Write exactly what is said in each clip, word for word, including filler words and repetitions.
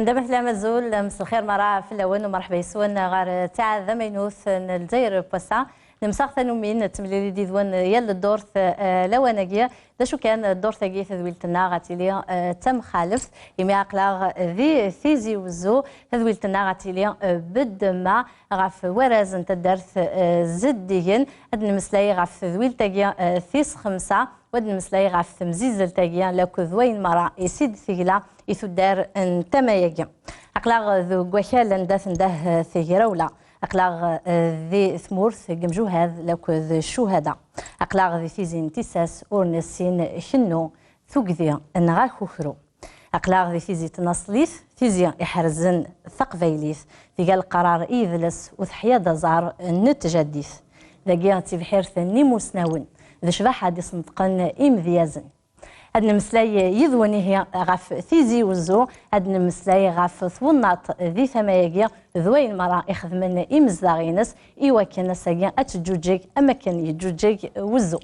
Anda ma tellam, azul, mselxir merra fell-awen, u merḥba yes-wen ɣer ttiɛad amaynut n Lezzayer n wass-a. Nemsaɣ tanumin, nettemlili-d yid-wen yal ddurt, eh, lawan-agi. D acu kan, ddurt-agi, tadwilt-nneɣ ad tili, eh, d tamxaleft, imi aql-aɣ di Tizi Wezzu, tadwilt-nneɣ ad tili, eh, beddemma ɣef warraz n taddart, eh, zeddigen. Ad nemmeslay ɣef tedwilt-agi, eh, tis xemsa, u ad nemmeslay ɣef temzizzelt-agi lakked wayen merra i s-id-tegla i tuddar n tama-agi. Aql-aɣ deg wakal anda tendah tegrawla. Aql-aɣ, eh, di tmurt n yemjuhad lakked ccuhada. Aql-aɣ di tizi n tissas ur nessin kennu, tugdi neɣ akukru. Aql-aɣ di tizi tnaṣlit, tizi iḥerzen taqbaylit, tga leqrar i yidles u teḥya-d aẓar n tjaddit. Dagi d tibḥirt n imusnawen, d ccbaḥa d-isenṭqen imedyazen. Ad nemmeslay yid-wen ihi ɣef Tizi Wezzu, ad nemmeslay ɣef twennaḍt di tama-agi d wayen merra ixedmen imezdaɣ-ines i wakken ass-agi ad teǧǧuǧǧeg am akken yeǧǧuǧǧeg wezzu.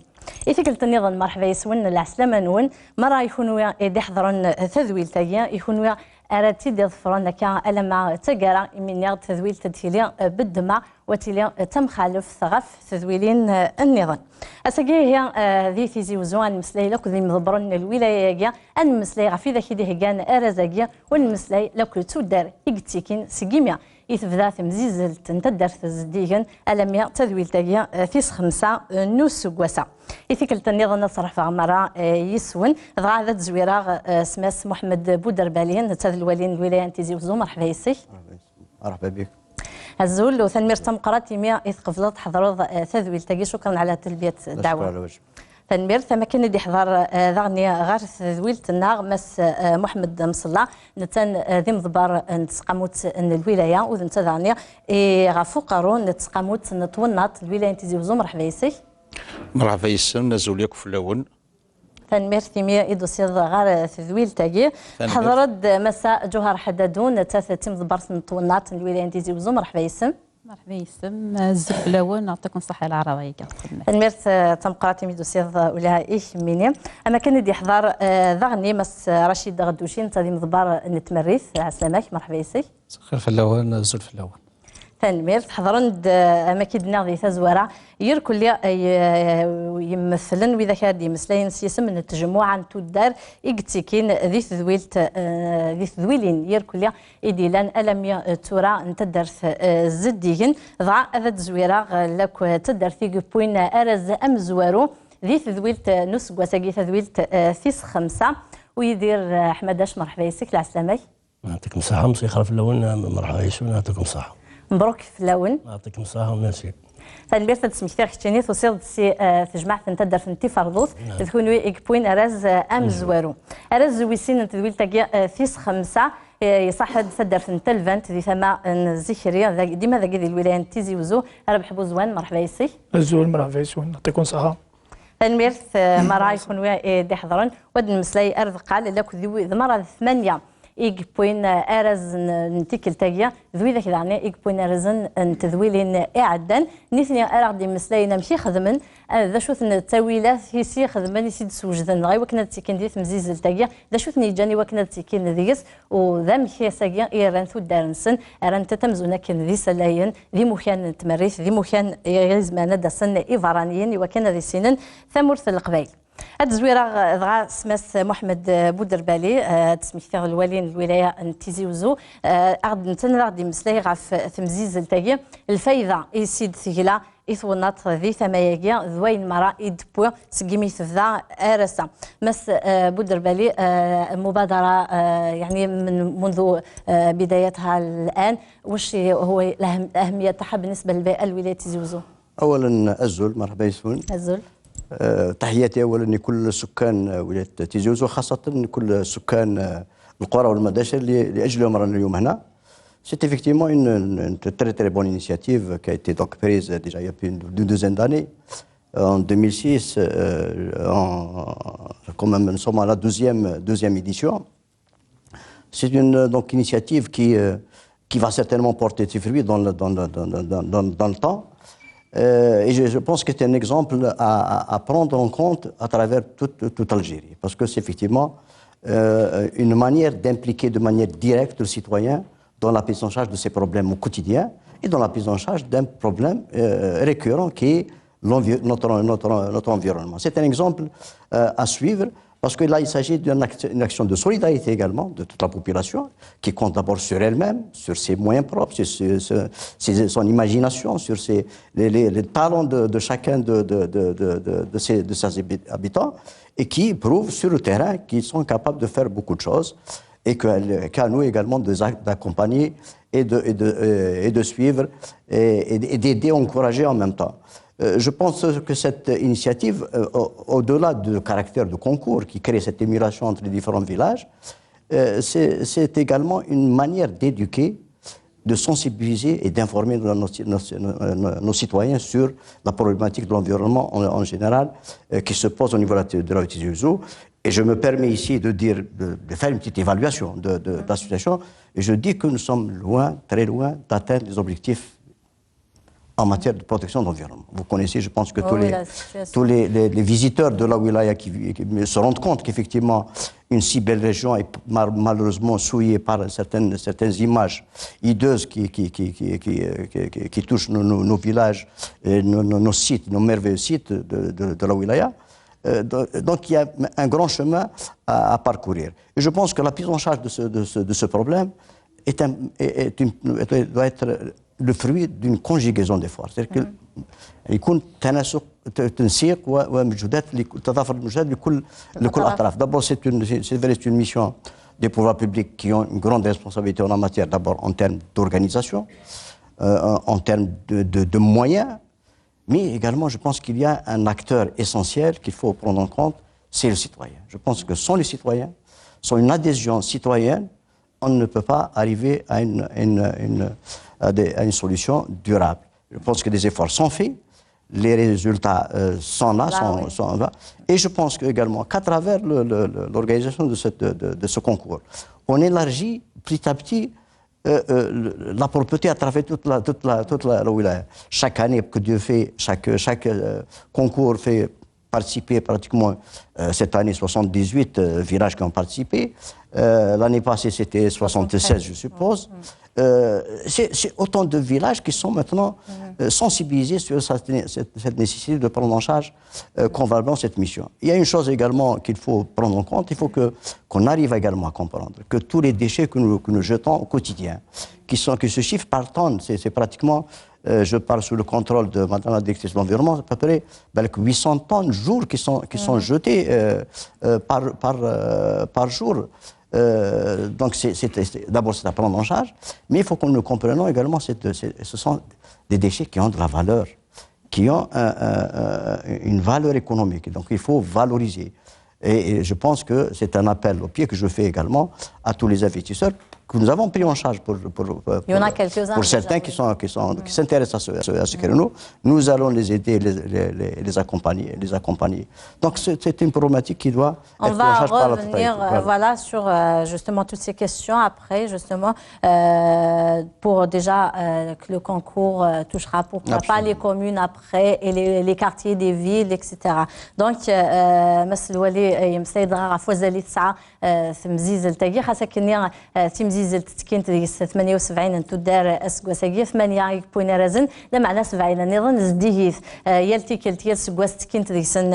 I tikkelt nniḍen, merḥba yes-wen, lɛeslama-nwen merra i kunwi i d-iḥeḍren tadwilt-agi, i kunwi ara tt-id-iḍefren akka alamma d taggara, imi nniɣ-d tadwilt ad tili, eh, beddemma, u ad tili, eh, d tamxaleft ɣef tedwilin, eh, nniḍen. Ass-agi ihi, eh, di Tizi Wezzu, ad nemmeslay lakked imḍebbren n lwilaya-agi, ad nemmeslay ɣef widak i d-iheggan arraz-agi, u ad nemmeslay lakked tuddar i yettikin seg imi i tebda temzizzelt n taddart zeddigen alammi d tadwilt-agi, eh, tis xemsa, eh, n useggas-a. I tikkelt nniḍen ad sṛeḥbeɣ merra, eh, yes-wen, dɣa ad d-zwireɣ, eh, s Mass Muḥemmed Buderbali, netta d lwali n lwilaya n Tizi Wezzu. Merḥba yes-k. Merḥba bik. Azul, u tanemmirt tameqqrant imi i tqebleḍ tḥeḍreḍ, eh, tadwilt-agi. Cukran ɛla talbiyat ddeɛwa. Tanemmirt. Am akken i d-iḥḍer, eh, daɣen ɣer tedwilt-nneɣ Mass, eh, Muḥemmed Mṣella, netta, eh, d imḍebber n tesqamut n lwilaya, u d netta daɣen i ɣef uqerru n tesqamut n twennaḍt n lwilaya n Tizi Wezzu. Merḥba yes-k. Merḥba yes-wen, azul yakk fell-awen. Tanemmirt imi i d-tusiḍ ɣer tedwilt-agi. Tanemmirt. Tḥeḍreḍ-d Massa Ǧuher Ḥaddadu, nettat d timḍebbert n twennaḍt n lwilaya n Tizi Wezzu. Merḥba yes-m. Merḥba yes-m, azul fell-awen, yeɛṭikum ṣṣeḥḥa i leɛraḍa-agi. Tanemmirt, eh, tameqqrant imi d-tusiḍ, eh, ula i kemmini. Am akken i d-iḥḍer, eh, daɣen Mass Racid Ɣedduci, netta d imḍebber n tmerrit. Ɛeslama-k, merḥba yes-k. Lxir fell-awen, azul fell-awen. Tanemmirt. Ḥeḍren-d, eh, am akken i d-nniɣ di tazwara, irkelli, eh, y-, yemmetlen widak ara d-yemmeslayen s yisem n tjemmuɛa n tuddar i yettikin di tedwilt, eh, di tedwilin irkelli i d-yellan alammi, eh, d tura n taddart, eh, zeddigen. Dɣa ad d-zwireɣ, eh, lakk taddart i yewwin arraz amezwaru di tedwilt, eh, n useggas-agi, tadwilt, eh, tis xemsa. U Yidir, eh, Ḥmadac, merḥba yes-k, lɛeslama-k. Yeɛṭikum ṣṣeḥḥa, mselxir fell-awen, merḥba yes-wen, yeɛṭikum ṣṣeḥḥa. Mebruk fell-awen. Yeɛṭikum ṣṣeḥḥa, merci. Tanemmirt. Ad d-smektiɣ keččini tusiḍ-d si, eh, tejmaɛt n taddart n Tiferḍut, d kunwi i yewwin arraz, eh, amezwaru. Arraz wis sin n tedwilt-agi, eh, tis xemsa, eh, iṣaḥ-d taddart n Talbant di tama n Zikri, dag-, dima dagi di lwilaya n Tizi Wezzu. Rabeḥ Buzwan, merḥba yes-k. Azul, merḥba yes-wen, yeɛṭikum ṣṣeḥḥa. Tanemmirt, eh, merra i kunwi i d-iḥeḍren. U ad nemmeslay ar deqqal, lakk d wi-, d merra d tmanya i yewwin, eh, arraz n, n tikkelt-agi, d widak daɣen i yewwin arrazen n tedwilin iɛeddan. Nitni ara ɣ-d-yemmeslayen amek i xedmen, eh, d acu-ten ttawilat i s-ixedmen, i s-id-swejden, dɣa i wakken ad ttekkin di temzizzelt-agi, d acu-ten yeǧǧan i wakken ad ttekkin deg-s, u d amek ass-agi i rran tuddar-nsen, rran-tent amzun akken d isalayen, d imukan n tmerrit, d imukan i izemren ad d-asen iberraniyen i wakken ad issinen tamurt n Leqbayel. Ad d-zwireɣ, eh, dɣa s Mass Muḥemmed, eh, Buderbali, eh, ad d-smektiɣ lwali n lwilaya n Tizi Wezzu, eh, aɣ-d-, netta ad aɣ-d-yemmeslay ɣef temzizzelt-agi, lfayda i s-id-tegla i twennaḍt di tama-agi, d wayen merra i d-tewwi seg imi tebda ar ass-a. Mass, eh, Buderbali, eh, المبادرة، eh, يعني من منذ، eh، بدايتها الآن، واش هو الأهم-، الأهمية تاعها بالنسبة للبيئة الولاية تيزي وزو؟ أولا أزول، مرحبا يسون. أزول. آه، تحياتي أولا لكل سكان ولاية تيزي وزو، خاصة كل سكان، آه، القرى والمداشر اللي لأجلهم رانا اليوم هنا. C'est effectivement une, une, une très, très bonne initiative qui a été donc prise déjà il y a plus d'une douzaine d'années. En deux mille six, euh, en, quand même, nous sommes à la douzième, douzième édition. C'est une, donc, initiative qui, euh, qui va certainement porter ses fruits dans le, dans le, dans le, dans, dans, dans le temps. Euh, et je, je pense que c'est un exemple à, à, à prendre en compte à travers toute, toute l'Algérie. Parce que c'est effectivement, euh, une manière d'impliquer de manière directe le citoyen dans la prise en charge de ses problèmes au quotidien et dans la prise en charge d'un problème euh, récurrent qui est l'envi- notre, notre, notre environnement. C'est un exemple euh, à suivre parce que là, il s'agit d'une act- une action de solidarité également de toute la population qui compte d'abord sur elle-même, sur ses moyens propres, sur, sur- sur- ses- son imagination, sur ses- les, les- les talents de, de chacun de, de, de, de, de- de ses, de ses habi- habitants et qui prouvent sur le terrain qu'ils sont capables de faire beaucoup de choses et que- qu'à nous également de- d'accompagner et de, et de, euh, et de suivre et, et- et d'aider, encourager en même temps. Euh, je pense que cette initiative, euh, au- au-delà du caractère de concours qui crée cette émulation entre les différents villages, euh, c'est c'est également une manière d'éduquer, de sensibiliser et d'informer nos, nos- nos- nos- nos citoyens sur la problématique de l'environnement en, en général euh, qui se pose au niveau de la, de la Tizi Ouzou. Et je me permets ici de dire, de, de faire une petite évaluation de, de- de la situation. Et je dis que nous sommes loin, très loin d'atteindre les objectifs en matière de protection de l'environnement. Vous connaissez, je pense que Oui, tous, oui, les, la situation. tous les, les- les visiteurs de la wilaya qui, qui se rendent compte qu'effectivement, une si belle région est mar- malheureusement souillée par certaines, certaines images hideuses qui, qui, qui, qui, qui, euh, qui- qui- qui touchent nos, nos- nos villages, et nos, nos- nos sites, nos merveilleux sites de, de- de la wilaya. Euh, do- donc il y a un grand chemin à, à parcourir. Et je pense que la prise en charge de ce, de ce, de ce problème est un, est- est une- doit être le fruit d'une conjugaison d'efforts. C'est-à-dire que يكون تناسق تنسيق ومجهودات تضافر المجهودات لكل لكل الاطراف. D'abord, c'est une c'est vrai, c'est une mission des pouvoirs publics qui ont une grande responsabilité en la matière, d'abord en termes d'organisation, euh, en termes de, de- de moyens, mais également je pense qu'il y a un acteur essentiel qu'il faut prendre en compte, c'est le citoyen. Je pense que sans les citoyens, sans une adhésion citoyenne, on ne peut pas arriver à une, une- une- à des- à une solution durable. Je pense que des efforts sont faits, les résultats euh, sont là, Là, sont, oui. sont là. Et je pense que, également qu'à travers le- le- le- l'organisation de, cette- de- de ce concours, on élargit petit à petit euh, euh, le- la propreté à travers toute la, toute la, toute la, la wilaya. Chaque année, que Dieu fait, chaque, chaque euh, concours fait participer pratiquement euh, cette année soixante-dix-huit euh, villages qui ont participé. Euh, L'année passée, c'était soixante-seize, je suppose. Euh, c'est c'est autant de villages qui sont maintenant euh, sensibilisés sur cette, cette- cette nécessité de prendre en charge euh, convenablement cette mission. Il y a une chose également qu'il faut prendre en compte, il faut que qu'on arrive également à comprendre que tous les déchets que nous, que nous jetons au quotidien, qui sont qui se chiffrent par tonnes, c'est c'est pratiquement euh, je parle sous le contrôle de Madame la directrice de l'environnement, à peu près ben, huit cents tonnes jour qui sont, qui sont jetées euh, euh, par, par, euh, par jour. Euh, donc, c'est- c'est- c'est- d'abord, c'est à prendre en charge, mais il faut que nous comprenions également que ce sont des déchets qui ont de la valeur, qui ont un- un- un- une valeur économique. Donc, il faut valoriser. Et, et je pense que c'est un appel au pied que je fais également à tous les investisseurs que nous avons pris en charge pour, pour, pour, Il y en a quelques-uns pour déjà, certains oui. qui sont qui sont qui s'intéressent à ce, à ce- à ce créneau. Nous allons les aider, les, les- les- les accompagner, les accompagner. Donc c'est c'est une problématique qui doit On être prise en va charge par la revenir totalité. euh, voilà, sur euh, justement toutes ces questions après, justement, euh, pour déjà euh, que le concours euh, touchera pourquoi pas Absolument. les communes après et les, les quartiers des villes, et cetera. Donc, euh, Mass Lwali, euh, يمسيد غا غا فوزالي تسعة تمزيزلت-agi, xas akken timzizelt ttekkint deg-s tmanya u sebɛin n tuddar aseggas-agi, tmanya i yewwin arrazen, lameɛna sebɛin nniḍen zeddigit. Yal tikkelt, yal seggas ttekkint deg-sen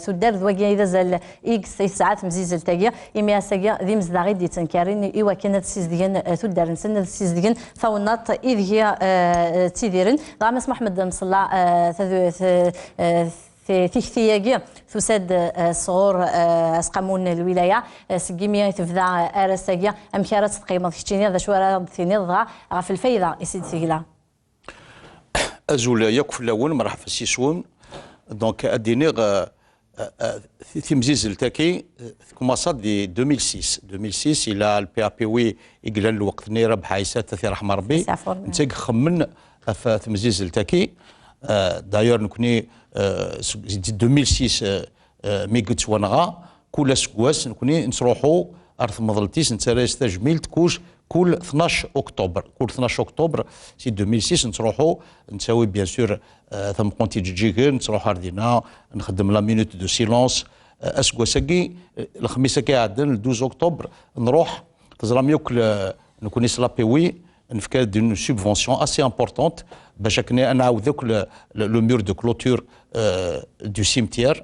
tuddar, d wagi ay d azal i yesɛa temzizelt-agi. Imi ass-agi d imezdaɣ i d-yettenkarin i wakken ad ssizdgen tuddar-nsen, ad ssizdgen tawennaḍt ideg ttidiren. Dɣa Mass Muḥemmed Mṣella, tikti-agi tusa-d sɣur Asqamu n Lwilaya, seg yimi i tebda ar ass-agi. Amek ara tt-tqeyymeḍ keččini? D acu ara d-tiniḍ dɣa ɣef lfayda i s-id-tegla? Azul yakk fell-awen, merḥba yes-wen. Donc, ad d-iniɣ, euh, euh, euh, timzizelt-agi, euh, tkumaṣa di deux mille six. Deux mille six, ila le P A P wi i yellan lweqt-nni, Rabeḥ Ɛisa, ad t-iṛḥem Ṛebbi. Netta i ixemmen ɣef temzizelt-agi. Euh, d'ailleurs, nekni, euh, seg- di deux mille six, euh, euh, mi yettwanɣa, kul aseggas nekni nettruḥu ar temḍelt-is, nettarra-yas tajmilt, kuc, kul tnac octobre. Kul tnac octobre, si deux mille six, nettruḥu, nettawi, bien sûr, euh, tameqqunt iǧeǧǧigen, nettruḥu ar dinna, nxeddem la minute de silence, Aseggas-agi, lexmis-agi iɛeddan, le douze octobre, nruḥ, teẓram yakk, nekkni s l'A P W, nefka-d une subvention assez importante bac akken ad nɛawed akk le, le, le mur de clôture, euh, du cimetière.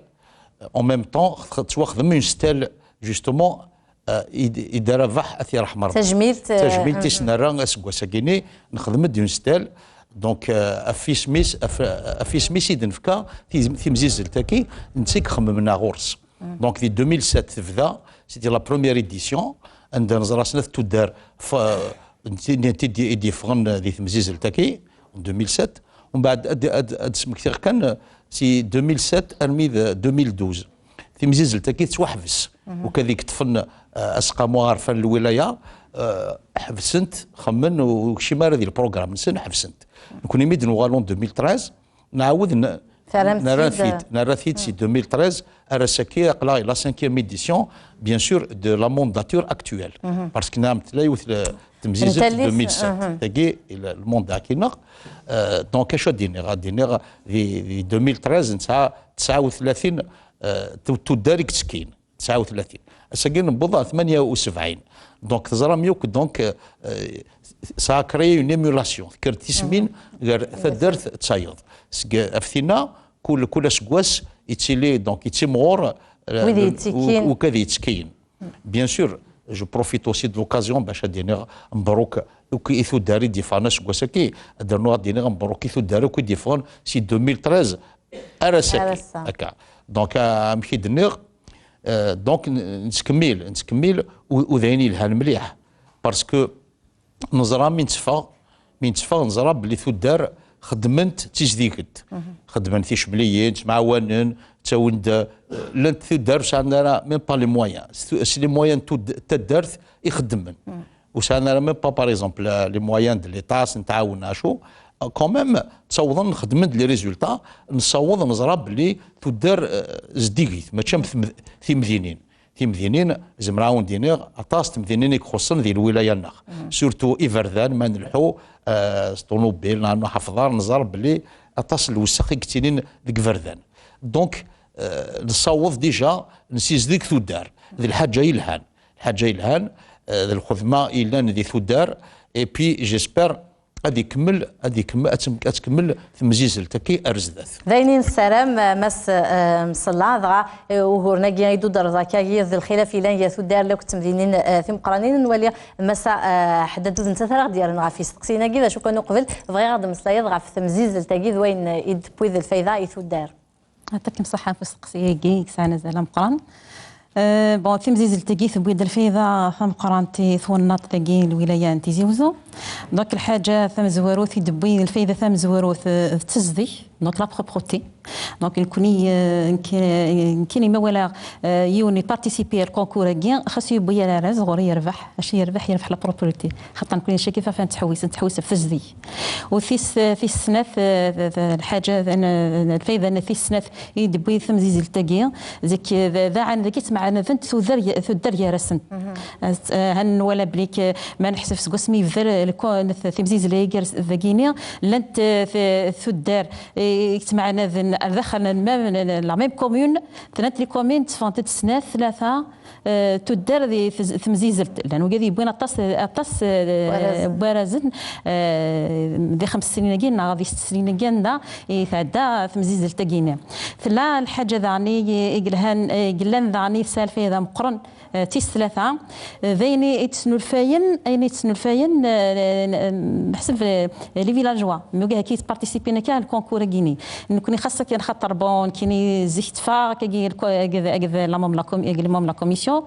En même temps, tettwaxdem une stèle, justement, euh, i d-, i d-, Rabaḥ, ad t-yerḥem Rebbi. Tajmilt, euh, tajmilt i s-nerra aseggas-agi-ni, nexdem-d une stèle. Donc, euh, ɣef yisem-is, ɣef, ɣef yisem-is i d-nefka tim-, timzizzelt-agi, netta i ixemmen ɣur-s. Donc, di deux mille sept tebda, c'était la première édition, anda neẓra snat tuddar f-, n tin i d-, i d-yeffɣen di temzizzelt-agi, en deux mille sept. Umbeɛd ad, ad, ad d-smektiɣ kan, si deux mille sept armi d deux mille douze. Timzizzelt-agi tettwaḥbes. Ukad i yeṭṭfen, euh, aseqqamu aɣerfan n lwilaya, euh, ḥebsen-t, xemmen, ur kcim ara di lprogram-nsen, ḥebsen-t. Nekni mi d-nuɣal en deux mille treize, nɛawed n-, Terram-t-id. Nerra-t-id, nerra-t-id si deux mille treize, ar ass-agi, aql-aɣ la cinquième édition, bien sûr, de la mandature actuelle. Parce que nɛam tella yiwet le-, temzizzelt deux mille sept. Tagi, i le, le mandat-agi-nneɣ. Euh, donc, acu ad d-iniɣ? Ad d-iniɣ, di, di deux mille treize, nesɛa tesɛa u tlatin, euh, tu-, tuddar i yettekkin. Tesɛa u tlatin. Ass-agi newweḍ ɣer tmanya u sebɛin. Donc, teẓram yakk, donc, euh, ça a créé une émulation. Tekker tismin gar taddart d tayeḍ. Seg, ɣef tinna, kul, kul aseggas yettili, donc, yettimɣur, euh, wid yettekkin. U-, ukad yettekkiyen. Bien sûr, je profite aussi de l'occasion bac ad d-iniɣ mbruk akk i tuddar i d-yeffɣen aseggas-agi, ad d-rnuɣ ad d-iniɣ mbruk i tuddar akk i d-yeffɣen si deux mille treize ar ass-agi. Ar ass-a. Akka. Donc, euh, amek i d-nniɣ, euh, donc, n-, nettkemmil, nettkemmil, u, u d ayen yelhan mliḥ. Parce que neẓra mi netteffeɣ, mi netteffeɣ neẓra belli tuddar xeddment d tizdigent. Xeddmen ticemliyin, ttemɛawanen, ttawin-d, euh, llant tuddar ur sɛan ara même pas les moyens. S tu-, s les moyens n tud-, taddart i xeddmen. Ur sɛan ara même pas, par exemple, euh, les moyens de l'État, s-, nttɛawan acu. Euh, quand même, ttawḍen, xedmen-d les résultats, nessaweḍ neẓra belli tuddar, euh, zeddigit, mačči am tm-, timdinin. Timdinin, zemreɣ ad wen-d-iniɣ, aṭas n temdinin i ixuṣṣen di lwilaya-nneɣ. Surtout iberdan, ma nleḥḥu, euh, s ṭunubil, neɣ nḥefḍar, neẓra belli aṭas n lewsex i yettilin deg iberdan. Donc, euh, nessaweḍ déjà nsizdeg tuddar. D lḥaǧa yelhan. Lḥaǧa yelhan, euh, d lxedma yellan di tuddar. Et puis, j'espère ad ikemmel, ad ikemmel, ad tem-, ad tkemmel temzizzelt-agi ar zdat. D ayen i nessaram, eh, Mass, eh, Mṣella, dɣa, eh, uguren-agi i d-udreḍ akka, d lxilaf yellan gar tuddar lakk d temdinin, eh, timeqqranin. Nwali Massa, eh, Ḥeddad, d nettat ara ɣ-d-yerren ɣef yisteqsiyen-agi. D acu kan uqbel, bɣiɣ ad d-temmeslayeḍ ɣef temzizzelt-agi d wayen, eh, i d-tewwi d lfayda i tuddar. Yeɛṭikem ṣṣeḥḥa ɣef usteqsi-agi, yesɛan azal ameqqran. Euh, bon, timzizzelt-agi tewwi-d lfayda tameqqrant i twennaḍt-agi n lwilaya n Tizi Wezzu. Donc, lḥaǧa tamezwarut i d-tewwi lfayda tamezwarut, euh, d tezdeg, donc la propreté. Donc, nekkni, euh, nekk-, nekkini ma walaɣ, euh, yiwen iparticipi ar lkonkur-agi, xas yewwi ara arraz, ɣur-i yerbeḥ. Acu yerbeḥ? Yerbeḥ la propreté. Xaṭer nekkni acu akka ɣef nettḥewwis, nettḥewwis ɣef tezdeg. U tis, tis snat, eh, d, d, lḥaǧa, n, n, lfayda n tis snat i d-tewwi temzizzelt-agi, zik, d, d aɛan dagi ttmeɛnadent tuddar, tuddar gar-asent. Eh, han nwala belli k-, ma neḥseb seg wasmi yebda l-, lko-, n-, timzizzelt-agi gar-, dagini, llant, eh, t-, tuddar, eh, i yettmeɛnaden ar daxel n même, n, n, la même commune, tnant les communes, tteffɣent-d snat, tlata, eh, tuddar di tez-, temzizzelt. Llan wigad yewwin aṭas, aṭas, eh, n warrazen, eh, di xems snin-agi neɣ di sett snin-agi anda i tɛedda temzizzelt-agi-nni. Tella lḥaǧa daɣen i, i yelhan, i yellan daɣen i tesɛa lfayda meqqren, eh, tis tlata, eh, d ayen i, i tesnulfayen, ayen i tesnulfayen, eh, n-, n-, neḥseb, eh, les villageois. Mi wigad akka yettparticipen akka ar lkonkur-agi-nni. Nekkni xas akken xaṭer, bon, nekkini zik tteffeɣ akkagi, akkagi, akkagi la membre la com-, akkagi la membre la commission.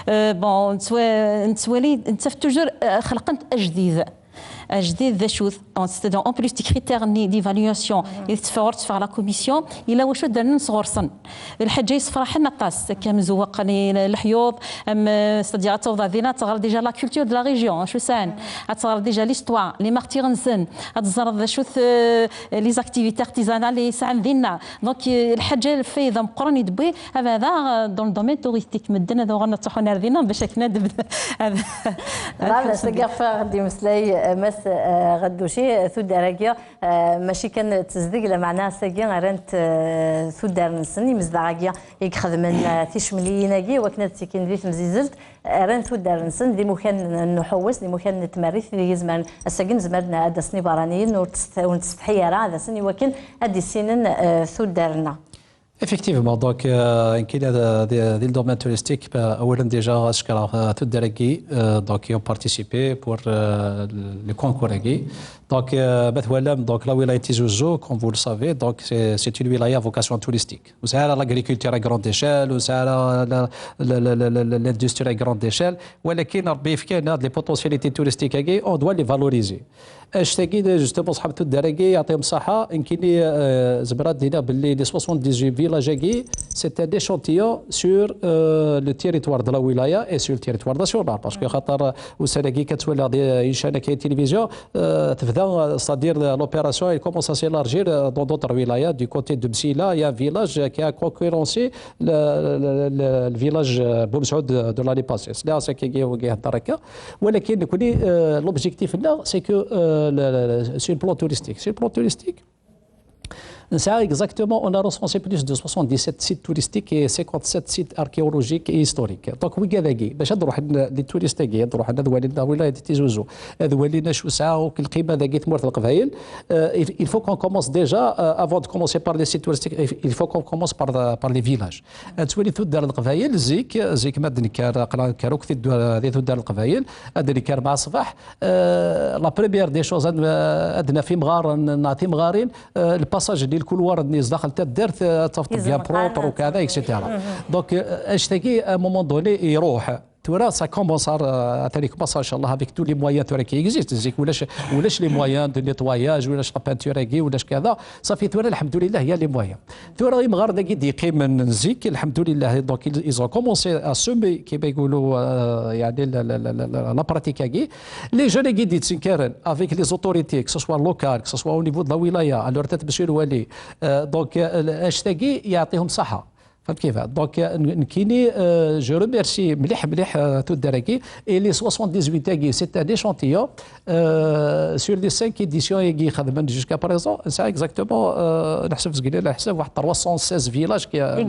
Euh, bon, nettwa-, nettwali, nettaf toujours, euh, xelqent ajdid. Ajdid d acu-t? Bon, c'est-à-dire, en plus des critères-nni d'évaluation, i tetteffeɣ ur tetteffeɣ la commission, yella wacu d-rnan sɣur-sen. D lḥaǧa yessefraḥen aṭas, akka am zewwaqen i leḥyuḍ, am, euh, c'est-à-dire, ad tawḍeḍ dinna, ad teɣreḍ déjà la culture de la région, acu sɛan, ad teɣreḍ déjà l'histoire, les martyrs-nsen, ad teẓreḍ d acu-t, euh, les activités artisanales i sɛan dinna. Donc, euh, lḥaǧa lfayda meqqren i d-tewwi, hada, euh, dans le domaine touristique. Medden ad uɣalen ad ttruḥun ar dinna, bac akken ad, ad, ad d-imeslay, euh, Mass Eh, Ɣedduci, tuddar-agi, eh, mačči kan tezdeg, lameɛna ass-agi rran-t, eh, tuddar-nsen, imezdaɣ-agi i ixedmen, eh, ticemliyin-agi, wakken ad ttikin di temzizelt, eh, rran tuddar-nsen d imukan n uḥewwes, d imukan n tmerrit, d yizemren. Ass-agi nezmer ad d-asen iberraniyen, ur test-, ur nettsetḥi ara ad asen, iwakken ad issinen, eh, tuddar-nneɣ. Effectivement, donc, euh, nekkini, euh, di, di le domaine touristique, euh, awalan déjà, ad cekkreɣ, euh, tuddar-agi, euh, donc, qui ont participé pour, euh, le concours-agi. Donc, euh, ma twalam, donc, la wilaya Tizi Ouzou, comme vous le savez, donc, c'est, c'est une wilaya à vocation touristique. Ur nesɛi ara l'agriculture à grande échelle, ur nesɛi ara la, la, la, la, la, l'industrie à grande échelle, ولكن ربي يفكينا هاد les potentialités touristiques-agi, on doit les valoriser. Anect-agi, justement, ṣṣḥab tuddar-agi, يعطيهم الصحة, nekkini, euh, zemreɣ ad d-iniɣ belli les soixante-dix-huit villages-agi, c'est un échantillon sur, euh, le territoire de la wilaya et sur le territoire national, parce que xaṭer, euh, ussan-agi kan ttwaliɣ di, euh, incan-agi télévision, euh, tebda, euh, c'est-à-dire, euh, l'opération, elle commence à s'élargir, euh, dans d'autres wilayas. Du côté de Msila, il y a un village, euh, qui a concurrencé le, le, le, le village, euh, Boumsaoud de, de l'année passée. C'est là, c'est qui, qui, qui, ولكن نكوني، euh, l'objectif là, c'est que, euh, le, le, le, sur le plan touristique. Sur le plan touristique, نسعى exactement, on a recensé plus de soixante-dix-sept sites touristiques et cinquante-sept sites archéologiques et historiques. Donc, ويكا ذاكي، باش هاد نروح ن-، les touristes ذاكي، هاد نروح هاد والي لا ولاية تيزي وزو، هاد والي نشو ساعة وكل قيمة ذاكي ثمورة القبايل. Euh, il, il faut qu'on commence déjà, euh, avant de commencer par les sites touristiques, il faut qu'on commence par, par les villages. Ad twali tuddar n Leqbayel, zik, zik ma d-nekker, aql-aɣ nekker akk tiddu-, di tuddar n Leqbayel, ad d-nekker mɛa ṣṣbeḥ. Euh, la première des choses, ad, ad naf imɣaren, neɣ timɣarin, euh, le passage n lkulwar-nni zdaxel taddart, euh, ad tafeḍ bien propre, u kaɛda, et cetera. Donc, euh, anect-agi, à un moment donné, iruḥ. Tura, ça commence à, euh, atan commence, inchallah, avec tous les moyens tura qui existent. Zik ulac, ulac les moyens de nettoyage, ulac la peinture-agi, ulac kaɛda. صافي، tura, الحمد لله, il y a les moyens. Tura, imɣaren-agi d-yeqqimen n zik, الحمد لله, donc ils, ils ont commencé à semer, كيما يقولوا, euh, يعني, la, la, la, la, la, la pratique-agi. Les jeunes-agi d-yettenkaren avec les autorités, que ce soit local, que ce soit au niveau de la wilaya, alors peut-être monsieur le wali. Euh, donc, euh, anect-agi يعطيهم الصحة. فهمت كيف؟ Donc, euh, n-, nekkini, euh, je remercie مليح مليح, euh, tuddar-agi. Et les soixante-dix-huit-agi, c'est un échantillon. Euh, sur les cinq éditions-agi xedmen jusqu'à présent, c'est exactement, euh, نحسب زقلي على حساب واحد trois cent seize villages qui, euh,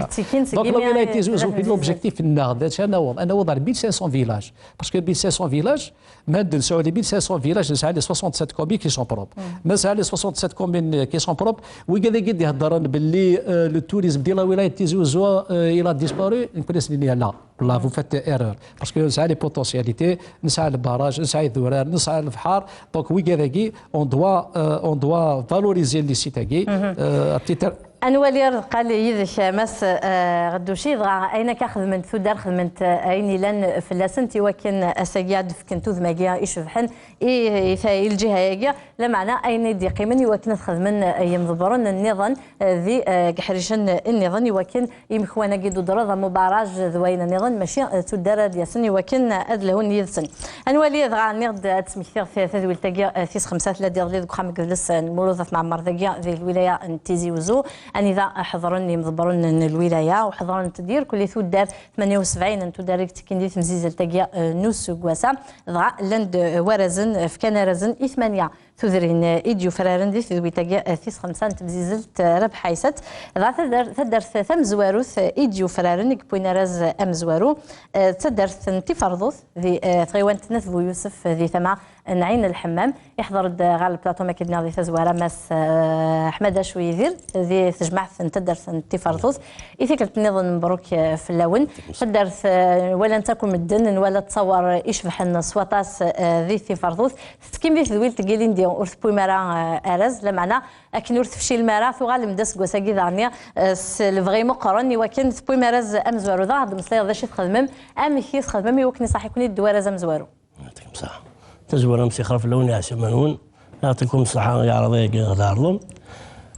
donc, la wilaya Tizi Ouzou, l'objectif, ناخذ, أنا ناوض, أنا ناوض على mille cinq cents villages. Parce que mille cinq cents villages, ما نسعوا les mille cinq cents villages, نسعى les soixante-sept communes qui sont propres. ما نسعى les soixante-sept communes qui sont propres, ويقدر يقدر يهضر باللي, euh, le tourisme ديال la wilaya Tizi Ouzou, euh, il a disparu, نكون سنين لا. والله, vous faites erreur. Parce que نسعى les potentialités, نسعى البراج, نسعى الذرار, نسعى البحار. Donc, ويقدر يقدر, on doit, euh, on doit valoriser les sites-agi, euh, à titre أنوالي رقال يدك ماس, آه, غدوشي, dɣa ayen akka xedment tuddar, xedment, آه, ayen ilan fell-asent, i wakken ass-agi ad d-fkent udem-agi icebḥen i, i, i lǧiha-agi, lameɛna ayen i d-yeqqimen i wakken ad xedmen, آه, yimḍebbren nniḍen, آه, di, آه, deg iḥricen nniḍen, i wakken imekwan-agi d uḍrad, am ubaraj d wayen nniḍen, mačči, آه, d tuddar ad d-yasen i wakken ad lhun yid-sen. Anwali dɣa, nniɣ-d ad d-smektiɣ t-, tadwilt-agi, آه, tis xemsa, tella-d iḍelli deg uxxam n yidles n Mulud At Mɛemmer dagi di lwilaya n Tizi Uzzu. Anida ḥeḍren yimḍebbren n lwilaya, u ḥeḍrent-d irkelli tuddar tmanya u sebɛin n tuddar i yettekkin di temzizelt-agi, eh, n useggas-a. Dɣa llan-d, eh, warrazen, eh, fkan arrazen i tmanya tudrin, eh, i d-yufraren di tedwilt-agi, eh, tis xemsa n temzizelt, eh, Rabeḥ Aysat. Dɣa tadar-, taddart tamezwarut, eh, i d-yufraren, i yewwin arraz, eh, amezwaru, eh, d taddart n Tiferḍut, di, eh, tɣiwant n At Bu Yusef, eh, di tama n Ɛin Lḥemmam. Iḥḍer-d ɣer lplaṭu, ma k-id-nniɣ di tazwara, Mass, eh, Ḥmed Acu Yidir, di tejmaɛt n taddart n Tiferḍut. I tikkelt nniḍen, mebruk, eh, fell-awen. Taddart, eh, walan-tt akk medden, nwala ttawer icebḥen s waṭas, eh, di Tiferḍut. Tettekkim di tedwilt n yilindi, ur tewwim ara, eh, arraz, lameɛna akken ur tefcilem ara, tuɣalem-d aseggas-agi daɣen, eh, s lebɣi meqqren, i wakken tewwim arraz amezwaru. Dɣa ad d-meslayeḍ d acu i txedmem, amek i txedmem i wakken iṣaḥ-iken-id warraz amezwaru. Yɛṭikem ṣṣeḥḥa. Tazwara msixra fell-awen, iɛeṣṣa iman-nwen. Yɛṭikum ṣṣeḥḥa, yeɛreḍ ayagi ad ɛerḍem.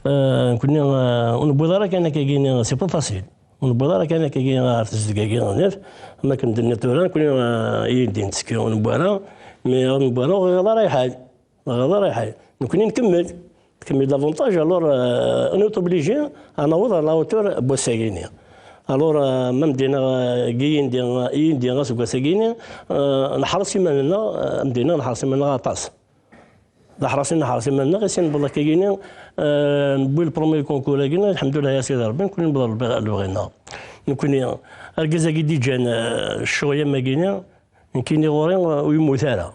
Eh, nekkni, eh, ur newwiḍ ara kan akkagi-ni, c'est pas facile. Ur newwiḍ ara kan akkagi ɣer tezdeg-agi ɣer nef. Am akken d-tenniḍ tura, nekkni, eh, i d-nettekki ur newwi ara. Mais ur newwi ara, ur ɣiḍ ara lḥal. Ur ɣiḍ ara lḥal. Nekkni nkemmel. Tkemmel davantage, alors, euh, on est obligé ad naweḍ à la hauteur n wass-agi-ni. Alors, euh, ma m-d-yenna, euh, yindi, yindi aseggas-agi-ni, euh, neḥreṣ iman-nneɣ, euh, m-d-yenna neḥreṣ iman-nneɣ aṭas. D aḥrasi neḥres iman-nneɣ, i sin n Blakagini, eh, newwi le premier concours-agi, lḥemdullah a Sidi Ṛebbi, nekkni newweḍ lebɣi-nneɣ. Nekkni, argaz-agi d-iǧǧan, eh, ccɣel am wagini, nekkini ɣur-i, eh, ur yemmut ara.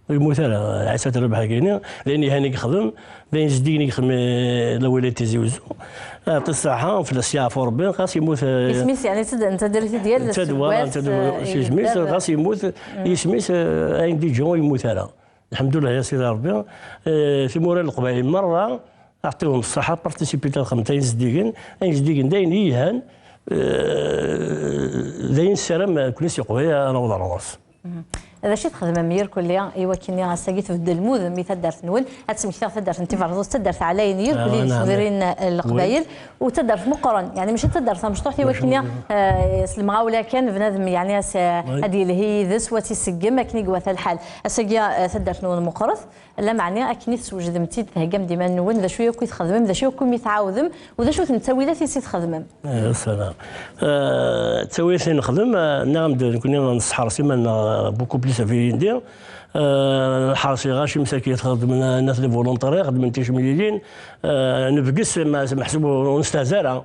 Ur yemmut ara, Ɛisa Terbeḥ-agini, d ayen yelhan i yexdem, d ayen zeddigen i yexdem, eh, la wilayt Tizi Uzzu. Yeɛṭi ṣṣeḥḥa, fell-as yeɛfu Ṛebbi, xas yemmut, eh, isem-is, yeɛni, n taddart i d-yal d aseggas, eh, s isem-is, xas yemmut, isem-is, eh, ayen d-iǧǧa ur yemmut ara. Lḥemdullah a Sidi Ṛebbi, eh, timura n Leqbayel merra, aɛṭiwen ṣṣeḥḥa, participit ad xedment ayen zeddigen, ayen zeddigen d ayen yelhan, eh, d ayen nessaram nekkni s Leqbayel ad naweḍ ar ɣur-s. D acu i txedmem yirkelli i wakken ass-agi tbeddlem udem i taddart-nwen? Ad temmektiɣ taddart n Tiferḍut d taddart ɛlayen yirkelli di tedrin n Leqbayel, u d taddart meqqren, yeɛni mačči d taddart tamecṭuḥt i wakken, eh, s lemɣawla kan bnadem, yeɛni, as-, ad yelhi yid-s, u ad tt-iseggem akken i iwata lḥal. Ass-agi, eh, taddart-nwen meqqret, lameɛna akken i teswejdemt-tt-id, theggam-d iman-nwen, d acu akk i txedmem, d acu akk i tɛawdem, u d acu n ttawilat i s-txedmem? Eh, salam. Eh, ttawilat i nexdem, eh, nniɣ-am-d nekkni nesseḥres iman-nneɣ, eh, beaucoup plus à Virindi. Eh, nḥers i ɣaci msaki txedmen, eh, nat les volontaires, xedmen ticemlilin, eh, nebges, ma, meḥsub ur nestehza ara.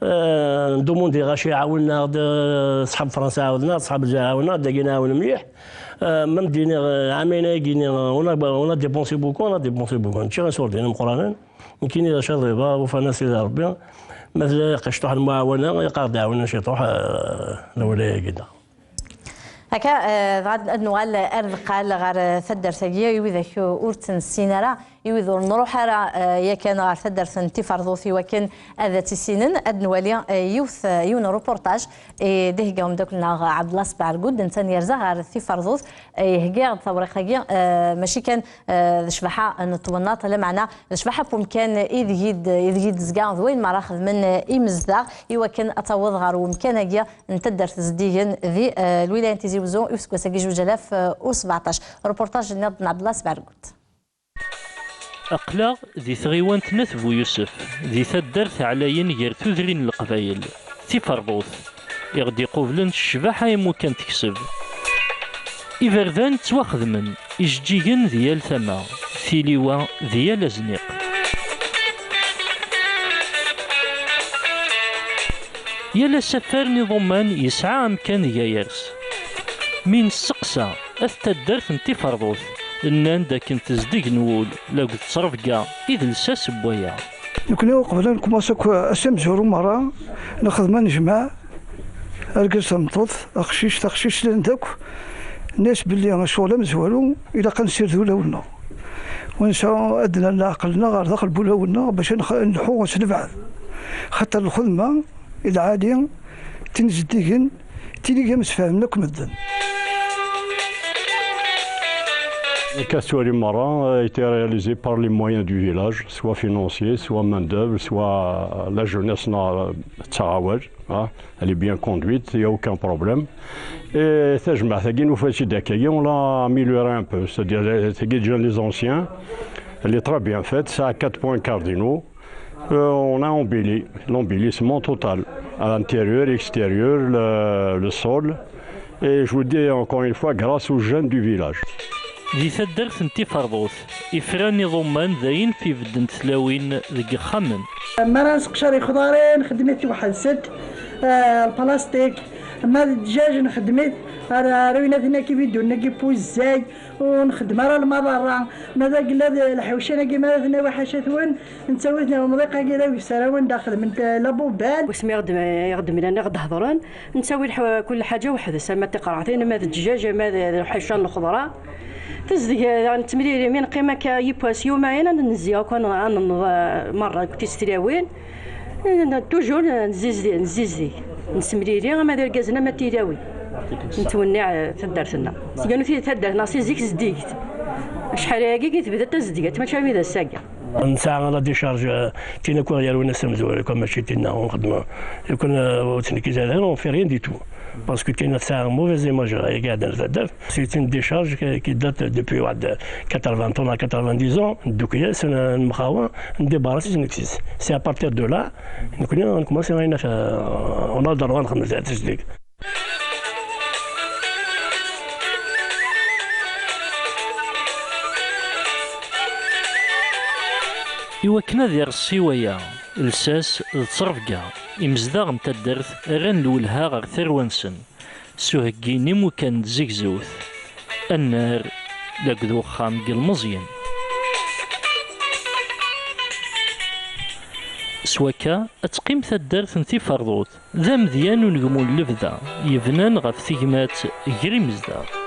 Eh, ndumundi ɣaci ɛawnen-aɣ-d, eh, ṣḥab Fransa ɛawden-aɣ-d, ṣḥab Lezzayer ɛawnen-aɣ-d, dagi nɛawen mliḥ. Eh, ma m-d-iniɣ, eh, ɛamayen-agi-ni, eh, on a, on a dépensé beaucoup, on a dépensé beaucoup. Nečča iṣurdiyen imeqqranen. Nekkini d acu ad ḍibeɣ, ufan-as Sidi Ṛebbi. Ma tella qecṭuḥ n lmuɛawena, ilaq ad ɣ-d-ɛawnen ciṭuḥ, eh, lawlaya-agi-nneɣ. Akka, eh, dɣa ad nuɣal ar deqqal ɣer, eh, taddart-agi, i widak ur tt-nessin ara, i wid ur nruḥ ara, eh, yakan ɣer taddart n Tiferḍut i wakken ad tt-issinen, ad nwali, eh, yiwet, eh, yiwen n reportage i d-ihegga umeddakel-nneɣ Ɛebdellah Sbeɛrgud, netta yerza ɣer Tiferḍut, eh, ihegga-aɣ-d tawriqt-agi, eh, mačči kan, eh, d ccbaḥa n twennaḍt, lameɛna d ccbaḥa n wemkan ideg i d-, ideg i d-tezga, d wayen merra xedmen, eh, imezdaɣ i wakken ad taweḍ ɣer wemkan-agi n taddart zeddigen di, eh, lwilaya n Tizi Wezzu i useggas-agi zuǧ alaf u sbeɛṭac. Reportage-nni n Ɛebdellah Sbeɛrgut. Aql-aɣ di tɣiwant n At Buyusef, di taddart ɛlayen gar tudrin n Leqbayel, Tiferḍut, i ɣ-d-iqublen s ccbaḥa imukan tekseb. Iberdan ttwaxedmen, ijeǧǧigen di yal tama, tiliwa di yal azniq. Yal asafar n iḍumman yesɛa amkan deg ayers. Mi nesseqsa at taddart n Tiferḍut, nnan-d akken tezdeg n wul, la deg ttrebga i d lsas n waya. Nekkni uqbel ad nkumaṣ akk ass amezwaru merra, nexdem anejmaɛ, argaz tameṭṭut, aqcic, taqcict, llan d akk, nnan-as belli ccɣel amezwaru ilaq ad nessired ulawen-nneɣ. Wa nesɛu ad d-nerr leɛqel-nneɣ ɣer daxel n wulawen-nneɣ bac ad nx-, ad nleḥḥu s lebɛed. Xaṭer lxedma i lɛali, tin zeddigen, tin i am-sfehmen akk medden. Akka tettwalim merra a été réalisé par les moyens du village, soit financiers, soit main-d'œuvre, soit la jeunesse neɣ tettaɣ awal, hein, elle est bien conduite, il n'y a aucun problème. Et tajmaɛt-agi nufa-tt-id akkagi, on l'a amélioré un peu, c'est-à-dire, tagi déjà les anciens, elle est très bien faite, ça a quatre points cardinaux. Euh, on a embelli, l'embellissement total, à l'intérieur, extérieur, le, le sol. Et je vous dis encore une fois, grâce aux jeunes du village. Di taddart n Tiferḍut, ifran iḍumman d ayen f-ibedden tlawin deg yexxamen. Mi ara nesseqcer ixḍaren, nxeddem-it weḥd-sent, eh, lplastik, ma d ddjaj, nxeddem-it ar, ar win aten-agi, bidun-agi n wuzzay, ur nxeddem ara lmaḍerra. Ma d agella d lḥewcan-agi, ma ara ten-nawi ḥaca-twen, nettawi-ten ɣer umḍiq-agi d agessar, wanda xedment, eh, la poubelle. Wasmi i ɣ-d-, i ɣ-d-mlan, i ɣ-d-hedren, nettawi lḥu-, kul ḥaǧa weḥd-s, ama d tiqerɛtin, ama d ddjaj, ama d, d lḥewcan n lxeḍra. Tezdeg, eh, nettemlili, mi neqqim akka yiwwas yumayen, ad nezzi akk, ad n-, ad nenneḍ, eh, merra akk tis tlawin. Eh, toujours, eh, nezzizdi-, nezzizdig. Nettemlili, ama d irgazen, ama d tilawin. Nettwenniɛ, eh, taddart-nneɣ. Seg anut i taddart-nneɣ si zik zeddiget. Acḥal ayagi i tebda tazeddigat, mačči armi d ass-agi. Nesɛa la décharge, euh, tin akk i ɣ-yerwin ass amezwaru, comme mačči tinna ur nxeddem, lukan, euh, ur ttnekkiz ara, on fait rien du tout. Parce que tinna tesɛa mauvaise image, euh, i iɛeddan ɣer taddart. C'est une décharge qui, qui date depuis, waḥed quatre-vingts ans, quatre-vingt-dix ans, donc, yes, n-, nemxawa, ndébarrassi-tt, nekkes-itt. C'est à partir de là, nekkni, on commence à, euh, on a le droit de faire des statistiques. Iwakken ad ireṣṣi waya, lsas d ttrebga, imezdaɣ n taddart rran lwelha ɣer tarwa-nsen, s uheggi n imukan n tzegzewt, annar d akked uxxam n yilmeẓyen. S wakka, ad teqqim taddart n Tiferḍut d amedya n unegmu n lebda yebnan ɣef tegmat gar imezdaɣ.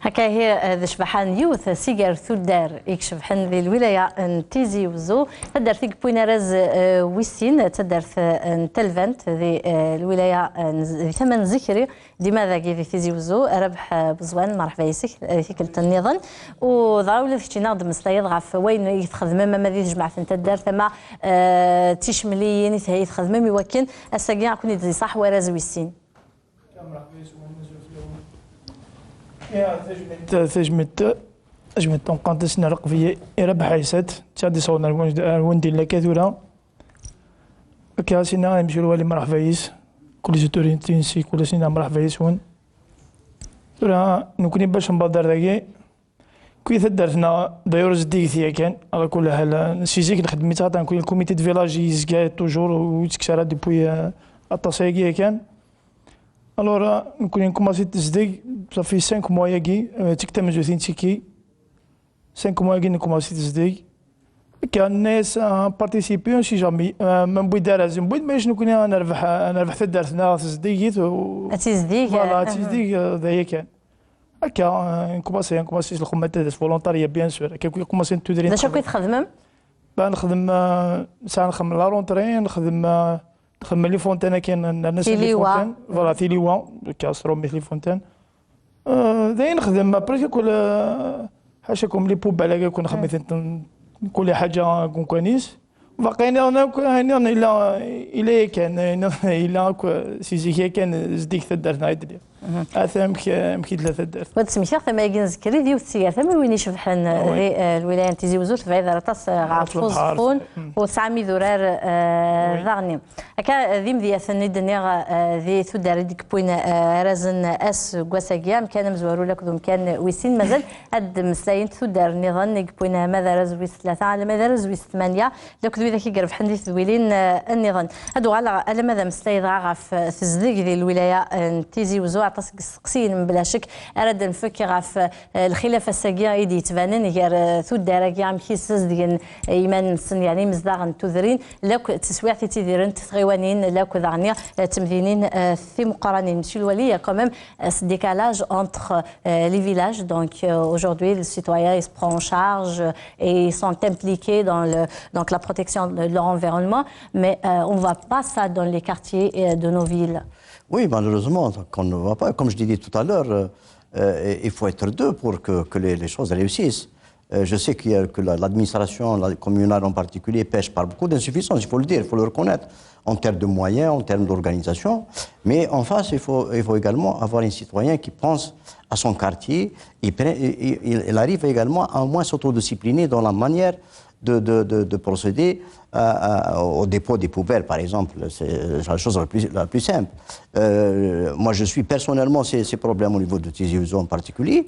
Akka ihi, d ccbaḥa n yiwet si gar tuddar i icebḥen di lwilaya n Tizi Wezzu, taddart i yewwin arraz, eh, wis sin, d taddart, eh, n Talbant di, eh, lwilaya, eh, n Z-, di tama n Zikri, dima dagi di Tizi Wezzu. Rabeḥ, eh, Beẓwan, merḥba yes-k, eh, tikkelt nniḍen. U dɣa ula d keččina ɣ-d-mmeslayeḍ ɣef wayen i txedmem ama di tejmaɛt n taddart ama, eh, d ticemliyin i th-, i txedmem i wakken ass-agi ad ken-id-iṣaḥ warraz wis sin. Tajmilt, tajmilt, tajmilt tameqqrant i s-nerreq fell-i i Rabeḥ Ɛisat, d ta d-iṣewren ar wend-, ar wend illa akka tura. Akka, a s-iniɣ i Monsieur Lwali merḥba yes, kul les autorités n Tizi, kul a s-iniɣ merḥba yes-wen. Tura, nekkni bac nbader dagi, kwi taddart-nneɣ, d'ailleurs, zeddiget yakan, ala kulli ḥal, si zik nxeddem-itt xaṭer nekkni le comité de village yezga toujours, ur yettekkes ara depuis, euh, aṭas ayagi yakan. Alors, euh, nekkni nkumaṣi tezdeg, ça fait cinq mois yagi, euh, d tikta tamenzut i nettekki. Cinq mois yagi nkumaṣi tezdeg. Akka, nenna-yas, euh, participer, on sait jamais. Euh, ma newwi-d arraz, newwi-d, ma nekkni ad nerbeḥ, ad nerbeḥ taddart-nneɣ tezdigit, u-, ad tizdeg, voilà, euh, ad tizdeg, euh, d aya kan. Akka, euh, nkumaṣi, nkumaṣi s lxedma n taddart, volontariat, bien sûr. Akka, nkumaṣi n tudrin. D acu akk i txedmem? Ben, nxeddem, euh, nesɛa, nxeddem la rentrée, nxeddem, euh, nxeddem les fontaines akken, nerna les fontaines. Voilà, tiliwa. Akka, s trumit les fontaines. Euh, d ayen nxeddem, après, kul, euh, ḥaca comme les poubelles, akka, kul nxeddem-itent, kul ḥaǧa deg umkan-is. Baqi nniḍen akk, nniḍen illa, illa yakan, nniḍen illa akk, si zik yakan, zeddig taddart-nneɣ i d-telli. Ata amek, amek i tella taddart. Wa d-smektiɣ tama-agi n Zikri d yiwet si gar tamiwin icebḥen, ah, oui, di, eh, lwilaya n Tizi Wezzu, tebɛid ar aṭas, eh, ɣef Uẓeffun, ur tesɛam idurar, eh, daɣen. Akka, eh, d imedyaten i d-nniɣ, eh, di tuddar i d-yewwin, eh, arrazen aseggas-agi, amkan amezwaru lakk d umkan wis sin, mazal ad d-mmeslayent tuddar nniḍen i yewwin ama d arraz wis tlata, alamma d arraz wis tmanya, lakk d widak i irebḥen di tedwilin, eh, nniḍen. Ad uɣaleɣ alamma d ameslay dɣa ɣef, eh, tezdeg di lwilaya, eh, n Tizi Wezzu, aṭas n yisteqsiyen mebla ccek ara d-nfek ɣef, eh, lxilaf ass-agi i d-yettbanen gar, eh, tuddar-agi, amek i ssazedgen, eh, iman-nsen, yeɛni imezdaɣ n tudrin, lakk d teswiɛt i ttidirent tɣiwanin, lakk daɣen, eh, d temdinin, eh, timeqqranin. Monsieur Lwali, il y a quand même, euh, ce décalage entre, euh, les villages. Donc, euh, aujourd'hui, le citoyen, il se prend en charge, euh, et ils sont impliqués dans le, donc la protection de leur environnement. Mais, euh, on ne voit pas ça dans les quartiers, euh, de nos villes. Oui, malheureusement, donc, on ne voit pas. Comme je l'ai dit tout à l'heure, euh, euh, il faut être deux pour que, que les, les choses réussissent. Euh, je sais qu'il y a, que la, l'administration, la communale en particulier, pèche par beaucoup d'insuffisances, il faut le dire, il faut le reconnaître, en termes de moyens, en termes d'organisation. Mais en face, il faut, il faut également avoir un citoyen qui pense à son quartier, il, prend- il- il- il arrive également à au moins s'autodiscipliner dans la manière de, de- de- de procéder à- à- au dépôt des poubelles, par exemple. C'est la chose la plus, la plus simple. Euh, moi, je suis personnellement ces, ces problèmes au niveau de Tizi Ouzou en particulier.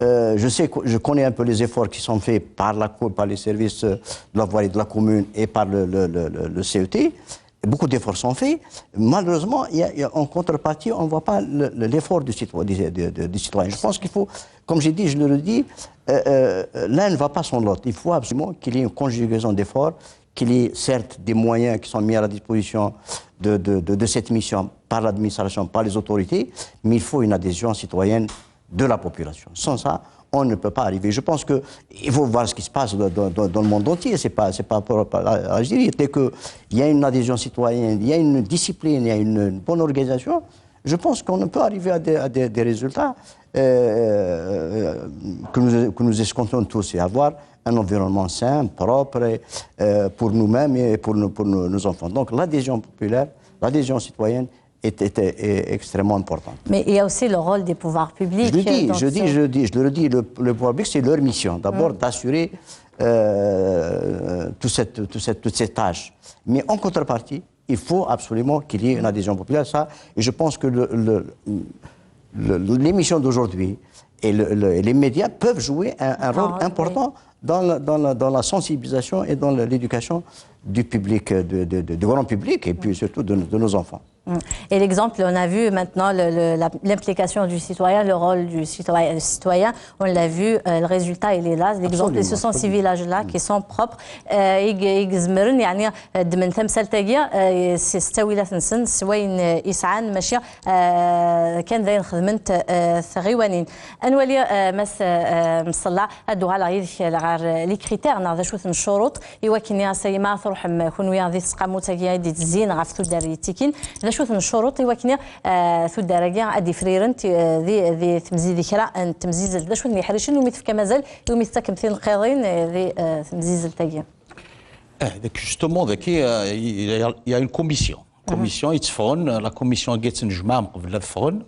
Euh, je sais que- je connais un peu les efforts qui sont faits par la co- par les services, euh, de la voirie de la commune et par le, le- le- le- le C E T. Beaucoup d'efforts sont faits. Malheureusement, il y a- il y a- en contrepartie, on ne voit pas le- le- l'effort du, cito- du- du- du- du citoyen. Je pense qu'il faut, comme j'ai dit, je le redis, euh, euh, l'un ne va pas sans l'autre. Il faut absolument qu'il y ait une conjugaison d'efforts, qu'il y ait certes des moyens qui sont mis à la disposition de, de- de- de cette mission par l'administration, par les autorités, mais il faut une adhésion citoyenne de la population. Sans ça, on ne peut pas arriver. Je pense que il faut voir ce qui se passe dans, dans- dans- dans le monde entier. C'est pas, c'est pas propre à l'Algérie. Dès qu'il y a une adhésion citoyenne, il y a une discipline, il y a une, une bonne organisation, je pense qu'on peut arriver à des, à des- des résultats, euh, que nous, que nous escomptons tous, et avoir un environnement sain, propre, euh, pour nous-mêmes et pour nos, pour nos- nos enfants. Donc l'adhésion populaire, l'adhésion citoyenne est, est- est extrêmement importante. Mais il y a aussi le rôle des pouvoirs publics. Je le dis, dans je ce- dis, je le dis, je le redis, le, le pouvoir public, c'est leur mission, d'abord d'assurer, euh, tout cette, tout cette, toutes ces tâches. Mais en contrepartie, il faut absolument qu'il y ait une adhésion populaire. Ça, et je pense que le- le- le- l'émission d'aujourd'hui Et le- le- les médias peuvent jouer un, un rôle important dans la, dans la- dans la sensibilisation et dans le- l'éducation du public, de- de- de- du grand public et puis surtout de, de nos enfants. Et l'exemple, on a vu maintenant le- le- la- l'implication du citoyen, le rôle du citoyen. Le citoyen, on l'a vu, euh, le résultat, il est là. L'exemple, Absolument, ce sont ces absolument. Villages-là qui sont propres. Euh, يقدروا يعني ddmen tamsalt-agi, euh, s ttawilat-nsen, s wayen, euh, yesɛan, mačči, euh, kan d ayen xedment, euh, tɣiwanin. Ad nwali, euh, Mass, euh, Msella, ad uɣaleɣ yid-k ɣer, euh, les critères, neɣ d acu-ten ccuruṭ, i wakken i ass-agi ma truḥem kunwi di tesqamut-agi i d-itezzin ɣef tuddar yettikin, d acu-ten ccuruṭ i wakken, eh, tuddar-agi ad d-ifriren ti- eh, di, di temzi-, di kra n temzizelt, d acu-ten yiḥricen umi tefkam azal, umi tettakem tinqiḍin, eh, di, eh, temzizelt-agi. Eh, donc justement, daki, euh, il y a- il y a une commission. Commission, yetteffɣen, la commission-agi ad tennejmaɛ mqbel ad ffɣen.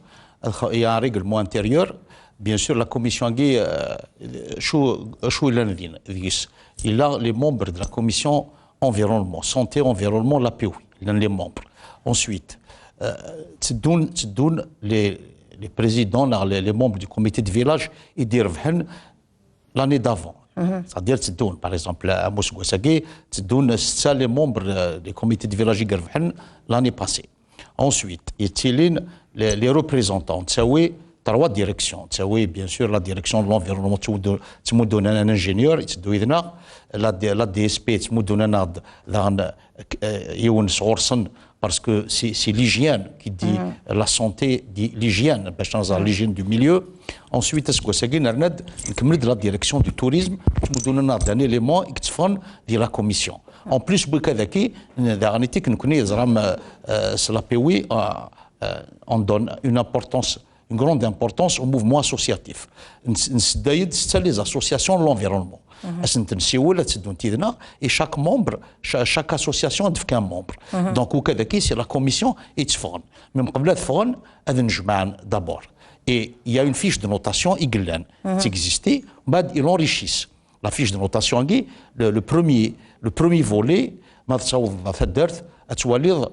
Il y a un règlement intérieur. Bien sûr, la commission-agi, euh, acu acu yellan din, deg-s? Il y a les membres de la commission environnement, santé, environnement, l'A P W, les membres. Ensuite, euh, tteddun, tteddun les, les présidents, neɣ les, les membres du comité de village, i d-irebḥen l'année d'avant. C'est-à-dire, tteddun, par exemple, am useggas-agi, tteddun setta les membres, euh, du comité de village i irebḥen l'année passée. Ensuite, yettilin les, les représentants, nettawi trois directions. Nettawi, bien sûr, la direction de l'environnement, ttmuddu-, ttmuddun-aneɣ un ingénieur, yetteddu yid-neɣ, la, D- la D S P, ttmuddun-aneɣ-d daɣen, euh, yiwen sɣur-sen, parce que c'est c'est l'hygiène qui dit, la santé dit l'hygiène, bac ad nẓer l'hygiène du milieu. Ensuite, aseggas-agi, nerna-d, nkemmel-d la direction du tourisme, ttmuddun-aneɣ-d un élément i yetteffɣen di la commission. En plus, bika daki, daɣen itik nekni, teẓram, euh, euh, s l'A P W, euh, euh, on donne une importance, une grande importance au mouvement associatif. Nsedda-d setta les associations de l'environnement. Ad sent-nsiwel, ad teddunt yid-neɣ, et chaque membre, cha- chaque association ad d-tefk un membre. Donc, uka daki, c'est la commission i yetteffɣen. Mais mqbel ad ffɣen, ad nnejmaɛen d'abord. Et il y a une fiche de notation i yellan, qui existe, mbaɛd il enrichit. La fiche de notation-agi, le, le premier, le premier volet, ma tessawḍeḍ ɣer taddart, ad twaliḍ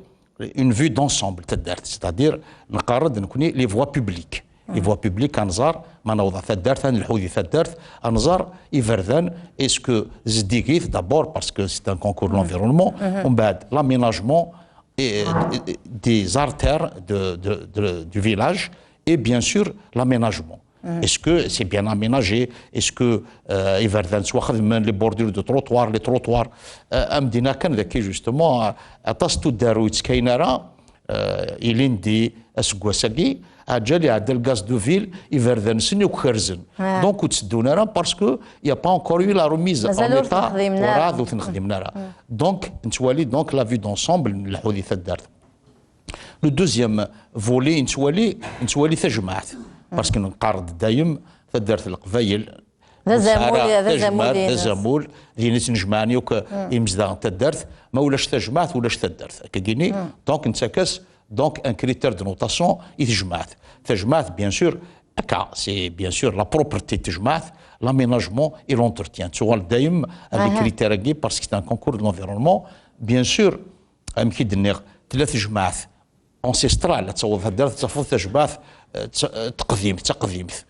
une vue d'ensemble taddart, c'est-à-dire, neqqar-d nekni les voies publiques. Les voies publiques, ad nẓer, ma naweḍ ɣer taddart, ad nelḥu di taddart, ad nẓer iberdan, est-ce que zeddigit, d'abord parce que c'est un concours de l'environnement, mbaɛd l'aménagement, et, et des artères de, de- de- du village, et bien sûr l'aménagement. Est-ce que c'est bien aménagé? Est-ce que, euh, iberdan ttwaxedmen, les bordures de trottoirs, les trottoirs? Euh, am din akken daki, justement, euh, aṭas n tuddar ur yettkayyen ara, euh, ilindi aseggas-agi, aǧal iɛedda le gaz de ville, iberdan-nsen akk kerzen. Donc, ur tteddun ara parce que il y a pas encore eu la remise en état, werɛad ur ten-xdimen ara. Donc, nettwali donc la vue d'ensemble, nleḥḥu di taddart. Le deuxième volet, nettwali, nettwali tajmaɛt. Parce que neqqar-d dayem, taddart n Leqbayel, d azamul, d azamul, d azamul, din i ttnejmaɛen yakk imezdaɣ n taddart, ma ulac tajmaɛt, ulac taddart. Akka gini, donc, nettak-as, donc, un critère de notation i tejmaɛt. Tajmaɛt, bien sûr, akka, c'est bien sûr la propreté de tejmaɛt, l'aménagement et l'entretien. Tuɣal dayem, les critères-agi, parce que c'est un concours de l'environnement, bien sûr, amek i d-nniɣ, tella tejmaɛt ancestrale, ad taweḍ taddart, ad tafeḍ tajmaɛt, euh, t- euh, teqdimt, d taqdimt.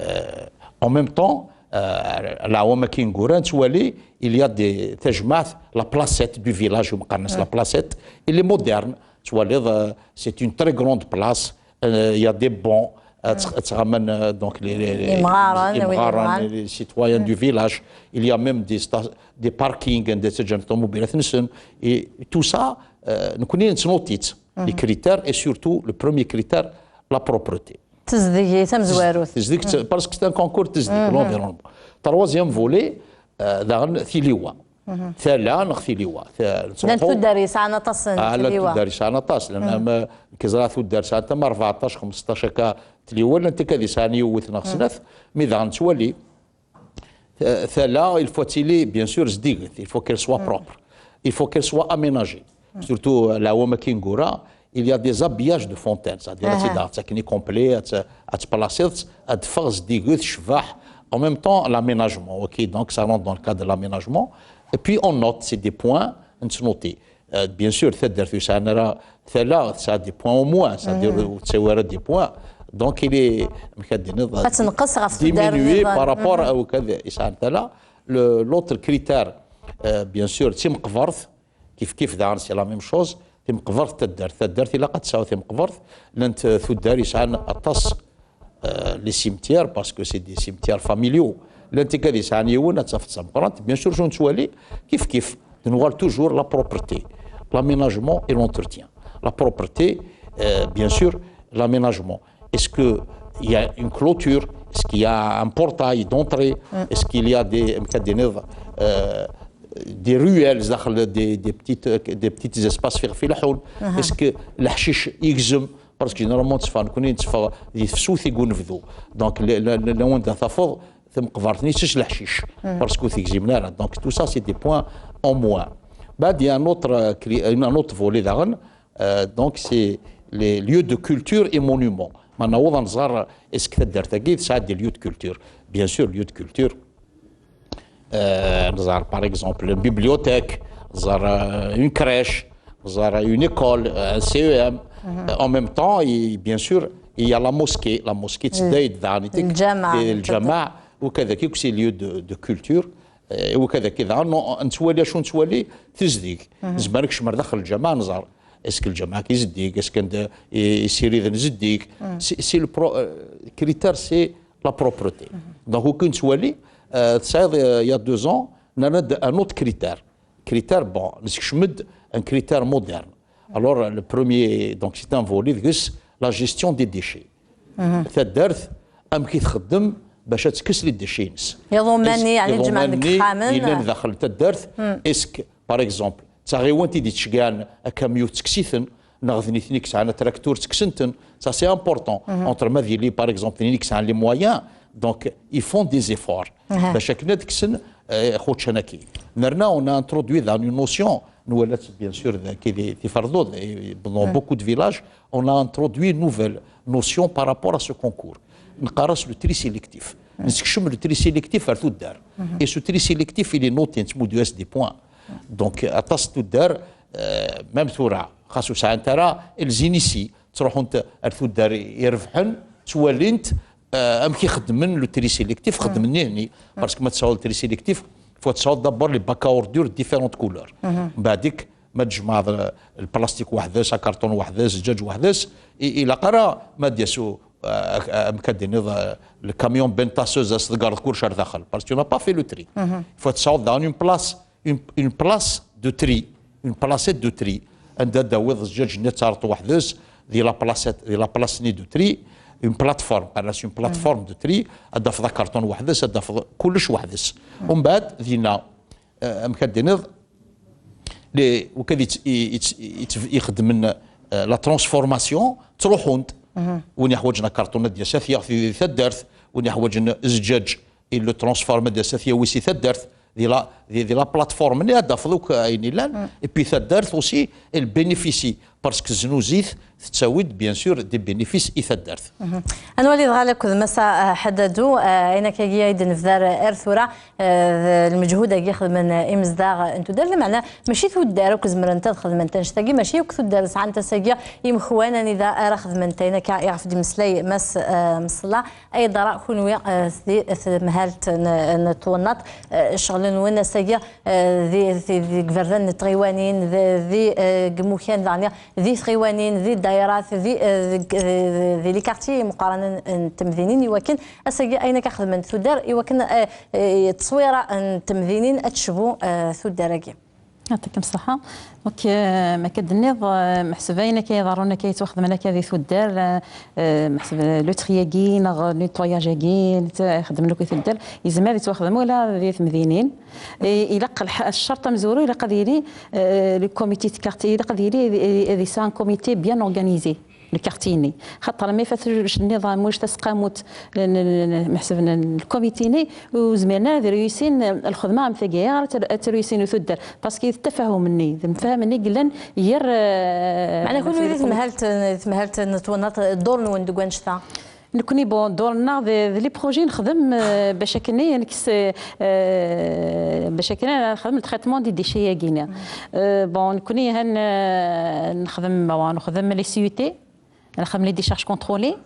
Euh, en même temps, euh, leɛwam-agi ineggura, nettwali, il y a des, tajmaɛt, la placette du village, umi qqaren la placette, elle est moderne, twaliḍ, euh, c'est une très grande place, euh, il y a des bancs, euh, tt- ttɣaman, euh, donc les, les, les, Imɣaren, les oui, imɣaren, imɣaren. Les citoyens du village, il y a même des sta- des parkings, anda ttaǧǧan ṭumubilat-nsen, et tout ça, euh, nekni nettnuti-t, les critères, et surtout le premier critère, la propreté. Tezdeg tamezwarut. Tezdeg, parce que c'est un concours tezdeg, l'environnement. Troisième volet, euh, daɣen tiliwa. Tala neɣ tiliwa. Ta- Llant nettruḥu- tuddar yesɛan aṭas n Ah, llant tliwa. Tuddar yesɛan aṭas, llan am, euh, nek ẓriɣ tuddar sɛant am rbeɛṭac, xmesṭac akka tliwa, llant akka di sɛan yiwet neɣ snat, mi daɣen nettwali, euh, tala, il faut tili, bien sûr, zeddiget, il faut qu'elle soit propre, il faut qu'elle soit aménagée. Surtout, euh, leɛwam-agi ineggura, il y a des habillages de fontaines, c'est-à-dire, ad tt-id-, ad tt-akken i complet, ad tt-, ad tplaciḍ, ad teffeɣ zeddiget, tecbeḥ. En même temps, l'aménagement, ok, donc ça rentre dans le cadre de l'aménagement. Et puis, on note, c'est des points, nettnuti. Euh, bien sûr, taddart ur yesɛi ara tala, tesɛa des points au moins, c'est-à-dire, ur tettawi ara des points. Donc il est, amek ad d-tiniḍ, ad tenqes ɣef tuddar diminué nniḍen. Par rapport à ukad yesɛan tala. Le- l'autre critère, euh, bien sûr, d timeqbert. Kif kif daɣen, c'est la même chose. Timeqbert, taddart, taddart ilaq ad tesɛu timeqbert. Llant tuddar yesɛan aṭas, euh, les cimetières, parce que c'est des cimetières familiaux. Llant ikad yesɛan yiwen, ad tafeḍ d tameqrant. Bien sûr, acu nettwali, kif kif, d nuɣal toujours la propreté, l'aménagement et l'entretien. La propreté, euh, bien sûr, l'aménagement. Est-ce qu'il y a une clôture? Est-ce qu'il y a un portail d'entrée? Est-ce qu'il y a des, euh, des ruelles, des, des, petites, des petits espaces في الحون? Est-ce que leḥcic يجزم? Parce que généralement, تصفى نكوني تصفى دي فسوثي قون فذو. Donc, لو وين تفض ثم قبرتني تش leḥcic. Parce que تجزمنا. Donc, tout ça, c'est des points en moins. بعد, il y a un autre, euh, cri- un autre volet داغن. Euh, donc, c'est les lieux de culture et monuments. ما نعوض نزار, est-ce que تدرت أكيد ساعات des lieux de culture? Bien sûr, lieux de culture. Euh, نزار, par exemple, une bibliothèque, نزار, euh, une crèche, نزار, une école, euh, un C E M. Euh, en même temps, et bien sûr, il y a la mosquée. La mosquée, c'est الجامع. الجامع, وكذا كيك, c'est lieu de, de culture. Euh, وكذا كذا, non, نتوالي شو نتوالي تزديق. زمان كشمر داخل الجامع نزار. Est-ce que الجامع كي زديق؟ Est-ce que عند يسيريد نزديق? C'est, c'est le pro, euh, critère, c'est la propreté. Donc, وكي نتوالي, euh, تسعيد, euh, il y a deux ans, on a un autre critère. Critère, bon, نسكشمد un critère moderne. Alors, le premier, donc, c'est un volet, c'est la gestion des déchets. Taddart, amek i txeddem باش ad tekkes les déchets-ines. Iḍumman-nni, يعني, ǧemɛen deg yexxamen. Yellan daxel taddart, est-ce que, par exemple, d taɣiwant i d-yettceggɛen akamyu ttekkes-iten, neɣ d nitni i yesɛan atraktur ttekksen-ten, ça c'est important. Entre ma d yili, par exemple, d nitni i yesɛan les moyens, donc ils font des efforts. Bac akken ad kksen, eh, xuččan-agi. Nerna, on a introduit dans une notion, nwala-tt, bien sûr, daki di, di Ferḍuḍ, et dans beaucoup de villages, on a introduit une nouvelle notion par rapport à ce concours. Neqqar-as le tri sélectif. Nessekcem le tri sélectif ar tuddar. Et ce tri sélectif, il est noté, nettmuddu-as des points. Donc, aṭas n tuddar, euh, même tura, xas ur sɛant ara, elles initient, ttruḥunt ar tuddar irebḥen, ttwalint, euh, amek i xeddmen le tri sélectif, xeddmen nihni. Parce que ma tesɛuḍ le tri sélectif, faut tesɛuḍ d'abord les bacs à ordures de différentes couleurs. Mbeɛdik, ma tjemɛeḍ, euh, le plastique weḥd-s, akarṭun weḥd-s, zzǧaǧ weḥd-s, i, ilaq ara ma d-yas u-, euh, amek ad d-tiniḍ, euh, le camion ben tasseuse, ad s-tḍeggreḍ kullec ar daxel, parce que tu n'as pas fait le tri. Faut tesɛuḍ daɣen une place, une, une place de tri, une placette de tri. Anda ad d-tawiḍ zzǧaǧ-nni ad taɣeḍ-t weḥd-s, di la placette, di la place-nni de tri, une plateforme, qqaren-as une plateforme de tri, ad d-tafeḍ akarṭun weḥd-s, ad d-tafeḍ kullec weḥd-s. Umbeɛd, dinna, euh, amek ad d-tiniḍ, les, وكذا يت-, يت-, يت-, يخدمن, euh, la transformation, ttruḥunt. Win yeḥwaǧen akarṭun ad d-yas ad t-yaɣ di taddart, win yeḥwaǧen zzǧaǧ, il le transforme, ad d-yas ad t-yawi si taddart, di la, di, di la plateforme-nni ad d-tafeḍ akk ayen yellan, et puis taddart aussi, elle bénéficie, parce que znuzit tettawi-d, bien sûr, des bénéfices i taddart. Ad nwali dɣa akked Massa, eh, Ḥaddadu, eh, ayen akkagi ay d-nebda ar, ar tura, eh, d lmeǧhud-agi xedmen, eh, imezdaɣ n tuddar, lameɛna mačči tuddar akk zemrent ad xedment annect-agi, mačči akk tuddar sɛant ass-agi imekwan anida ara xedment ayen akka iɣef d-imeslay Mass, eh, Mṣella. Ay ḍra kunwi, eh, di temhalt n, n twennaḍt, eh, ccɣel-nwen ass-agi, eh, di, di, di iberdan n tɣiwanin, di, di, eh, deg imukan daɣen, di tɣiwanin, di ddayrat, di, eh, deg, eh, di les quartiers imeqqranen n temdinin, iwakken ass-agi ayen akka xedment tuddar, iwakken, eh, eh, tteswira n temdinin ad tecbu, eh, tuddar-agi. Yɛṭikem ṣṣeḥḥa. Donc, eh, ma akka d-tenniḍ, eh, meḥseb ayen akka iḍerrun akka yettwaxedmen akka di tuddar, eh, eh, meḥseb le tri-agi neɣ nettoyage-agi, netta ixeddmen akk di tuddar, yezmer ad yettwaxdem ula di temdinin. Eh, ilaq lḥ-, ccerṭ amezwaru, ilaq ad yili, eh, le comité de quartier, ilaq ad yili, eh, ad yesɛu un comité bien organisé. Le quartier-nni. Xaṭer mi fat nniḍam, wis taseqqamut, n, n, n, meḥseb n, n lkomiti-nni, ur zmiren ara ad réussin lxedma am tagi, ayɣer ad t-, ad réussin tuddar? Parce que d ttafahum-nni, d lemfaham-nni i yellan gar, eh, meɛna kunwi di temhalt, di temhalt n twennaḍt, ddur-nwen deg wannect-a? Nekni, bon, ddur-nneɣ d, d les projets nexdem, eh, bac akken i nekkes, eh, bac akken ara nexdem le traitement des déchets-agi-nni. Eh, bon, nekni han, eh, nexdem, bon, nexdem les C U T, nexdem les décharges contrôlées.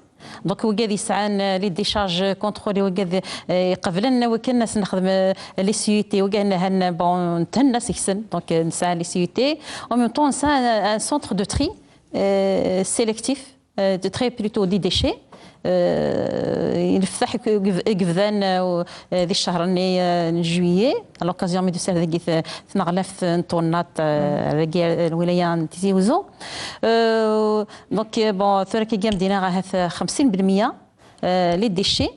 Donc, wigad yesɛan, euh, les décharges contrôlées, wigad, euh, iqeblen wakken ad s-nexdem, euh, les C U T, wigad nhan, bon, nthenna seg-sen. Donc, euh, nesɛa les C U T. En même temps, nesɛa un, un centre de tri, euh, sélectif, euh, de tri plutôt des déchets. Euh, nefteḥ deg, deg yebdan, euh, di ccher-nni, euh, n juillet, à l'occasion mi d-tusa dagi t-, tneɣlaft n tunnaḍt, euh, dagi, euh, lwilaya n Tizi Uzzu. Euh, donc, euh, bon, tura kagi am d-iniɣ ahat xemsin بالمية, euh, les déchets,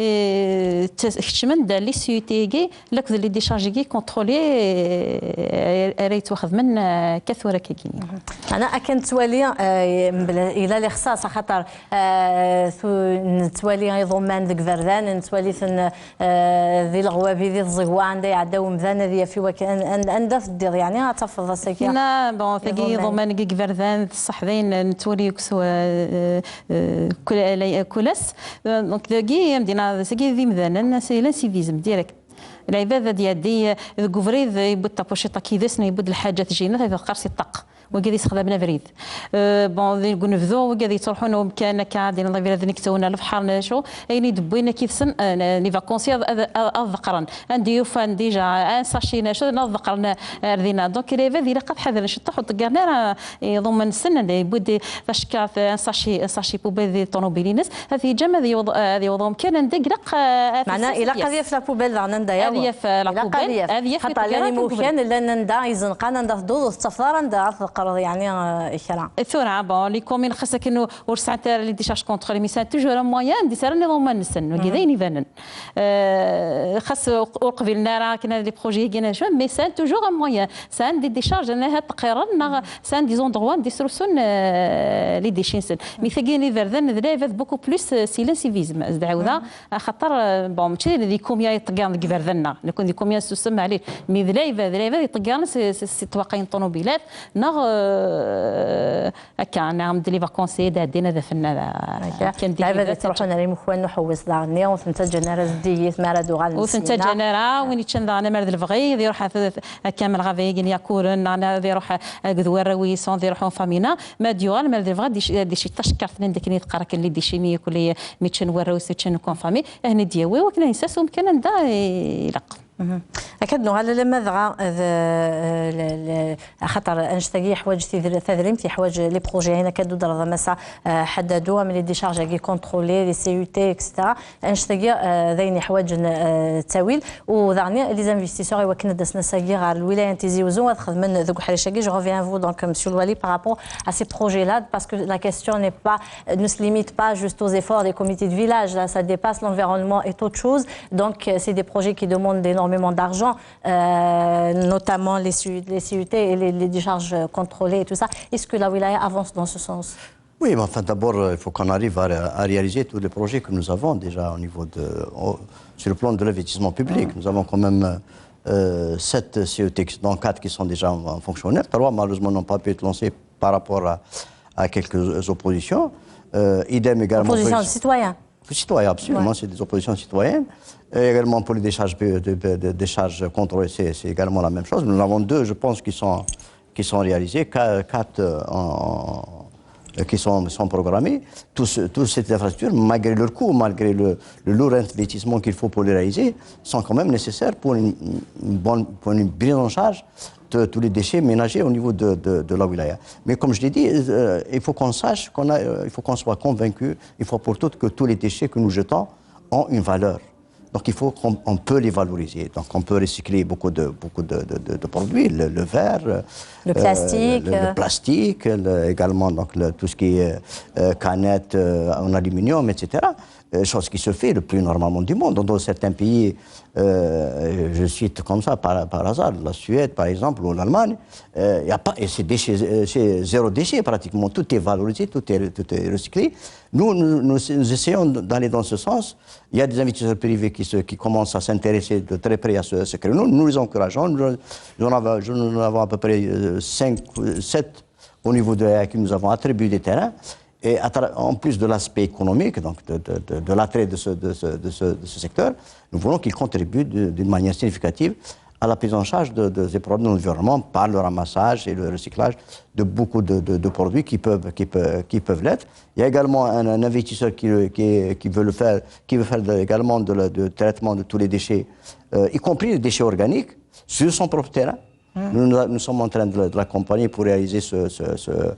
euh, t-, keččmen-d les C U T-agi, akked les décharges-agi contrôlées, euh, ara yettwaxedmen, euh, akka tura kagi. Ana akken nettwali, euh, mebla-, ila lixsas, axaṭer, euh, tu-, nettwali iḍumman deg iberdan, nettwali-ten, euh, di leɣwabi, di tẓegwa, anda iɛedda umdan, ad yaf i wakken, an-, an-, anda teddiḍ, yeɛni, ad tafeḍ ass-agi. Kina, bon, tagi iḍumman. Iḍumman deg iberdan, d ṣṣeḥ dayen, nettwali akk s, euh, euh, kul, kul ass. Euh, donc, dagi, am d-iniɣ, sagi d imdanen, c'est l'incivisme direct. Lɛibad ad iɛeddi, euh, deg ubrid, yewwi-d tapuciṭ akid-s, neɣ yewwi-d lḥaǧa tjinat, ad yeqqers i ṭṭaq. Wigi ad yessexdamen abrid. Euh, bon, deg unebdu, wigi ad yettruḥun umkan akka, ad iniḍ abrid ad iktawen ɣer lebḥer, neɣ acu, ayen i d-wwin akid-sen, euh, les vacanciers ad, ad, ad, ad ḍeqqren. Anda yufan déjà un sachet neɣ acu, ad ḍeqqren ar dinna. Donc, lɛibad ilaq ad ḥadren ciṭuḥ, ur ṭeggren ara iḍumman-nsen, anda yewwi-d tacekkart, un sachet, un sachet poubelle di ṭunubil-ines, ad t-yeǧǧ am ad yewweḍ, ad yewweḍ umkan anda ilaq, euh, ad Meɛna, t-yessefk ilaq ad yaf. Yaf la poubelle daɣen anda ad yaweḍ. Yaf, euh, la poubelle, ad yaf, ad yaf, ur ṭeggir ara llan imukyan, llan anda izenqan, anda tedduḍ ur tettafeḍ ara anda ara tḍeqqreḍ, yeɛni, euh, kra. Tura, bon, les communes xas akken ur, ur sɛant ara les décharges contrôlées, mais sɛant toujours un moyen, anda sɛan iḍumman-nsen, wagi d ayen ibanen. Euh, xas ur, ur qbilen ara akken ad les projets-agi, neɣ acu, mais sɛan toujours un moyen. Sɛan des décharges, neɣ ad ṭṭeqqiren, neɣ sɛan des endroits anda srusun, euh, les déchets-nsen. Mi tagi n iberdan, d lɛibad beaucoup plus, euh, si l'incivisme, ad ɛawdeɣ, axaṭer, euh, bon, mačči d les communes i ṭeggaren deg iberdan-nneɣ. Nekkni d les communes susem, maɛlic. Mais d lɛibad, d lɛibad i ṭeggaren si, si, si ṭṭwaqin n ṭṭunubilat, neɣ, euh, akka, neɣ d les vacanciers ad ɛeddin ad afen, ad, akka. Akken d lɛibad igidat, yettruḥun ar imukwan n uḥewwes daɣen-nni, ur ten-ttaǧǧan ara zeddigit mi ara d-uɣalen. Ur ten-ttaǧǧan ara, win yeččan daɣen amar d lebɣi, ad iruḥ ad, akka am lɣaba-agi n Yakuren, neɣ ad iruḥ akked warraw-is, ad iruḥ en famille, ma ad yuɣal, ma ad yebɣa ad ic-, ad icit tacekkart-nni, d akken i teqqar akken les déchets-nni, kulli mi ččan warraw-is, ččan en famille, ahni d-yawi, wakken ad yens-as umkan anda ilaq. Akka d-nuɣal alamma dɣa d, le, le, axaṭer annect-agi yeḥwaǧ tidr-, tadrimt, yeḥwaǧ les projets-in akka d-udreḍ a Massa, euh, ḥaddadu, am les décharges-agi contrôlées, les C U T, et cetera. Annect-agi, euh, d ayen yeḥwaǧen, euh, ttawil. U daɣen, les investisseurs, i wakken ad d-asen ass-agi ɣer lwilaya n Tizi Uzzu, ad xedmen deg uḥric-agi. Je reviens à vous, donc, Monsieur le Wali, par rapport à ces projets-là, parce que la question n'est pas, ne se limite pas juste aux efforts des comités de village. Là, ça dépasse l'environnement et autre chose. Donc, euh, c'est des projets qui demandent énormément d'argent, euh, notamment les C U, les C U T et les, les décharges contrôlées et tout ça. Est-ce que la wilaya avance dans ce sens ? Oui, mais enfin, d'abord, euh, il faut qu'on arrive à, à réaliser tous les projets que nous avons déjà au niveau de, au, sur le plan de l'investissement public. Nous avons quand même, euh, sept C E T, dont quatre qui sont déjà en, en fonctionnaire. Trois, malheureusement, n'ont pas pu être lancés par rapport à, à quelques oppositions. Euh, idem également pour Opposition les citoyenne. Citoyens, absolument, c'est des oppositions citoyennes. Et également pour les décharges, de, de, de décharges contrôlées, c'est, c'est également la même chose. Nous en avons deux, je pense, qui sont, qui sont réalisées, qua-, quatre, euh, en, euh, qui sont, sont programmées. Tous ce, toutes ces infrastructures, malgré leur coût, malgré le, le lourd investissement qu'il faut pour les réaliser, sont quand même nécessaires pour une, une bonne, pour une prise en charge de tous les déchets ménagers au niveau de, de, de la wilaya. Mais comme je l'ai dit, euh, il faut qu'on sache, qu'on a, euh, il faut qu'on soit convaincu, une fois pour toutes, que tous les déchets que nous jetons ont une valeur. Donc il faut qu'on, on peut les valoriser. Donc on peut recycler beaucoup de, beaucoup de, de, de, de produits, le, le verre, euh, le plastique, le, le, euh, plastique, le, également donc le, tout ce qui est, euh, canette, euh, en aluminium, et cetera. Euh, chose qui se fait le plus normalement du monde. Dans certains pays, euh, je cite comme ça par, par hasard, la Suède par exemple ou l'Allemagne, euh, il y a pas, et c'est déchet, euh, c'est zéro déchet pratiquement. Tout est valorisé, tout est, tout est recyclé. Nous, nous, nous, nous essayons d'aller dans ce sens. Il y a des investisseurs privés qui, se, qui commencent à s'intéresser de très près à ce, ce créneau. Nous les encourageons. Nous, nous en avons, nous en avons à peu près, euh, cinq, sept au niveau de l'A I A que nous avons attribué des terrains. Et à tra-, en plus de l'aspect économique, donc de, de, de, de l'attrait de ce, de ce, de ce, de ce secteur, nous voulons qu'ils contribuent de, d'une manière significative à la prise en charge de, de ces problèmes d'environnement par le ramassage et le recyclage de beaucoup de, de- de produits qui peuvent, qui, peut- qui peuvent l'être. Il y a également un, un investisseur qui, qui- qui veut le faire, qui veut faire de- également de, la- de traitement de tous les déchets, euh, y compris les déchets organiques, sur son propre terrain. Nous, nous, nous sommes en train de, de l'accompagner pour réaliser ce, ce- ce-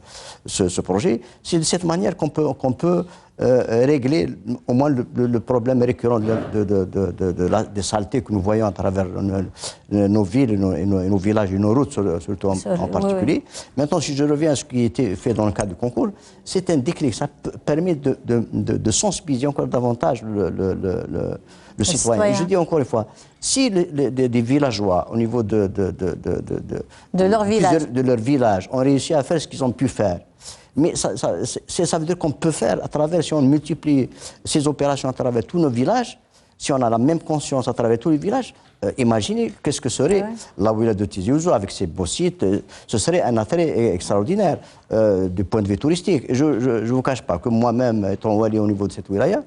ce- ce projet. C'est de cette manière qu'on peut, qu'on peut euh, régler au moins le, le- le problème récurrent de, de- de- de- de- de la- des saletés que nous voyons à travers nos, nos villes et nos, et nos- et nos villages et nos routes, sur- surtout en, Sur- en oui, oui. particulier. Maintenant, si je reviens à ce qui a été fait dans le cadre du concours, c'est un déclic. Ça p- permet de, de- de- de sensibiliser encore davantage le, le- le- le- le citoyen. Et je citoyen. Dis encore une fois, si les, les- des, des villageois au niveau de, de, de- de- de- de- De leur de plusieurs- village. De leur village ont réussi à faire ce qu'ils ont pu faire, mais ça, ça, c'est- c'est- ça veut dire qu'on peut faire à travers, si on multiplie ces opérations à travers tous nos villages, si on a la même conscience à travers tous les villages, euh, imaginez qu'est-ce que serait la wilaya de Tizi Ouzou avec ses beaux sites. Euh, ce serait un attrait e- extraordinaire euh, du point de vue touristique. Et je ne vous cache pas que moi-même, étant wali au niveau de cette wilaya,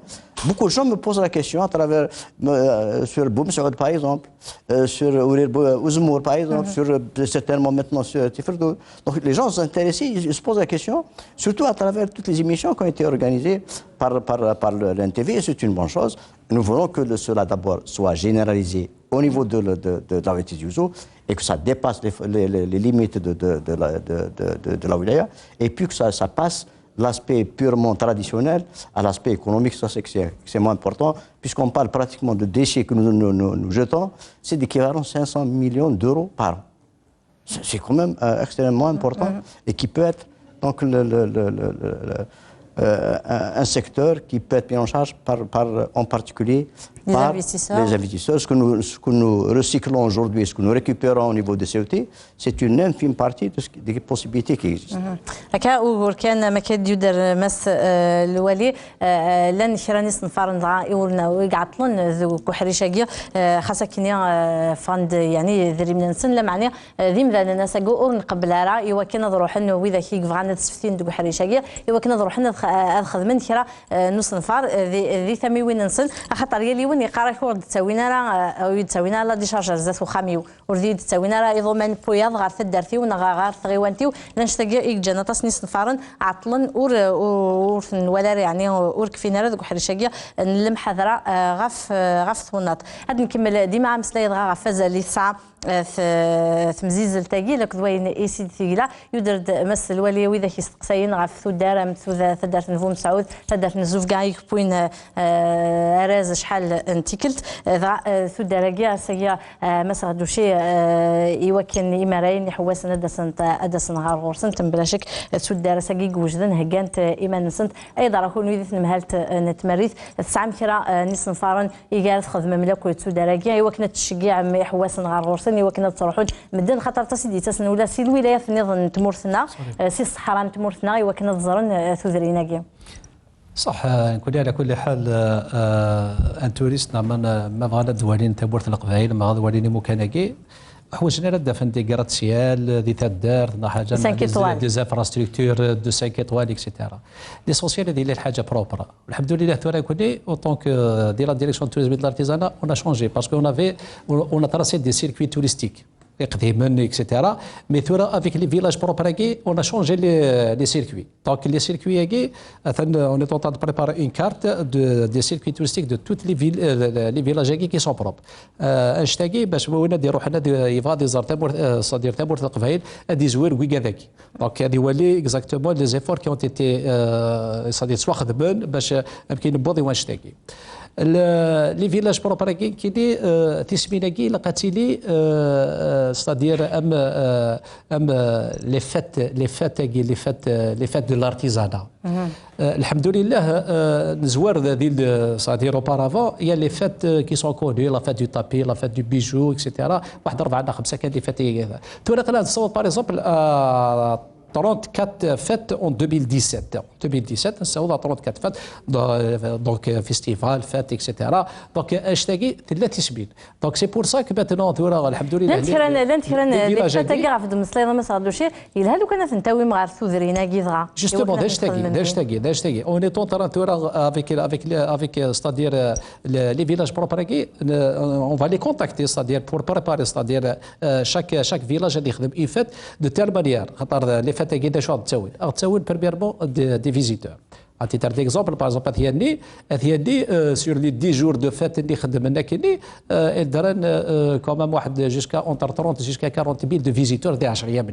beaucoup de gens me posent la question à travers, euh, sur Boumsaoud par exemple, euh, sur Ourir Bou- Ouzmour par exemple, sur, euh, certainement maintenant sur Tiferdou. Donc les gens sont intéressés, ils, ils se posent la question, surtout à travers toutes les émissions qui ont été organisées par, par, par le- l'N T V, et c'est une bonne chose. Nous voulons que le- cela d'abord soit généralisé au niveau de, le- de, de la Tizi Ouzou et que ça dépasse les, les- les- les limites de, de- de la, de, de- de- de la wilaya, et puis que ça, ça passe l'aspect purement traditionnel à l'aspect économique. Ça, c'est que c'est extrêmement important, puisqu'on parle pratiquement de déchets que nous, nous- nous- nous jetons, c'est d'équivalent cinq cents millions d'euros par an. C'est c'est quand même euh, extrêmement important et qui peut être donc le, le- le- le- le- le- euh, un, un secteur qui peut être pris en charge par, par, en particulier Les par investisseurs. Les investisseurs. Ce que nous, ce que nous recyclons aujourd'hui, ce que nous récupérons au niveau des C E T, c'est une infime partie de ce qui- des possibilités qui existent. Akka ugur kan ma akka d-yuder Mass euh, Lwali, euh, llan kra n yisenfaren dɣa i ur n- i iɛeṭṭlen deg uḥric-agi, euh, xas akken euh, ffɣen-d yeɛni idrimen-nsen, lameɛna d imdanen ass-agi ur nqebbel ara i wakken ad ruḥen widak i yebɣan ad seftin deg uḥric-agi, i wakken ad ruḥen ad, ad xedmen kra eh, n usenfar eh, di, di tamiwin-nsen, axaṭer yal yiwen yeqqar-ak ur d-ttawin ara, eh, ur d-ttawin ara la décharge ar zdat uxxam-iw, ur d-iyi-d-ttawin ara iḍuman n wiyaḍ ɣer taddart-iw neɣ ɣer tɣiwant-iw. D annect-agi i yeǧǧan aṭas n yisenfaren ɛeṭṭlen, ur, ur, ur ten-nwala ara, yeɛni ur kfin ara deg uḥric-agi n lemḥadra eh, ɣef, eh, ɣef twennaḍt. Ad nkemmel dima ameslay dɣa ɣef wazal i tesɛa eh, t- temzizzelt-agi, akked wayen i s-id-tegla. Yuder-d Mass Lwali widak isteqsayen ɣef tuddar am tuda- taddart n Bumesɛud, taddart n Zufga i yewwin eh, arraz acḥal n tikkelt. Eh, dɣa eh, tuddar-agi ass-agi eh, Mass Ɣedduci eh, i wakken imarayen iḥewwasen ad d-asent ad d-asen ɣer ɣur-sent, mebla cek eh, tuddar ass-agi i iwejden heggant eh, iman-nsent. Ay ḍra kunwi di tnemhalt eh, n tmerrit, tesɛam kra eh, n yisenfaren i gar txedmem lakk d tuddar-agi i wakken ad tceggiɛem iḥewwasen ɣer ɣur-sen, i wakken ad ttruḥun medden, xaṭer aṭas i d-yettasen ula si lwilayat nniḍen n tmurt-nneɣ, eh, si ṣṣeḥra n tmurt-nneɣ, i wakken ad ẓren eh, tudrin-agi. صح. آه، نقول على كل حال آه، آه، un touriste نعم، آه، ما بغى لا دوالين تمورت القبائل، ما بغى دوالين مكانكي. حوجنا لا دافن دي gratte-ciel دي تدار، نا حاجه، cinq étoiles. Des infrastructures de cinq étoiles, et cetera. L'essentiel هذه اللي الحاجه propre. الحمد لله ترى كوني autant que de la direction du tourisme et de l'artisanat, on a changé parce qu'on avait, on a tracé des circuits touristiques. قديما, et cetera. Mais ثورة avec les villages propres, on a changé les, les circuits. Donc les circuits, on est en train de préparer une carte de, des circuits touristiques de tous les, villes, euh, les villages qui sont propres. Euh, un ch'tagi, باش وين غادي يروح هنا يبغى يزور تمورت, c'est-à-dire تمورت القبائل, غادي يزور ويكا ذاكي. Donc هذه هو اللي exactement les efforts qui ont été, euh, c'est-à-dire سوا خدمن باش يمكن نبوض وانشتاقي. Les villages propres كي دي تسميناكي لقاتيلي, c'est-à-dire ام ام les fêtes, les fêtes, les fêtes, les fêtes de l'artisanat. الحمد لله نزوار ذي, c'est-à-dire auparavant, il y a les fêtes qui sont connues, la fête du tapis, la fête du bijou, et cetera. واحد اربعه ولا خمسه كان les fêtes. ثورة ثلاث صوت, par exemple, trente-quatre fêtes en deux mille dix-sept. En deux mille dix-sept, nessaweḍ à trente-quatre fêtes, do- donc euh, festival, fête, et cetera. Donc euh, annect-agi tella tismin. Donc c'est pour ça que maintenant tura, alhamdoulilah, llant kra n llant kra n les les villages fêtes-agi ɣef d-meslayeḍ a Mass Ɣedouci, yelha lukan ad tent-awim ɣer tudrin-agi dɣa. Justement, d annect-agi, d annect-agi, d annect-agi. On est en train tura avec avec avec euh, c'est-à-dire euh, les, les villages propres-agi, euh, on va les contacter, c'est-à-dire pour préparer, c'est-à-dire euh, chaque chaque village ad yexdem une fête de telle manière. Xaṭer les fêtes-agi d acu ad ttawin? Ad ttawin premièrement des, des visiteurs. À titre d'exemple, par exemple, At Yanni, At Yanni, euh, sur les dix jours de fête اللي خدمنا كني, euh, elles donnent euh, quand même واحد jusqu'à entre trente jusqu'à quarante mille de visiteurs دي عشر أيام.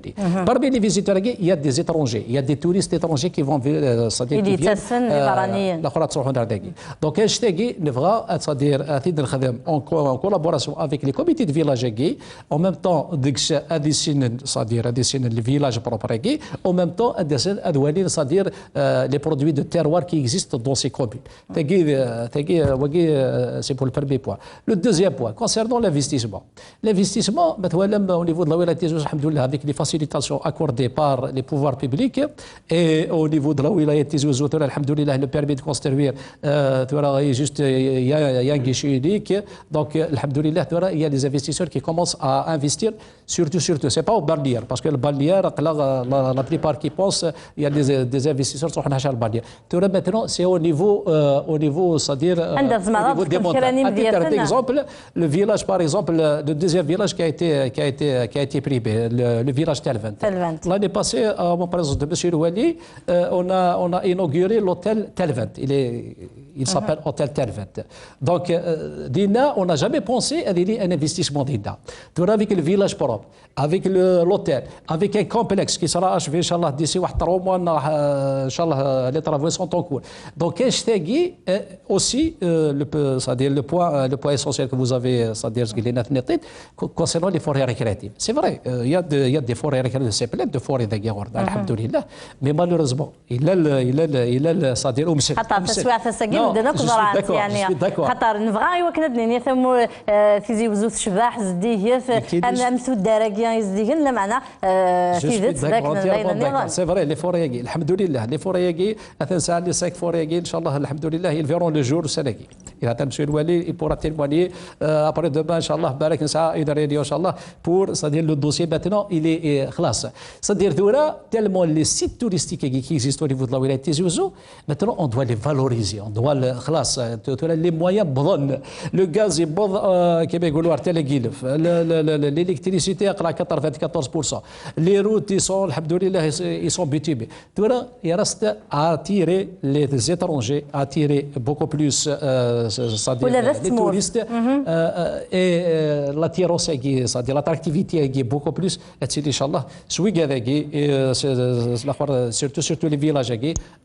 Parmi les visiteurs, il y a des étrangers, il y a des touristes étrangers qui vont venir, euh, c'est-à-dire Il qui y viennent, a des euh, la خرا تروحون هذاك. Donc, annect-agi نبغى, c'est-à-dire, ad t-id-nexdem en co- en collaboration avec les comités de village-agi, en même temps, ديك الشيء ad issinen, c'est-à-dire, ad issinen le village propre-agi, en même temps, ad asen-, ad walin, c'est-à-dire, euh, les produits de terroir qui existent dans ces communes. Tagi, euh, tagi, euh, wagi, euh, c'est pour le premier point. Le deuxième point, concernant l'investissement. L'investissement, ma twalam, au niveau de la wilaya de Tizi Ouzou, alhamdoulilah, avec les facilitations accordées par les pouvoirs publics, et au niveau de la wilaya de Tizi Ouzou, alhamdoulilah, le permis de construire, euh, tura, est juste, euh, il y a, il y a un guichet unique. Donc, euh, alhamdoulilah, tura, il y a les investisseurs qui commencent à investir. Surtout, surtout, c'est pas aux balnéaires, parce que le balnéaire, la, la, la plupart qui pensent, il y a des, des investisseurs qui sont dans le balnéaire. Tura, maintenant, c'est au niveau, euh, au niveau, c'est-à-dire, euh, Anda tzemreḍ au niveau ad des tefkeḍ kra n montagnes. À titre imedyaten? D'exemple, le village, par exemple, le deuxième village qui a été, qui a été, qui a été primé, le, le village Talvent. Talvent. L'année passée, en présence de Monsieur le Wali, euh, on a, on a inauguré l'hôtel Talvent. Il est, il s'appelle Hôtel Talvent. Donc, euh, dinna, on n'a jamais pensé à un investissement dinna. Tura, avec le village propre, avec le- l'hôtel, avec un complexe qui sera achevé, Inch'Allah, d'ici واحد trois mois, euh, Inch'Allah, euh, les travaux sont en cours. Donc, annect-agi, euh, aussi, euh, le, c'est-à-dire le point, euh, le point essentiel que vous avez, euh, c'est-à-dire ce que les nationalités, co- concernant les forêts récréatives. C'est vrai, euh, il y a de- il y a des forêts récréatives, c'est plein de forêts d'ailleurs, alhamdoulilah. Mais malheureusement, il a le, il a le, il a le, c'est-à-dire, umsen. Xaṭer Umsen. Taswiɛt ass-agi Non, medden akk je suis ẓran-tt, d'accord, yeɛni. Je suis d'accord. Xaṭer nebɣa i wakken ad d-nini tamur, eh, Tizi Wezzu tecbeḥ, zeddiget, Kidis- am am tuddar-agi i zeddigen, lameɛna, eh, Je suis tidet d akken d'accord, d entièrement ayen d'accord. nniḍen. C'est vrai, les forêts-agi, alhamdoulilah, les forêts-agi, atan sɛan les cinq forêts-agi, Inch'Allah, alhamdoulilah, ils verront le jour, ussan-agi. Ila atan Monsieur le Wali, il pourra témoigner. Euh, après-demain, Inch'Allah, barak, nesɛa une réunion, Inch'Allah, pour, c'est-à-dire le dossier maintenant, il est, est خلاص. C'est-à-dire, tura, tellement les sites touristiques qui existent au niveau de la wilaya de Tizi Ouzou, maintenant, on doit les valoriser, on doit le, خلاص, euh, tura, les moyens, bon, le gaz, est bon, euh, كما يقولوا, ارتلى كيلف. Le- le- le- l'électricité, quatre-vingt-quatorze pour cent. Les routes, ils sont, alhamdoulilah, ils sont bitumées. Tura, il reste à attirer les étrangers, à attirer beaucoup plus, euh, c'est-à-dire, Ula d euh, at les tmurt. Touristes, euh, euh, et euh, l'attirance, c'est-à-dire l'attractivité, beaucoup plus, et c'est, Inch'Allah, ce week-end, et, euh, c'est- c'est- c'est la fois, surtout, surtout les villages,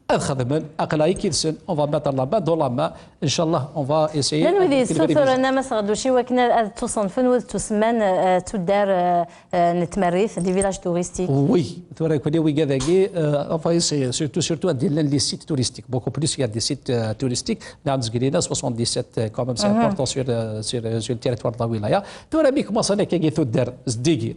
ad xedmen, aql-aɣ yid-sen, on va mettre la main dans la main, Inch'Allah, on va essayer. Llan wid de- de- yessuturen, a Mass Ɣedouci, wakken ad ttuṣenfen, ad ttusemman, eh, tuddar, eh, eh, n tmerrit, les villages touristiques. Oui, tura kuni wigad-agi, euh, on va essayer, surtout, surtout, ad d-ilin les sites touristiques. Beaucoup plus, il y a des sites euh, touristiques. Nɛam, zgilina, soixante-dix-sept, euh, quand même, c'est important sur, euh, sur, euh, sur le territoire de la wilaya. Tura mi commence avec agi tuddar, zeddigin.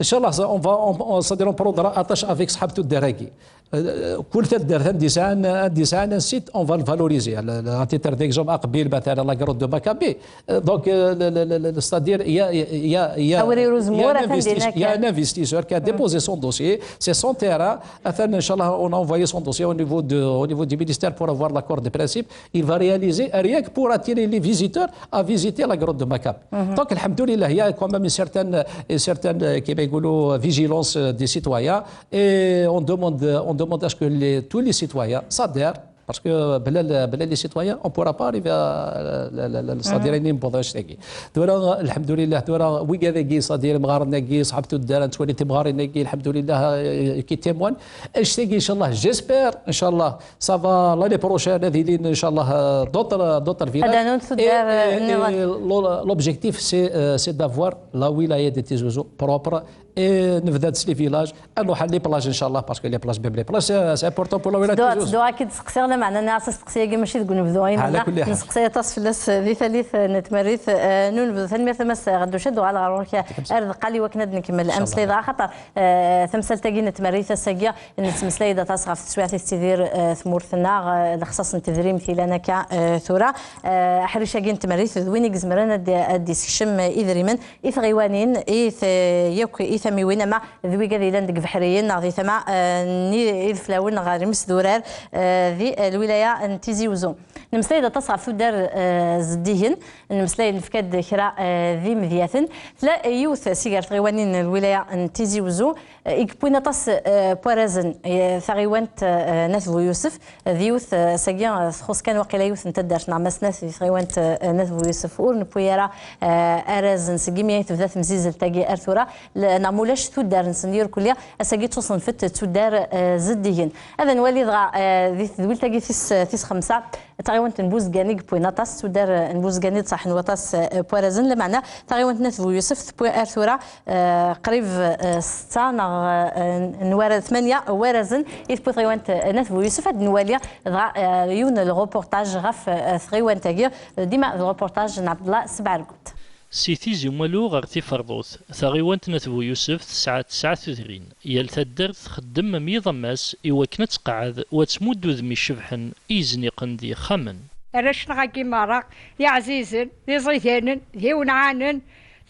Inch'Allah, ça, on va, on, on, c'est-à-dire, on prendra attache avec صحاب tuddar-agi. Euh, كل taddart anda yesɛan, anda yesɛan un site, on va le valoriser. Le- le- À titre d'exemple, Aqbil, مثلا, la grotte de Macabée. Euh, donc, euh, le- le- le- le- c'est-à-dire, il y a, il y a, il y a, Awriru il y a Zemmour, un atan investi- dinna il y a kan. Un investisseur qui a déposé son dossier, c'est son terrain. Atan, Inch'Allah, on a envoyé son dossier au niveau, de, au niveau du ministère pour avoir l'accord de principe. Il va réaliser, rien que pour attirer les visiteurs à visiter la grotte de Macabée. Donc, alhamdoulilah, il y a quand même une certaine, une certaine, euh, كما يقولوا, vigilance, euh, des citoyens. Et on demande, on demande à ce que les- tous les citoyens s'adhèrent. Parce que بلا ال- بلا les citoyens, on pourra pas arriver à, euh, la- la- la- c'est-à-dire, ayen i newweḍ annect-agi. Tura, alhamdoulilah, tura, wigad-agi, c'est-à-dire, imɣaren-agi, ṣaḥab tuddar, nettwali timɣarin-agi, alhamdoulilah, euh, qui témoignent. Annect-agi, Inch'Allah, j'espère, Inch'Allah, ça va, l'année prochaine, ad ilin, Inch'Allah, euh, d'autres, d'autres villages. Ad d-rnunt tuddar, Et- et- nniḍen. et l'o- l'objectif, c'est, euh, c'est d'avoir la wilaya de Tizi Ouzou propre Et nebda-d s les villages, ad nruḥ à les plages, inchallah, parce que les plages, même les plages, c'est c'est important pour la wilaya. Tedduɣ, tedduɣ ad k-id-seqsiɣ, lameɛna nniɣ-as asteqsi-agi mačči deg unebdu, ayen nella. Neṣqsi aṭas fell-as di tallit n tmerrit, eh, n unebdu. Tanemmirt a Mass Ɣedduc, ad d-uɣaleɣ ɣer ɣur-k ar deqqal i wakken ad nkemmel ameslay dɣa, axaṭer, eh, tamsalt-agi n tmerrit ass-agi, nettmeslay-d aṭas ɣef teswiɛt i tettidir, eh, tmurt-nneɣ, eh, lexṣaṣ n tedrimt yellan akka, eh, tura. Eh, aḥric-agi n tmerrit d win i izemren ad d-, ad d-isekcem idrimen i tɣiwanin, i t-, yakk i tamiwin, ama d wigad yellan deg ibeḥriyen neɣ di tama, eh, n ideflawen neɣ ɣer imesdurar, eh, di, eh, lwilaya n Tizi Uzzu. Nemmeslay-d aṭas ɣef tuddar, eh, zeddigen, nemmeslay, nefka-d kra, eh, d imedyaten. Tella yiwet si gar tɣiwanin n lwilaya n Tizi Uzzu, eh, i yewwin aṭas, eh, n warrazen, eh, taɣiwant, eh, n At Buyusef, d yiwet, eh, ass-agi, eh, txuṣṣ kan waqila yiwet n taddart neɣ ma snat di tɣiwant, eh, n At Buyusef. Ur newwi ara, eh, arrazen seg imi ay tebda temzizzelt-agi ar tura, l-, neɣ ma ulac tuddar-nsen irkelli, ass-agi ttuṣenfent d tuddar, eh, zeddigen. Ad nwali dɣa, eh, di tedwilt-agi tis, tis xemsa, taɣiwant n Buzgan i yewwin aṭas, tuddar n Buzgan i d-ṣaḥen waṭas, eh, n warrazen, lameɛna taɣiwant n At Buyusef tewwi ar tura, eh, qrib, eh, setta neɣ, eh, n warra-, tmanya warrazen i tewwi tɣiwant n At Buyusef. Ad nwali dɣa, eh, yiwen n lreportage ɣef, eh, tɣiwant-agi, dima d lreportage n Ɛebdellah Sebɛergut. Si Tizi Umalu ɣer Tiferḍut, taɣiwant n At Buyusef tesɛa tesɛa tudrin. Yal taddart txeddem am yiḍ am ass i wakken ad tqeɛɛed u ad tmudd udem icebḥen i yezniqen d yixxamen. Arrac-nneɣ-agi merra, d iɛzizen, d iẓidanen, d iwenɛanen,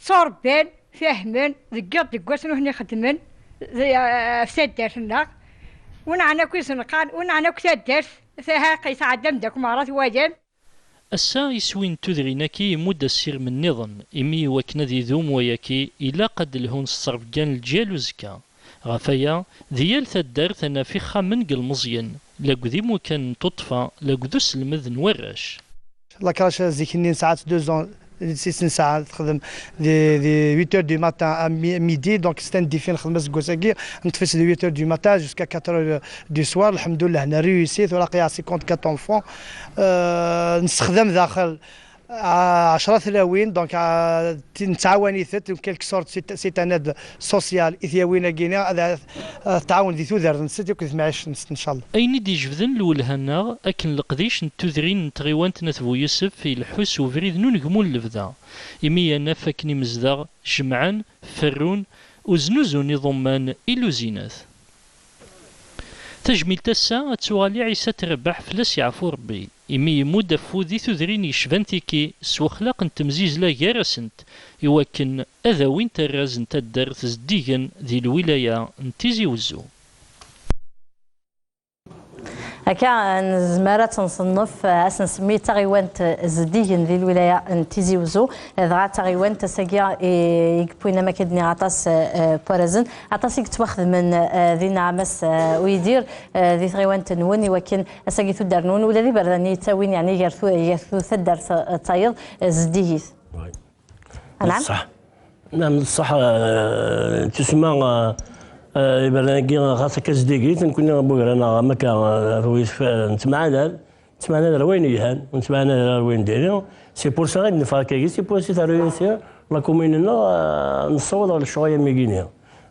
ttuṛebban, fehmen, deg yiḍ deg wass nuhni xeddmen, d, eh, ɣef taddart-nneɣ. Wenɛen akk izenqan, wenɛen akk taddart, taha yesɛeddan-d akk merra twalam. Ass-a, iswi n tudrin-agi imudd asirem nniḍen, imi i wakken ad idum wayagi, ilaq ad d-lhun s ttrebga n lǧal uzekka. Ɣef waya, di yal taddart ad naf ixxamen n yilmeẓyen, laged imukan n tuṭṭfa, laged uselmed n warrac. La crèche zik-nni nesɛa deux ans, six nesɛa txedem di, di huit heures du matin à mi-, midi, donc c'est un défi nxedem aseggas-agi, neṭṭef-itt de huit heures du matin jusqu'à quatre heures du soir, lḥemdullah, nna réussi, tura qiɛa cinquante-quatre enfants. Euh, nessexdam daxel, ah, ɛecra tlawin, donc, ah, ti-, nettɛawan-itent, en quelque sorte, c'est, c'est un aide social, i tyawin-agi-ni, ad, ad tɛawen di tudert-nsent, akked tmaɛict-nsent, ncallah. Ayen i d-ijebden lwelha-nneɣ, akken leqdic n tudrin n tɣiwant n At Buyusef ileḥḥu s ubrid n unegmu n lebda, imi ad naf akken imezdaɣ jemɛen, ferrun, u znuzun iḍumman i luzinat. Tajmilt ass-a ad tuɣal i Ɛisa Terbaḥ, fell-as yeɛfu Rebbi, imi yemmud afud i tudrin yecban tiki s wexlaq n temzizla gar-asent, i wakken ad awint arraz n taddart zeddigen di lwilaya n Tizi Uzzu. Akka nezmer ad tt-nṣennef, ad s-nsemmi d taɣiwant zeddigen di lwilaya n Tizi Uzzu. Dɣa d taɣiwant ass-agi i, i yewwin, am akka d-nniɣ, aṭas, eh, n warrazen, aṭas i yettwaxedmen, eh, dinna a Mass, eh, Uyidir, eh, di tɣiwant-nwen, i wakken ass-agi tuddar-nwen ula d iberdan i yettawin, yeɛni gar tu-, gar tu-, taddart, eh, d tayeḍ, eh, zeddigit. Anɛam? Ṣṣeḥ. Naam, d ṣṣeḥ, eh, tusma, eh, eh, iberdan-agi ɣas akka zeddigit, nekkni n Bugraneɣ am akka, eh, ɣef wis, eh, nettemɛanad, nettemɛanad ar wayen yelhan, ur nettemɛanad ara ar wayen diri. C'est pour ça i d-neffeɣ akkagi, c'est pour ça i terra ici la commune-nneɣ, eh, nessaweḍ ɣer lecɣal am wigini.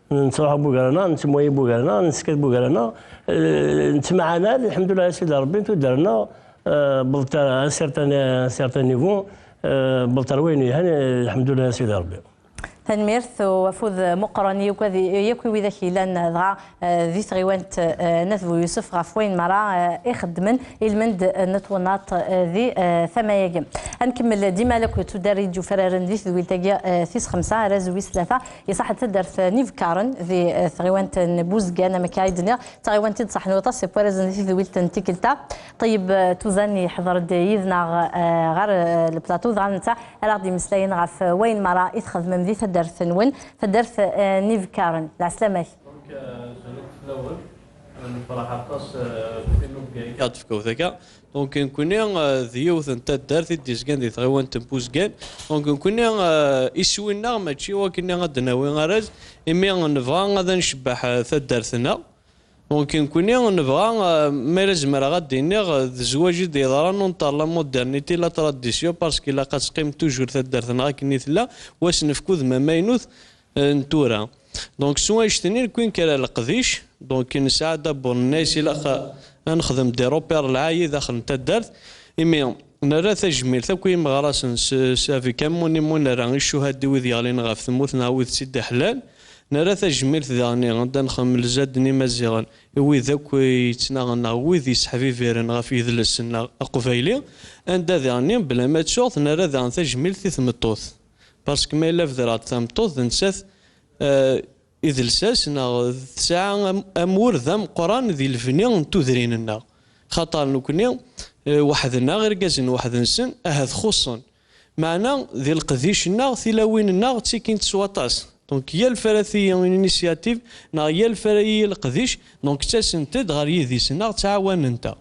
Nettruḥ Bugraneɣ, nettemwayi Bugraneɣ, neska Bugraneɣ, eh, nettemɛanad, lḥemdullah, a Sidi Ṛebbi, tuddar-nneɣ, eh, wwḍet ar un certain, un certain niveau, eh, wwḍet ar wayen yelhan, eh, lḥemdullah, a Sidi Ṛebbi. Tanemmirt, u afud meqqren i yakk ad, yakk i widak yellan dɣa, eh, di tɣiwant, eh, n At Buyusef ɣef wayen merra, eh, i xeddmen i lmend n twennaḍt, eh, di, eh, tama-agi. Ad nkemmel dima lakk tuddar i d-yufraren di tedwilt-agi, eh, tis xemsa, arraz wis tlata, iṣaḥ-d taddart n Ibekkaṛen di, eh, tɣiwant n Buzgan, am akka i d-nniɣ, d taɣiwant i d-ṣaḥen waṭas n warrazen di tedwilt n tikkelt-a. Ṭeyyeb, eh, Tuzan yeḥḍer-d yid-neɣ, eh, ɣer, eh, le plateau, dɣa netta ara ɣ-d-imeslayen ɣef, eh, wayen merra i txedmem di taddart-nwen, taddart, eh, n Ibekkaṛen. Lɛeslama-k. Donc, eh, sɛiɣ fell-awen, eh, nefreḥ aṭas, eh, ɣef wayen akka i ɣ-d-tefkaw akka. Donc, nekkni, eh, d yiwet n taddart i d-yezgan di tɣiwant n Buzgan. Donc, nekkni, eh, iswi-nneɣ mačči wakken ad d-nawi arraz, imi nebɣa ad ncebbeḥ, eh, taddart-nneɣ. Donc, nekkni nebɣa, eh, ma yella zemreɣ ad d-iniɣ, eh, d zzwaǧ i d-yeḍran entre la modernité, la tradition, parce que ilaq ad teqqim toujours taddart-nneɣ akken i tella, u ad s-nefk udem amaynut, eh, n tura. Donc, s wannect-nni, nekk win kra leqdic, donc, nesɛa d'abord, nenna-as ilaq a, a nexdem des repères lɛali daxel n taddart, imi nerra tajmilt akk i yimeɣrasen s, s, avec un monument nerra i ccuhada i wid yeɣlin ɣef tmurt neɣ wid tt-id-iḥellan, nerra tajmilt daɣen anda nxemmel zad n Imaziɣen i wid akk yettnaɣen neɣ wid yesseḥbibiren ɣef yidles-nneɣ aqbayli, anda daɣen, bla ma ttuɣ, nerra daɣen tajmilt i tmeṭṭut. Parce que ma yella bedreɣ-d tameṭṭut, d nettat, eh, idles-as neɣ tesɛa am-, amur d ameqqran di lebni n tudrin-nneɣ. Xaṭer nekni, eh, weḥd-nneɣ, irgazen weḥd-nsen, ahat xuṣṣen. Meɛna, di leqdic-nneɣ, tilawin-nneɣ ttikint s waṭas. Donc, yal f ara tili une initiative, neɣ yal f ara yili leqdic, donc, ttasent-d ɣer yidis-nneɣ, ttɛawanent-aɣ.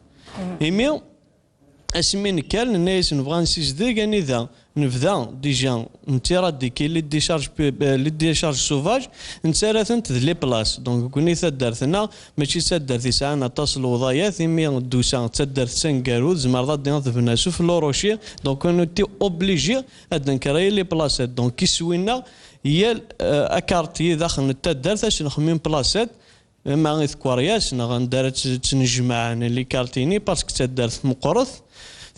Imi, asmi nekker, nenna-as nebɣa nsizdeg anida nebda, déjà, n tirad-agi, les décharges pu-, euh, les décharges sauvages, nettarra-tent d les places. Donc, nekkni taddart-nneɣ, mačči d taddart yesɛan aṭas n lewḍayat, imi d-tusa d taddart taneggarut, tzemreḍ ad d-tiniḍ tebna s ufluruci, donc on était obligé ad d-nekker i les places. Donc, iswi-nneɣ, yal, euh, akarṭi daxel n taddart, ad s-nxemmem places, ama i tkeryas neɣ anda ara tt-, ttnejmaɛen les quartiers-nni, parce que d taddart meqqret.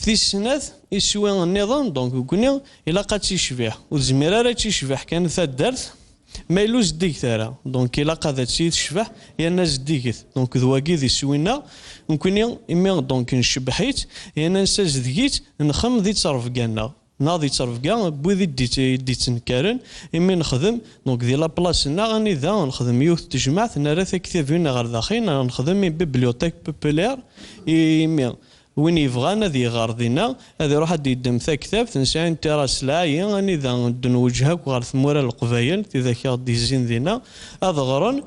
Tis snat, iswi nniḍen, donc, nekkni, ilaq ad tt-icbiḥ. Ur tezmir ara ad tt-icbiḥ kan taddart, ma yella ur zeddiget ara. Donc, ilaq ad tt-tecbeḥ, yerna zeddiget. Donc, d wagi d iswi-nneɣ. Nekkni, imi, donc, ncebbeḥ-itt, yerna nessazdeg-itt, nxemmem di ttrebga-nneɣ. Neɣ di ttrebga n wid i d-, i d-ittnekkaren, imi nexdem, donc, di la place-nneɣ, anida nexdem yiwet n tejmaɛt, nerra taktabin ɣer daxel, neɣ nexdem une bibliothèque populaire, imi win yebɣan ad iɣer dinna, ad iruḥ ad d-yeddem taktabt, nesɛa une terrasse lɛali, anida d-nweǧǧeh akk ɣer tmura n Leqbayel, tidak i ɣ-d-yezzin dinna, ad ɣren,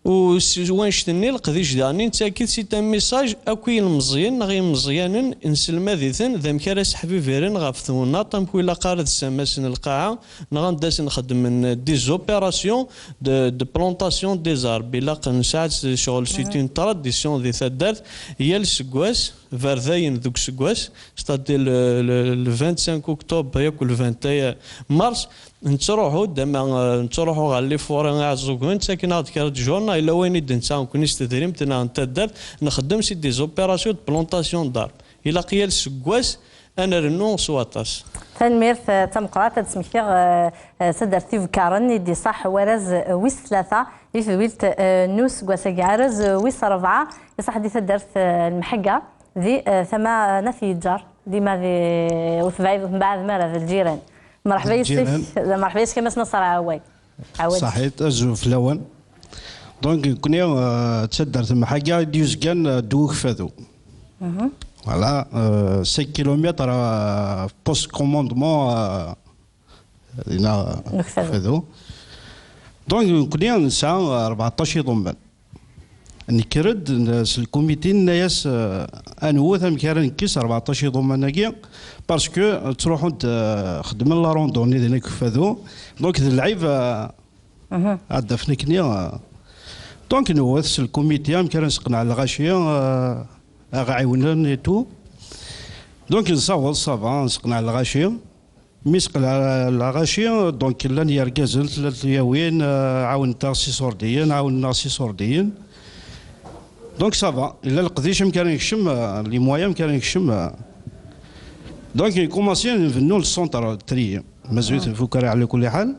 u s wannect-nni, leqdic daɣen, nettak-it, c'est un message akk i yilmeẓyen neɣ imeẓyanen, nesselmad-iten d amek ara seḥbibiren ɣef twennaḍt, amek ur ilaq ara ad ssamasen lqaɛa, neɣ anda s-nxeddmen des opérations de, de plantation des arbres. Ilaq nesɛa ccɣel, c'est une tradition di taddart, yal seggas, berdayen deg useggas, c'est-à-dire le, le, le vingt-cinq octobre yakk le vingt et un mars, nettruḥu-d, ama, eh, nettruḥu ɣer les forêts Iɛeẓẓugen, ttaken-aɣ-d kra n tjurna, yella wayen i d-netta nekkni s tedrimt neɣ n taddart, nxeddem si des opérations de plantation d'arbres. Ilaq yal seggas ad nrennu s waṭas. Tanemmirt, eh, d tameqqrant. Ad d-smektiɣ, eh, eh, taddart Ibekkaren i d-iṣaḥ warraz, eh, wis tlata di tedwilt, eh, n useggas-agi, arraz, eh, wis rebɛa, iṣaḥ di taddart, eh, Lemḥegga, di, eh, tama n At Yeǧǧar, dima di, ur tebɛid, ur tembaɛadem ara, d lǧiran. Merḥba yis-k, merḥba yis-k a Mass Naṣer Ɛawad. Ɛawad. Saḥit, azul fell-awen. Donc, nekkni, euh, d taddart Lemḥegga i d-yuzgan, euh, Dwa Ukeffadu. Voilà, euh, cinq kilomètres, euh, poste commandement, euh, dinna Ukeffadu. Ukeffadu. Donc, nekkni nesɛa rbeɛṭac iḍumman. Nekker-d n-, s lkumiti, nenna-yas, euh, ad nwet amek ara nekkes rbeɛṭac iḍumman-agi, parce que ttruḥun-d, euh, xeddmen la randonnée dinna deg Ukeffadu. Donc, d lɛib, euh, ad d-afen akken, euh, donc, nwet s lkumiti amek ara nesseqneɛ lɣaci, euh, aɣ-ɛiwnen et tout. Donc, nessaweḍ, ça va, nesseqneɛ lɣaci. Mi seqneɛ lɣaci, donc, llan yergazen, tella tyawin, euh, ɛawnen-aɣ s iṣurdiyen, ɛawnen-aɣ s iṣurdiyen. Donc, ça va, yella leqdic amek ara nekcem, euh, les moyens amek ara nekcem, euh. Donc, nkumaṣi nbennu le centre de tri. Mazal-it ifuk ara ɛla kulli ḥal.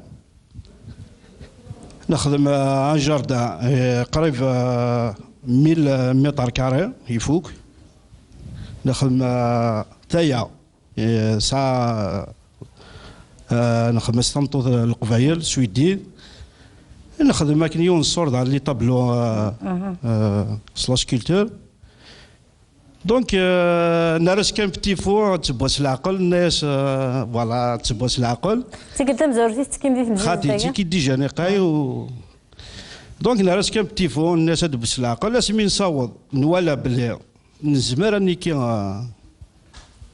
Nexdem, euh, un jardin, euh, qrib, euh, mille mètres carrés, ifuk. Nexdem, euh, taya, euh, ça, euh, nexdem-as tameṭṭut n Leqbayel, Swidi. Nexdem akken yiwen ṣṣur dans les tableaux, euh, euh, s la sculpture. Donc, euh, nerra-s kan petit four, tewwa s leɛqel, nenna-yas, euh, voilà, tewwa s leɛqel. Tikkelt tamezwarut i tettekkim di temzizzelt-agi? Xaṭi, d tikkelt déjà niqay u-, donc, nerra-s kan petit four, nenna-yas ad tewwa s leɛqel. Asmi nessaweḍ, nwala belli nezmer ad nikki, euh,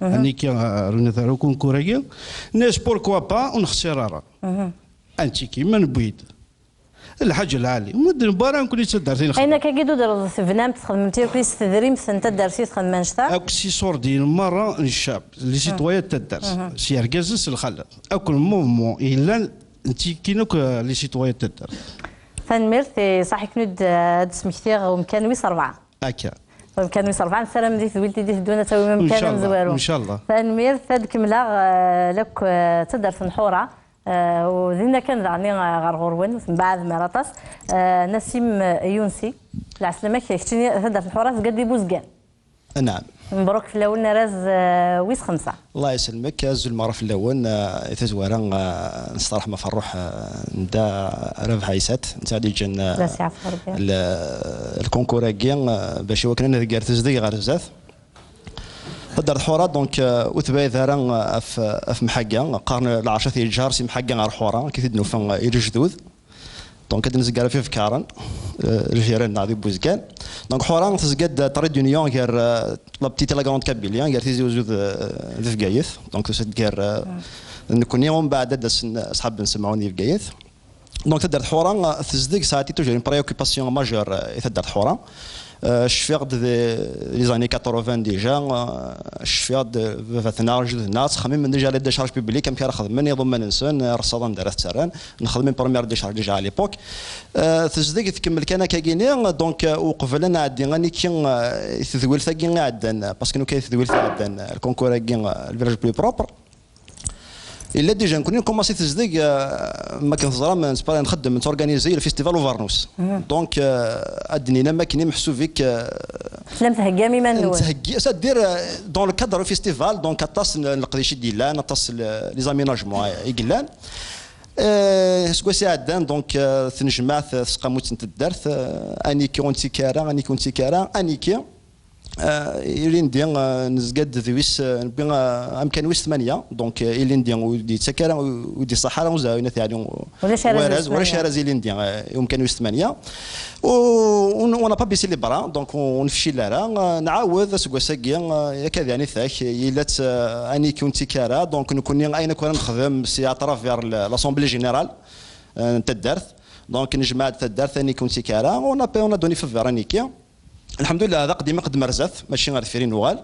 ad nikki, euh, rnut ar ukunkur-agi. Nenna-yas pourquoi pas, ur nexsir ara. Ad nettekki, ma newwi-d. Lḥaǧa lɛali. Ur d-newwi ara nekkni d taddart i nexdem. Ayen akkagi d-udreḍ tebnamt, txedmemt yakk s tedrimt n taddart i txedmem annect-a? Akk s iṣurdiyen merra n ccab, les citoyens n taddart. S yergazen s lxalat. Akk le mouvement yellan, nettekkin akk, euh, les citoyens n taddart. Tanemmirt, eh, ṣaḥ iken-id, eh, ad d-smektiɣ umkan wis ṛebɛa. Akka. Umkan wis ṛebɛa, nessaram di tedwilt i d-iteddun ad tawim amkan amezwaru. Ncallah. Tanemmirt, ad kemmleɣ, eh, lakk, eh, d taddart n Ḥura, eh, u dinna kan daɣen, eh, ɣer ɣur-wen, ur tembaɛadem ara aṭas. Eh, Nasim Younsi, lɛeslama-k, keččini taddart n Ḥura tezga-d di Buzgan. Naɛam. Mebruk fell-awen arraz, eh, wis xemsa. Allah yesselmek, azul meṛṛa fell-awen, eh, i tazwara, eh, nesteṛḥem ɣef ṛṛuḥ, eh, n Dda Rabeḥ Ɛisat, netta i d-yeǧǧan, eh, lkonkur-agi, eh, bac i wakken ad nedger tezdeg ɣer zdat. Taddart Ḥura, donc, eh, ur tebɛid ara, eh, ɣef, ɣef Mḥagga, qqaren lɛerc ad t-yeǧǧar si Mḥagga ɣer Ḥura, akka i t-id-nufa, eh, i lejdud. Donc, ad nzegger ɣef Ibekkaṛen, eh, ljiran-nneɣ di Buzgan. Donc, Ḥura tezga-d trait d'union gar, eh, la petite et la grande Kabylie, gar Tizi Uzzu d, d Bgayet. Donc, tusa-d gar, eh, nekkni, umbeɛd ad d-asen ṣṣḥab n Semɛun di Bgayet. Donc, taddart Ḥura, eh, tezdeg, ça a été toujours une préoccupation majeure, eh, i taddart Ḥura. Euh, cfiɣ-d di les années quatre-vingts déjà, euh, cfiɣ-d baba-tneɣ, jdaw-tneɣ, ttxemmimen déjà la décharge publique, amek ara xedmen iḍumman-nsen, rrṣaḍ anda ara t-ttarran. Nexdem une première décharge déjà à l'époque. Euh, tezdeg tkemmel kan akkagini, donc, euh, uqbel ad nɛeddi aniki, euh, i tedwilt-agi iɛeddan, parce que nekk i tedwilt iɛeddan, le concours-agi, euh, le village plus propre. Yella déjà nekkni nkumaṣi tezdeg, eh, ma akken teẓram, nespera nxeddem, nettorganizi le festival Uvernus. Donc, eh, ad d-nini am wakken meḥsub-ik, eh, tellam theggam iman-nwen. Nettheggi, c'est-à-dire, eh, dans le cadre du festival, donc aṭas n leqdic i d-yellan, aṭas n les aménagements i yellan. Eh, aseggas iɛeddan, donc, eh, tnejmaɛt tseqqamut n taddart, eh, aniki ur nettekki ara, aniki ur nettekki ara, aniki. Eh, ilindi, eh, nezga-d d wis, eh, newwi, eh, amkan wis tmanya. Donc, eh, ilindi ur d-yettak ara, ur d-iṣaḥ ara uzɛu n At Ɛli. Ulac ara ulac ara ilindi, eh, i umkan wis tmanya. U, u, on n'a pas baissé les bras, donc ur nefcil ara. Eh, nɛawed aseggas-agi, eh, yak ad yeɛni tak, yella-tt, eh, aniki ur nettekki ara. Donc, nekkni ayen akk ara nexdem, c'est à travers le, l'Assemblée Générale, eh, n taddart. Donc, nejmeɛ-d taddart, aniki ur nettekki ara. On a, on a donné feu vert aniki. Lḥemdullah, d aqdim iqeddem ar zdat, mačči ar deffir i nuɣal.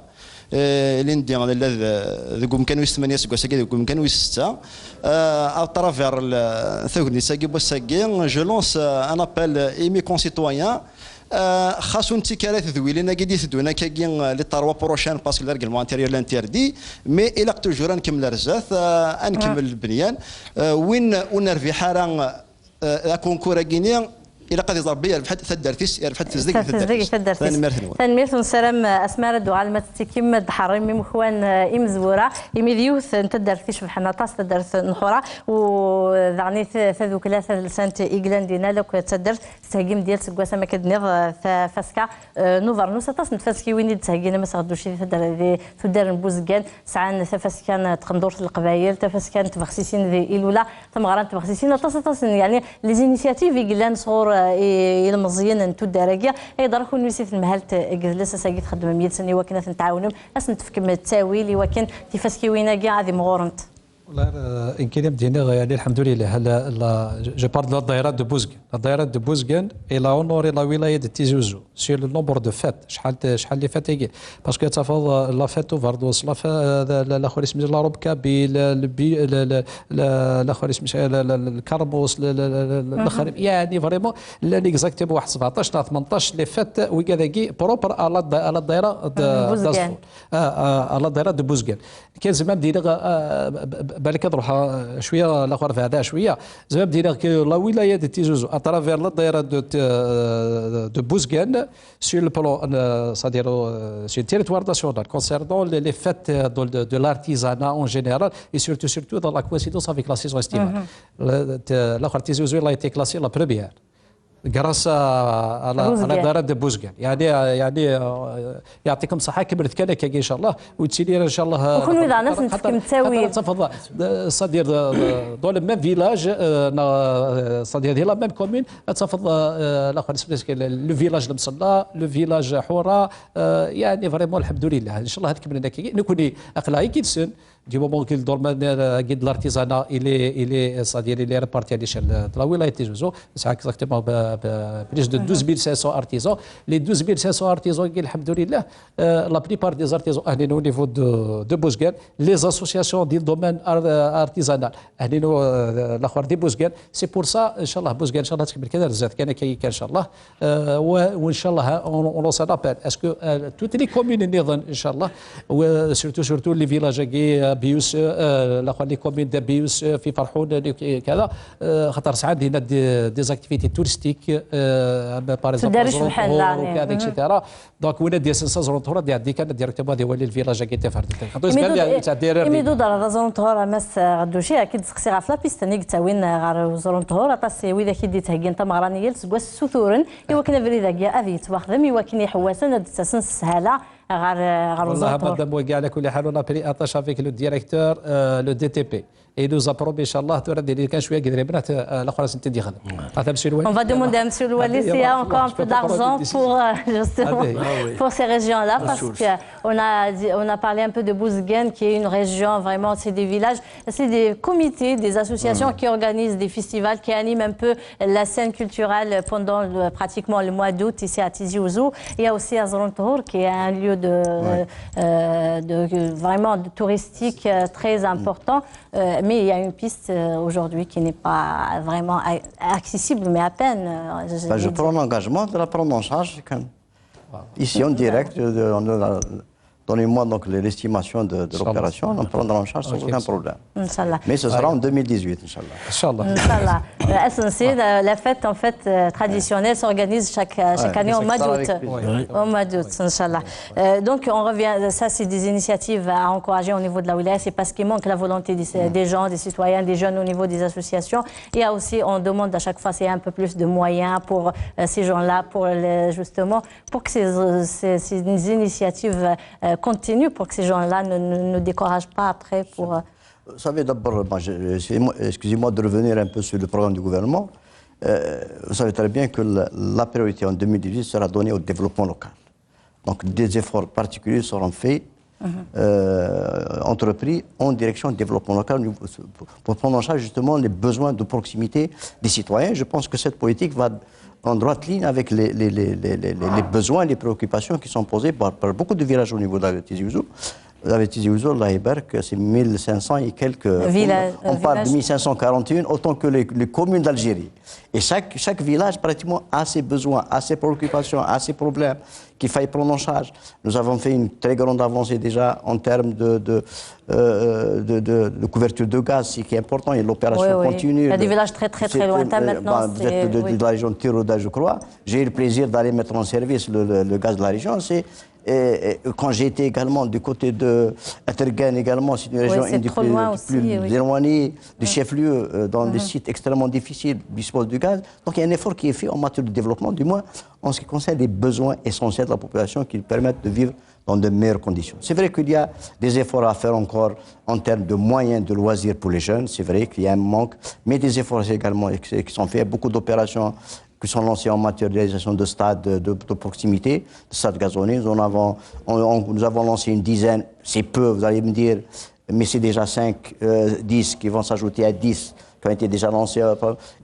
Eh, ilindi nella d-, deg umkan wis tmanya aseggas-agi, deg umkan wis setta. Eh, à travers le, tagnit-agi n wass-agi, je lance, euh, un appel, euh, i mes concitoyens. Euh, xas ur nettekki ara i tedwilin-agi d-iteddun akkagi, euh, les trois prochaines, parce que le règlement intérieur l'interdit, mais ilaq toujours ad nkemmel ar zdat, euh, ad nkemmel lebnyan. Euh, win ur nerbiḥ ara, eh, akunkur-agi-ni, ilaq ad iẓer belli yerbeḥ-d taddart-is, yerbeḥ-d tezdeg di taddart-is. Tanemmirt-nwen. Tanemmirt, nessaram, eh, asmi ara d-tuɣalem ad tettikim, ad d-tḥerrim imekwan, eh, imezwura, imi d yiwet n taddart icebḥen aṭas, taddart n Ḥura, u daɣen i t-, tadukla tadelsant i yellan dinna, lakk d taddart tettheggim-d yal aseggas, am akka d-tenniḍ, eh, tafaska, eh, n ubernus. Aṭas n tfaskiwin i d-ttheggin, a Mass Ɣedduci, di taddart, di tuddar n Buzgan, sɛan tafaska n tqendurt n Leqbayel, tafaska n tbexsisin di Ilula, tameɣra n tbexsisin, aṭas, aṭas n, yeɛni, les initiatives i yellan sɣur, eh, i, ilmeẓyen n tuddar-agi. Ay ḍer kunwi si tenmehalt n yidles, ass-agi txeddmem yid-sen i wakken ad ten-tɛawnem, ad sen-tefkem ttawil i wakken tifaskiwin-agi ad imɣurent. Wallah, eh, nekk ad am-d-iniɣ, yeɛni, lḥemdulillah, la, la, je parle de la daïra de Bouzguène. La daïra de Bouzguène, elle a honoré la wilaya de Tizi Ouzou sur le nombre de fêtes. Acḥal, acḥal les fêtes-agi. Parce que tafeḍ, euh, la fête Uvernus, la fe-, euh, la, la, la, la Robe Kabyle, le bi-, le, le, le, la, la, la, la Kermus, le, le, le, le, le, la, يعني vraiment, llan exactement واحد سبعطاش neɣ ثمنطاش les fêtes, wigad-agi, propre à la, à la daïra de, euh, Bouzguène. Euh, euh, à la daïra de Bouzguène. Kan zemreɣ ad d-iniɣ, euh, b-, b-, balak ad ruḥeɣ, euh, cwiya, la ɣer beɛda cwiya. Zemreɣ ad d-iniɣ que la wilaya de Tizi Ouzou, à travers la daïra de, euh, de Bouzguène, sur le plan, euh, c'est-à-dire, euh, sur le territoire national, concernant les, les fêtes, euh, de, de, de l'artisanat en général et surtout, surtout dans la coïncidence avec la saison estivale. Mhm. Le, te-, la Tizi Ouzou, elle a été classée la première. Grâce à, à la, à la daïra de Bouzguène. يعني، يعني، euh, يعطيكم الصحة، كملت كان هكاكي إن شاء الله، وتسيري إن شاء الله. وكون ويضع ناس نتفكم تساوي. خاطر تفضل، c'est-à-dire, dans le même village, euh, c'est-à-dire la même commune, تفضل، euh, la, le village المصلى, le village حورة, euh, يعني vraiment الحمد لله. إن شاء الله هذيك من هناك نكوني أقلعي كيدسن. Du moment que le domaine, euh, de l'artisanat, il est, il est, c'est-à-dire, il est réparti à l'échelle de la wilaya de Tizi Ouzou, c'est exactement, euh, euh, plus de douze mille cinq cents artisans. Les douze mille cinq cents artisans, alhamdoulilah, euh, la plupart des artisans, euh, au niveau de, de Bouzguene, les associations du domaine ar-, euh, artisanal, euh, l'axwar di Bouzguene. C'est pour ça, Inch'Allah, Bouzguene, Inch'Allah, tkemmel kan ar zdat, kan akka, Inch'Allah. Euh, ouais, ou Inch'Allah, hein, on, on lance un appel. Est-ce que, euh, toutes les communes, Inch'Allah, ouais, surtout, surtout les villages, euh, Bious, euh, les communes de Bious, euh, في فرحون, euh, كذا, euh, خاطر ساعات عندنا des, des activités touristiques, euh, par exemple, تدرس محل، يعني. Et cetera. Donc, وين دي سنسا زرونتورا دي عندي كان directement دي ولي الفيلاج كي تفرد. خاطر imi يسمع دود لي تعدي imi دود راه زرونتورا ماس غدوشي كي تسقسي غا في لابيست نيك تاوين غا زرونتورا طاسي ويدا كي دي تهجين تمغرانيه سكواس سوثورن. ايوا كنا بريد هكا هذه يتواخذم ايوا كنا يحواسن هاد الساسن السهاله غير غير والله زرونتورا. مادام وكاع على كل حال on a pris attache avec le directeur, euh, le D T P. Et il nous a promis, Inch'Allah, ترى ديري كان شويه قدري بنات، آه، الاخرى سنت دي خدم. هذا monsieur le On va demander à monsieur le Wali s'il y a encore un peu d'argent pour, euh, justement, pour ces régions-là, parce que on a dit, on a parlé un peu de Bouzguene, qui est une région vraiment, c'est des villages, c'est des comités, des associations qui organisent des festivals, qui animent un peu la scène culturelle pendant le- pratiquement le mois d'août ici à Tizi Ouzou. Il y a aussi Azron Tour, qui est un lieu de, euh, de- vraiment de touristique, euh, très important. Euh, mais il y a une piste, euh, aujourd'hui qui n'est pas vraiment a- accessible, mais à peine. Euh, je- Enfin, je je prends l'engagement de la prendre en charge. Quand ici, en direct, euh, on a- donnez-moi donc les- l'estimation de, de l'opération, on prendra en charge sans aucun problème. Inch'Allah. Mais ce sera en deux mille dix-huit, Inch'Allah. Inch'Allah. Inch'Allah. Euh, S N C, la, la fête, en fait, euh, traditionnelle s'organise chaque, euh, chaque année au mois d'août. Au mois d'août, Inch'Allah. Euh, donc, on revient, ça, c'est des initiatives à encourager au niveau de la wilaya, c'est parce qu'il manque la volonté des, des gens, des citoyens, des jeunes au niveau des associations. Et aussi, on demande à chaque fois, c'est un peu plus de moyens pour, euh, ces gens-là, pour les- justement, pour que ces, ces- ces initiatives, euh, continuent, pour que ces gens-là ne, ne- ne découragent pas après pour, euh, Vous savez, d'abord, moi, je- je- excusez-moi de revenir un peu sur le programme du gouvernement. Euh, vous savez très bien que la, la priorité en deux mille dix-huit sera donnée au développement local. Donc, des efforts particuliers seront faits, euh, entrepris en direction du développement local pour prendre en charge justement les besoins de proximité des citoyens. Je pense que cette politique va en droite ligne avec les, les- les- les- les- les- les besoins, les préoccupations qui sont posées par, par beaucoup de villages au niveau de la Tizi Ouzou. La Tizi Ouzou, Allah Ekber, c'est mille cinq cents et quelques communes. On parle de mille cinq cent quarante et un, autant que les, les communes d'Algérie. Et chaque, chaque village, pratiquement, a ses besoins, a ses préoccupations, a ses problèmes qu'il faille prendre en charge. Nous avons fait une très grande avancée déjà en termes de, de, euh, de- de- de couverture de gaz, ce qui est important, et l'opération continue. Il y a des villages très, très, très lointains maintenant, vous êtes de, de la région de Tiroda, je crois. J'ai eu le plaisir d'aller mettre en service le, le- le gaz de la région. C'est, et- et quand j'ai été également du côté de Atergan, également, c'est une région une des plus, des plus éloignées, des chefs-lieux, euh, dans des sites extrêmement difficiles, disposent du gaz. Donc il y a un effort qui est fait en matière de développement, du moins en ce qui concerne les besoins essentiels de la population qui permettent de vivre dans de meilleures conditions. C'est vrai qu'il y a des efforts à faire encore en termes de moyens de loisirs pour les jeunes. C'est vrai qu'il y a un manque, mais des efforts également qui qui sont faits. Beaucoup d'opérations qui sont lancées en matière de réalisation de stades de, de proximité, de stades gazonnés. Nous en avons, on- on- nous avons lancé une dizaine. C'est peu, vous allez me dire, mais c'est déjà cinq, euh, dix qui vont s'ajouter à dix qui ont été déjà lancés. Euh,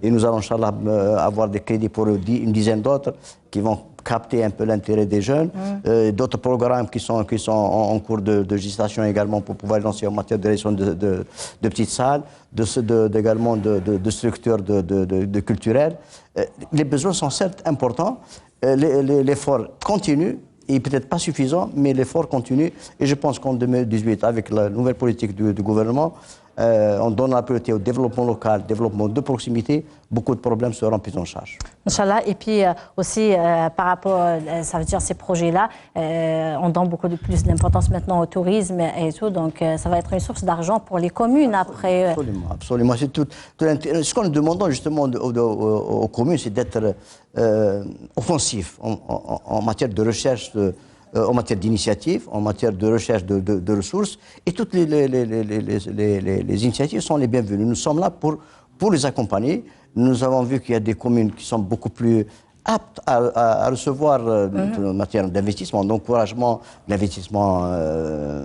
et nous allons, Inch'Allah, euh, avoir des crédits pour dix- une dizaine d'autres qui vont capter un peu l'intérêt des jeunes. Euh, d'autres programmes qui sont, qui sont en, en cours de, de gestation également pour pouvoir lancer en matière de réalisation de, de- de petites salles, de, ce- de- d'également de, de- de structures de, de- de- de culturelles. Euh, les besoins sont certes importants. Euh, les- les- L'effort continue. Il est peut-être pas suffisant, mais l'effort continue. Et je pense qu'en deux mille dix-huit, avec la nouvelle politique du, du gouvernement, euh, on donne la priorité au développement local, développement de proximité. Beaucoup de problèmes seront pris en charge. Inch'Allah. Et puis, euh, aussi, euh, par rapport, euh, ça veut dire ces projets-là, euh, on donne beaucoup de plus d'importance maintenant au tourisme et tout. Donc, euh, ça va être une source d'argent pour les commues après. Euh. Absolument, absolument. C'est tout, tout l'intérêt. Ce que nous demandons justement de- de- aux, aux communes, c'est d'être, euh, offensif en, en- en matière de recherche, de- euh, en matière d'initiative, en matière de recherche de, de- de ressources. Et toutes les, les- les- les- les- les- les- les initiatives sont les bienvenues. Nous sommes là pour, pour les accompagner. Nous avons vu qu'il y a des communes qui sont beaucoup plus aptes à, à- à recevoir euh, en matière d'investissement, d'encouragement de l'investissement euh,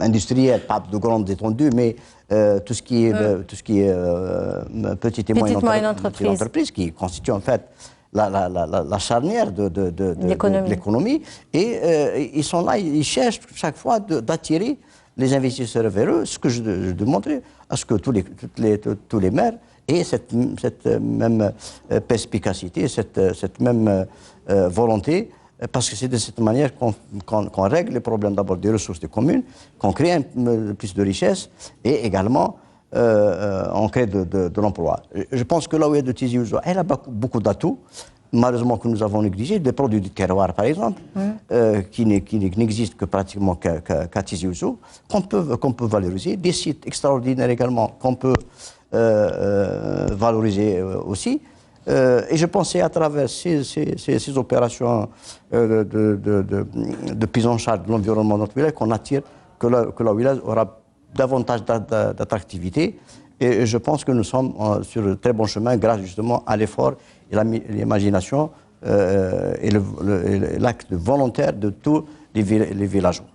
industriel, pas de grande étendue, mais euh, tout ce qui est, euh, tout ce qui est euh, petite et moyenne, Petite, moyenne entre- entreprise. Entreprise, qui constitue en fait la, la- la- la- la charnière de, de- de- de- de L'économie. l'économie. Et euh, ils sont là, ils cherchent chaque fois de- d'attirer les investisseurs vers eux, ce que je, je demanderai à ce que tous les, toutes les- tous tous les maires aient cette, cette même euh, perspicacité, cette, euh, cette même euh, euh, volonté, euh, parce que c'est de cette manière qu'on qu'on- qu'on règle les problèmes d'abord des ressources des communes, qu'on crée un- euh, plus de richesses et également euh, euh, on crée de, de- de l'emploi. Je- Je pense que la wilaya de Tizi Ouzou, elle a beaucoup, beaucoup d'atouts. Malheureusement que nous avons négligé des produits du terroir, par exemple, euh, qui n'est- qui n'est- qui n'existent que pratiquement qu'à qu'à- qu'à Tizi Ouzou, qu'on peut, qu'on peut valoriser, des sites extraordinaires également qu'on peut euh, euh, valoriser euh, aussi. Euh, et je pensais à travers ces, ces- ces- ces opérations euh, de, de- de- de prise en charge de l'environnement de notre wilaya qu'on attire, que la, que la wilaya aura davantage d'a- d'a- d'attractivité. Et je pense que nous sommes euh, sur le très bon chemin grâce justement à l'effort et la mi- l'imagination euh, et le- le- et l'acte volontaire de tous les, vil- les villageois.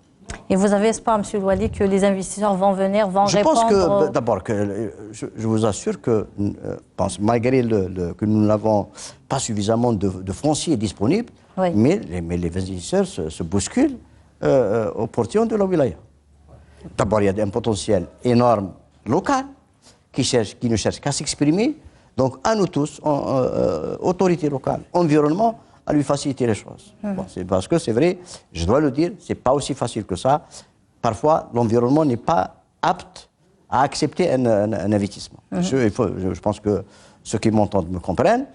Et vous avez espoir, Monsieur Louali, que les investisseurs vont venir, vont Je pense répondre que, au- d'abord, que, euh, je, je vous assure que, euh, pense, malgré le, le- que nous n'avons pas suffisamment de, de foncier disponible, Oui. mais, les, mais les investisseurs se, se bousculent euh, euh, au portillon de la wilaya. D'abord, il y a un potentiel énorme local qui, cherche, qui ne cherche qu'à s'exprimer. Donc, à nous tous, en- euh, autorités locales, environnement, à lui faciliter les choses. Bon, c'est parce que c'est vrai, je dois le dire, c'est pas aussi facile que ça. Parfois, l'environnement n'est pas apte à accepter un, un- un investissement. Je, il faut- je- je pense que ceux qui m'entendent me comprennent.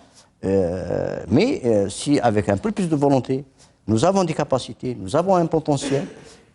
Euh, mais euh, si, avec un peu plus de volonté, nous avons des capacités, nous avons un potentiel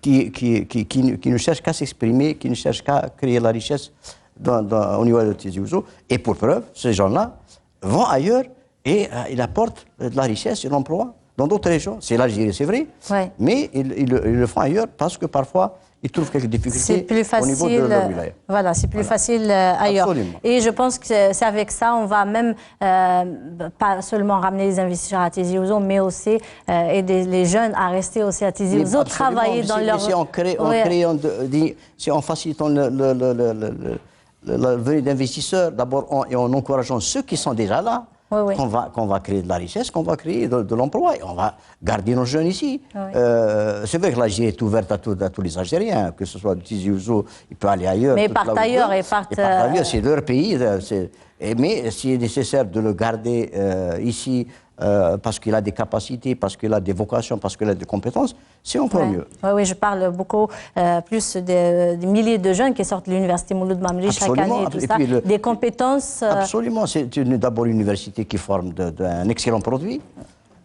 qui, qui, qui, qui- qui ne cherche qu'à s'exprimer, qui ne cherche qu'à créer la richesse dans- dans- au niveau de Tizi Ouzou. Et pour preuve, ces gens-là vont ailleurs et euh, ils apportent de la richesse et de l'emploi dans d'autres régions. C'est l'Algérie, c'est vrai, Ouais. mais ils, ils le- ils le font ailleurs parce que parfois, ils trouvent quelques difficultés C'est plus au niveau de facile, leur euh, wilaya. Voilà, c'est plus facile euh, ailleurs. Absolument. Et je pense que c'est c'est avec ça, on va même euh, pas seulement ramener les investisseurs à Tizi Ouzou, mais aussi euh, aider les jeunes à rester aussi à Tizi Mais Ouzou, absolument, travailler mais dans c'est- leur... mais c'est en, cré- en Ouais. créant, de- des- c'est en facilitant le- le- le- le- le- le- la venue d'investisseurs, d'abord en- et en encourageant ceux qui sont déjà là, Oui, oui. qu'on va, qu'on va créer de la richesse, qu'on va créer de, de l'emploi et on va garder nos jeunes ici. Oui. Euh, c'est vrai que l'Algérie est ouverte à, tout- à tous les Algériens, que ce soit de Tizi Ouzou, il peut aller ailleurs. Mais ils toute partent là où ils ailleurs, veulent. ils partent, Ils partent euh, ailleurs, c'est leur pays. euh, c'est- et- mais s'il est nécessaire de le garder euh, ici, euh, parce qu'il a des capacités, parce qu'il a des vocations, parce qu'il a des compétences, c'est encore Ouais. mieux. Oui, oui, je parle beaucoup euh, plus de, des milliers de jeunes qui sortent de l'université Mouloud Mammeri chaque Absolument. Année, tout Et ça. Puis le- Des compétences. euh, Absolument, c'est une- d'abord une université qui forme de- d'un excellent produit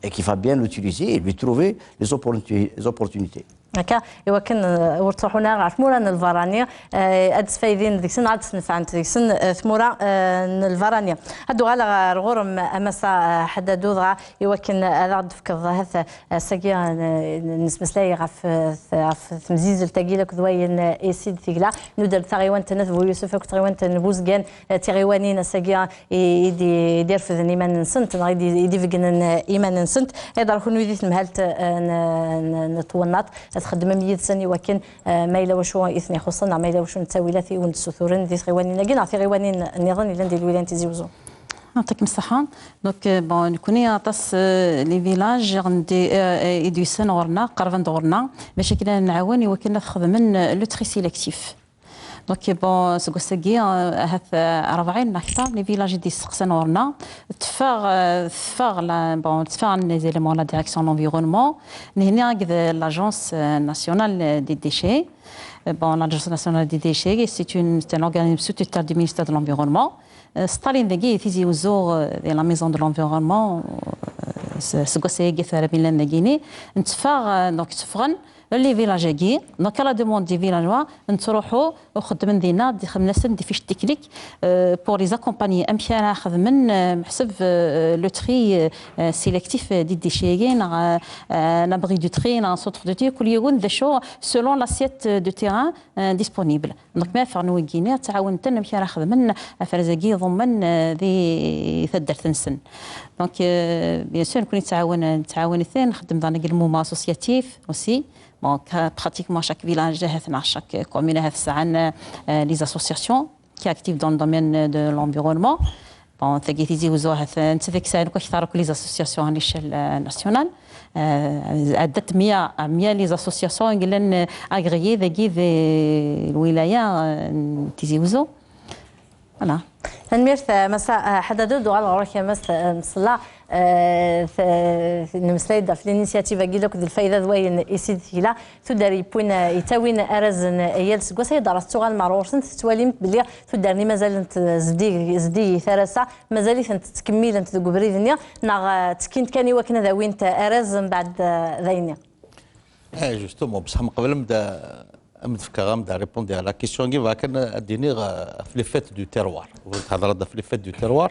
et qu'il faut bien l'utiliser et lui trouver les opportuni- les opportunités. Akka, iwakken euh, ur ttruḥun ara ɣer tmura n lbarani, euh, ad sfaydin deg-sen, ad snefɛent deg-sen euh, tmura euh, n lbarani. Ad uɣaleɣ ɣer ɣur-m a Massa euh, Ḥaddadu, dɣa iwakken ad aɣ-d-tefkeḍ ahat euh, ass-agi euh, n- nesmeslay ɣef euh, ɣef temzizelt-agi akked wayen euh, i s-id-tegla, nuder-d taɣiwant n At Buyusef akked tɣiwant n Buzgan, euh, tiɣiwanin ass-agi i i d-, i d-irefden iman-nsent neɣ i d-, i d-ibeggnen iman-nsent. Iḍer kunwi di temhalt eh, n, n, n twennaḍt, txeddmem yid-sen i wakken eh, ma yella wacu i ten-ixuṣṣen neɣ ma yella wacu n ttawilat i wen-d-ssuturen di tɣiwanin-agi neɣ tiɣiwanin nniḍen yellan di lwilaya n Tizi Wezzu. Yeɛṭikem ṣṣeḥḥa. Donc, euh, bon, nekkni aṭas euh, les villages i ɣen-d-, euh, i d-yusan ɣur-neɣ, qerben-d ɣur-neɣ, bac akken ad nɛawen i wakken ad xedmen euh, le tri sélectif. Donc, bon, seg wass-agi, euh, ahat euh, rebɛin neɣ kter les villages i d-yesteqsan ɣur-neɣ. Teffeɣ, euh, teffeɣ la, bon, teffeɣ les éléments la direction de l'environnement, nehni akked l'agence euh, nationale des déchets. Euh, Bon, l'agence nationale des déchets, c'est une, c'est un organisme statutaire du ministère de l'environnement. Euh, Staline dagi, Tizi Ouzou, euh, de la maison de l'environnement, euh, s- seg wass-agi tura mi llan dagini, netteffeɣ, euh, donc tteffɣen les villages-agi, donc à la demande des villageois, nettruḥu u xeddmen dinna, d-, xedmen-asen des fiches techniques, euh, pour les accompagner. Amek ara xedmen, euh, meḥseb, euh, le tri, euh, sélectif, euh, des déchets-agi, neɣ, euh, euh, un abri de tri, neɣ un centre de tri, kul yiwen d acu, selon l'assiette de terrain, euh, disponible. Donc, ma ffɣen wigini, ttɛawen-ten amek ara xedmen afraz-agi iḍummen, euh, di taddart-nsen. Donc, euh, bien sûr, nekkni nettɛawan, nettɛawan-iten, nxeddem daɣen deg le mouvement associatif aussi. Donc, euh, pratiquement chaque village, ahat, neɣ chaque commune, ahat, sɛan, euh, les associations qui activent dans le domaine de l'environnement. Bon, tagi Tizi Uzzu, ahat, netta deg sɛan akk akteṛ akk les associations à l'échelle, euh, nationale. Euh, ɛeddat mya, mya les associations i yellan, euh, agréées dagi di lwilaya, euh, n Tizi Uzzu. Voilà. Tanemmirt, eh, Massa, eh, Ḥadadu, d-uɣal ɣur-k, a Mass, eh, Msella. Eh, t-, nemmeslay-d ɣef l'initiative-agi akk d lfayda d wayen i s-id-tegla. Tuddar yewwin, eh, yettawin arrazen, eh, yal seg wass ay d-ara tettuɣalem ɣer ɣur-sent, tettwalim belli tuddar-nni mazalent, eh, zeddig-, zeddigit ar ass-a, mazal-itent ttkemmilent deg ubrid-nni, neɣ, eh, ttekkint kan i wakken ad awint arraz mbeɛd, eh, dayenni? Eh, justement, bṣeḥ mqebl am d-, am d-fkeɣ, am d-répondre à la question-agi, bɣiɣ kan ad d-iniɣ, eh, ɣef les fêtes du terroir. Ur thedreḍ ɣef les fêtes du terroir,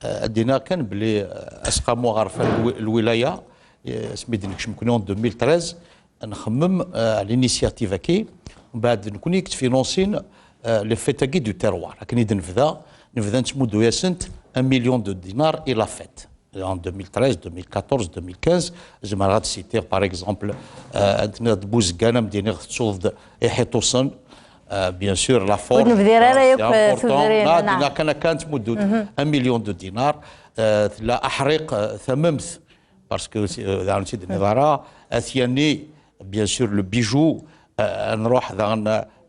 eh, ad d-iniɣ kan belli, eh, aseqqamu aɣerfan lwi-, lwilaya, eh, asmi d-nekcem nekkni en deux mille treize, nxemmem, eh, à l'initiative-agi, mbeɛd nekkni i yettfinansin, eh, les fêtes-agi du terroir. Akken i d-nebda, nebda nettmuddu-yasent un million de dinars i la fête. En deux mille treize, deux mille quatorze, deux mille quinze, zemreɣ ad citer, par exemple, euh, ad d-nniɣ d Buzgan, am d-iniɣ tettuḍ-d iḥiṭusen, euh, bien sûr, la forge, ur nebdir ara, euh, akk, c'est important. Tudrin, ah, naam. Dinna kan akka nettmuddu un million de dinars, euh, tella aḥriq, euh, tamemt, parce que, euh, daɣen ur tt-id-tenniḍ ara, At Yanni, bien sûr, le bijou, euh, nruḥ daɣen,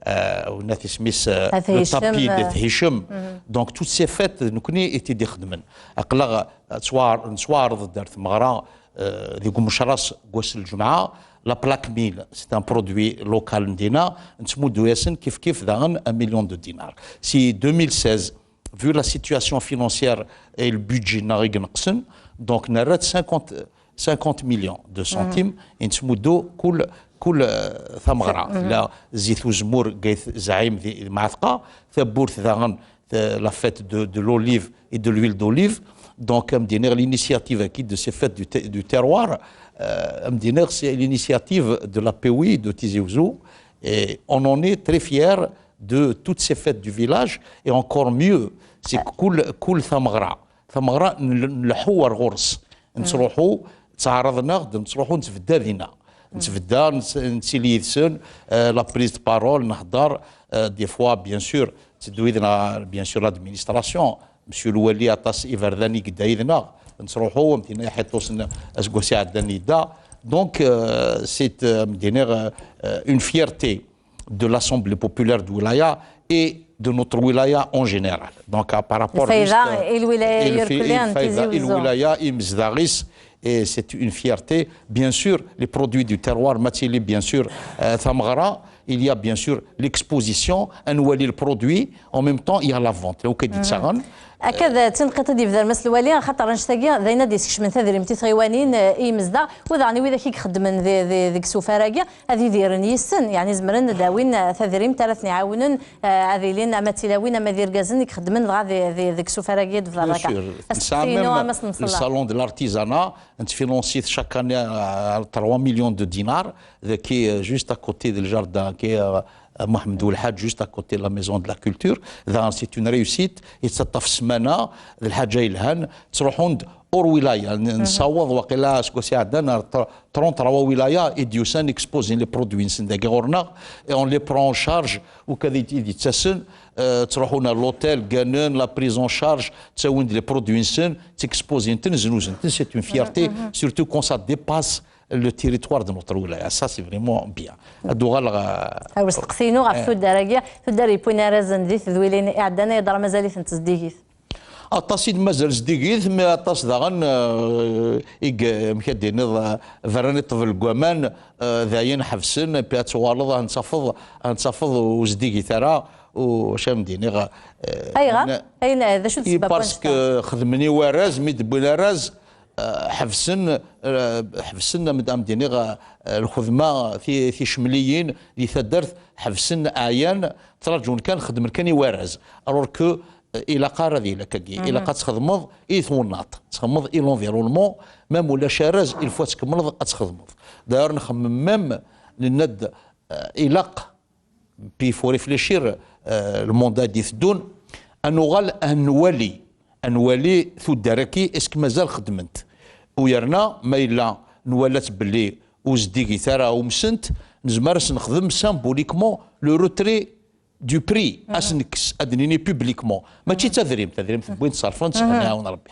euh, wnat isem-is, euh, le tapis d'At Hichem. Donc, toutes ces fêtes, nekkni i t-id-ixedmen. Aql-aɣ, euh, nettwaɛr-, nettwaɛreḍ-d ar tmeɣra, euh, deg umecras n wass n lǧemɛa. La plaque mille, c'est un produit local n dinna. Nettmuddu-yasen kif kif daɣen un million de dinars. Si deux mille seize, vu la situation financière et le budget-nneɣ i ineqsen, donc nerra-d cinquante, cinquante millions de centimes i nettmuddu kul, kul, euh, tameɣra. Tella Zit Uzemmur, Gayt Zaɛim di, di Mɛatqa, tawwurt daɣen, euh, la fête de, de l'olive et de l'huile d'olive. Donc, am d-iniɣ, l'initiative-agi de ces fêtes du te-, du terroir, euh, am d-iniɣ, c'est l'initiative de la P O I de Tizi Ouzou. Et on en est très fiers de toutes ces fêtes du village, et encore mieux, c'est kul, kul tameɣra. Tameɣra n-, nleḥḥu ar ɣur-s. Nettruḥu, ttɛaraḍen-aɣ-d, nettruḥu, nettbedda dinna. Nettbedda, nett-, nettili yid-sen, euh, la prise de parole, nehder, euh, des fois, bien sûr, tteddu yid-neɣ, bien sûr, l'administration. Monsieur Lwali, aṭas iberdan i yedda yid-neɣ. Nettruḥu, am d-iniɣ, iḥiṭusen aseggas iɛeddan yedda. Donc, euh, c'est, euh, am d-iniɣ, euh, une fierté de l'Assemblée populaire de wilaya et de notre wilaya en général. Donc, euh, par rapport juste, euh, i lwilaya, i lwilaya, i Tizi Ouzou, i lwilaya, i yimezdaɣ-is, et c'est une fierté. Bien sûr, les produits du terroir, ma tili, bien sûr, euh, tameɣra, il y a bien sûr l'exposition, ad nwali le produit, en même temps, il y a la vente. Lewkad yettaɣen. Akka d tinqiḍt i d-yebder Mass Lwali, axaṭer annect-agi d ayen ad d-yeskecmen tadrimt i tɣiwanin, eh, i yimezdaɣ, u daɣen i widak i ixeddmen di, di, deg isufar-agi, ad idiren yis-sen, yeɛni zemren ad d-awin, eh, tadrimt ara ten-iɛawnen, eh, ad ilin ama d tilawin ama d irgazen i ixeddmen dɣa di, di, deg isufar-agi i d-bder akka. Asteqsi-inu, a Mass Lemsella. Le salon de l'artisanat, nettfinansi-t chaque année à trois millions de dinars, qui est juste à côté du jardin, qui est, euh, Mohamed Oulhadj, juste à côté de la maison de la culture. Donc, c'est une réussite. Et ça, taf semana, d lḥaǧa yelhan, ttruḥun-d ur wilaya. N-, nessaweḍ, waqila, aseggas iɛeddan, ar tr-, trente-trois wilaya, i d-yusan exposin les produits-nsen dagi ɣur-neɣ, et on les prend en charge, u kad i d-, i d-yettasen, euh, ttruḥun ar l'hôtel, gganen, la prise en charge, ttawin-d les produits-nsen, ttexposin-ten, znuzen-ten, c'est une fierté, surtout quand ça dépasse le territoire de notre wilaya. Ça, c'est vraiment bien. Ad uɣaleɣ, euh, ar usteqsi-inu ɣef tuddar-agi, tuddar yewwin arrazen di tedwilin iɛeddan, ay yeḍra mazal-itent zeddigit. Aṭas i d-mazal zeddigit, mais aṭas daɣen, euh, i g-, amek ad d-tiniḍ, euh, berran i ṭṭbel n waman, euh, d ayen ḥebsen, et puis ad tuɣaleḍ, ad n-tafeḍ, ad n-tafeḍ ur zeddigit ara, u acu am d-iniɣ, euh, ayɣer? Ayen, d acu d ssebba? Parce que xedmen i warraz, mi d-wwin arraz, eh, ḥebsen, eh, ḥebsen, am, am d-iniɣ, eh, lxedma, ti-, ticemliyin di taddart, ḥebsen, ɛyan, ttraǧun kan, xeddmen kan i warraz. Alors que, eh, ilaq ara di lakagi, ilaq ad txedmeḍ i twennaḍt, txedmeḍ i l'environnement, même ulac arraz, il faut ad tkemmleḍ ad txedmeḍ. D'ailleurs, nxemmem même, nenna-d, eh, ilaq, puis il faut réfléchir, eh, le mandat i d-iteddun, ad nuɣal ad nwali, ad nwali tuddar-agi, est-ce que mazal xeddment? U yerna, ma yella nwala-tt belli ur zeddigit ara, umsent, nezmer ad s-nexdem symboliquement le retrait du prix, ad s-nekkes, ad d-nini publiquement. Mačči d tadrimt, tadrimt wwin-tt ṣerfen-tt, ad nɛawen Rebbi.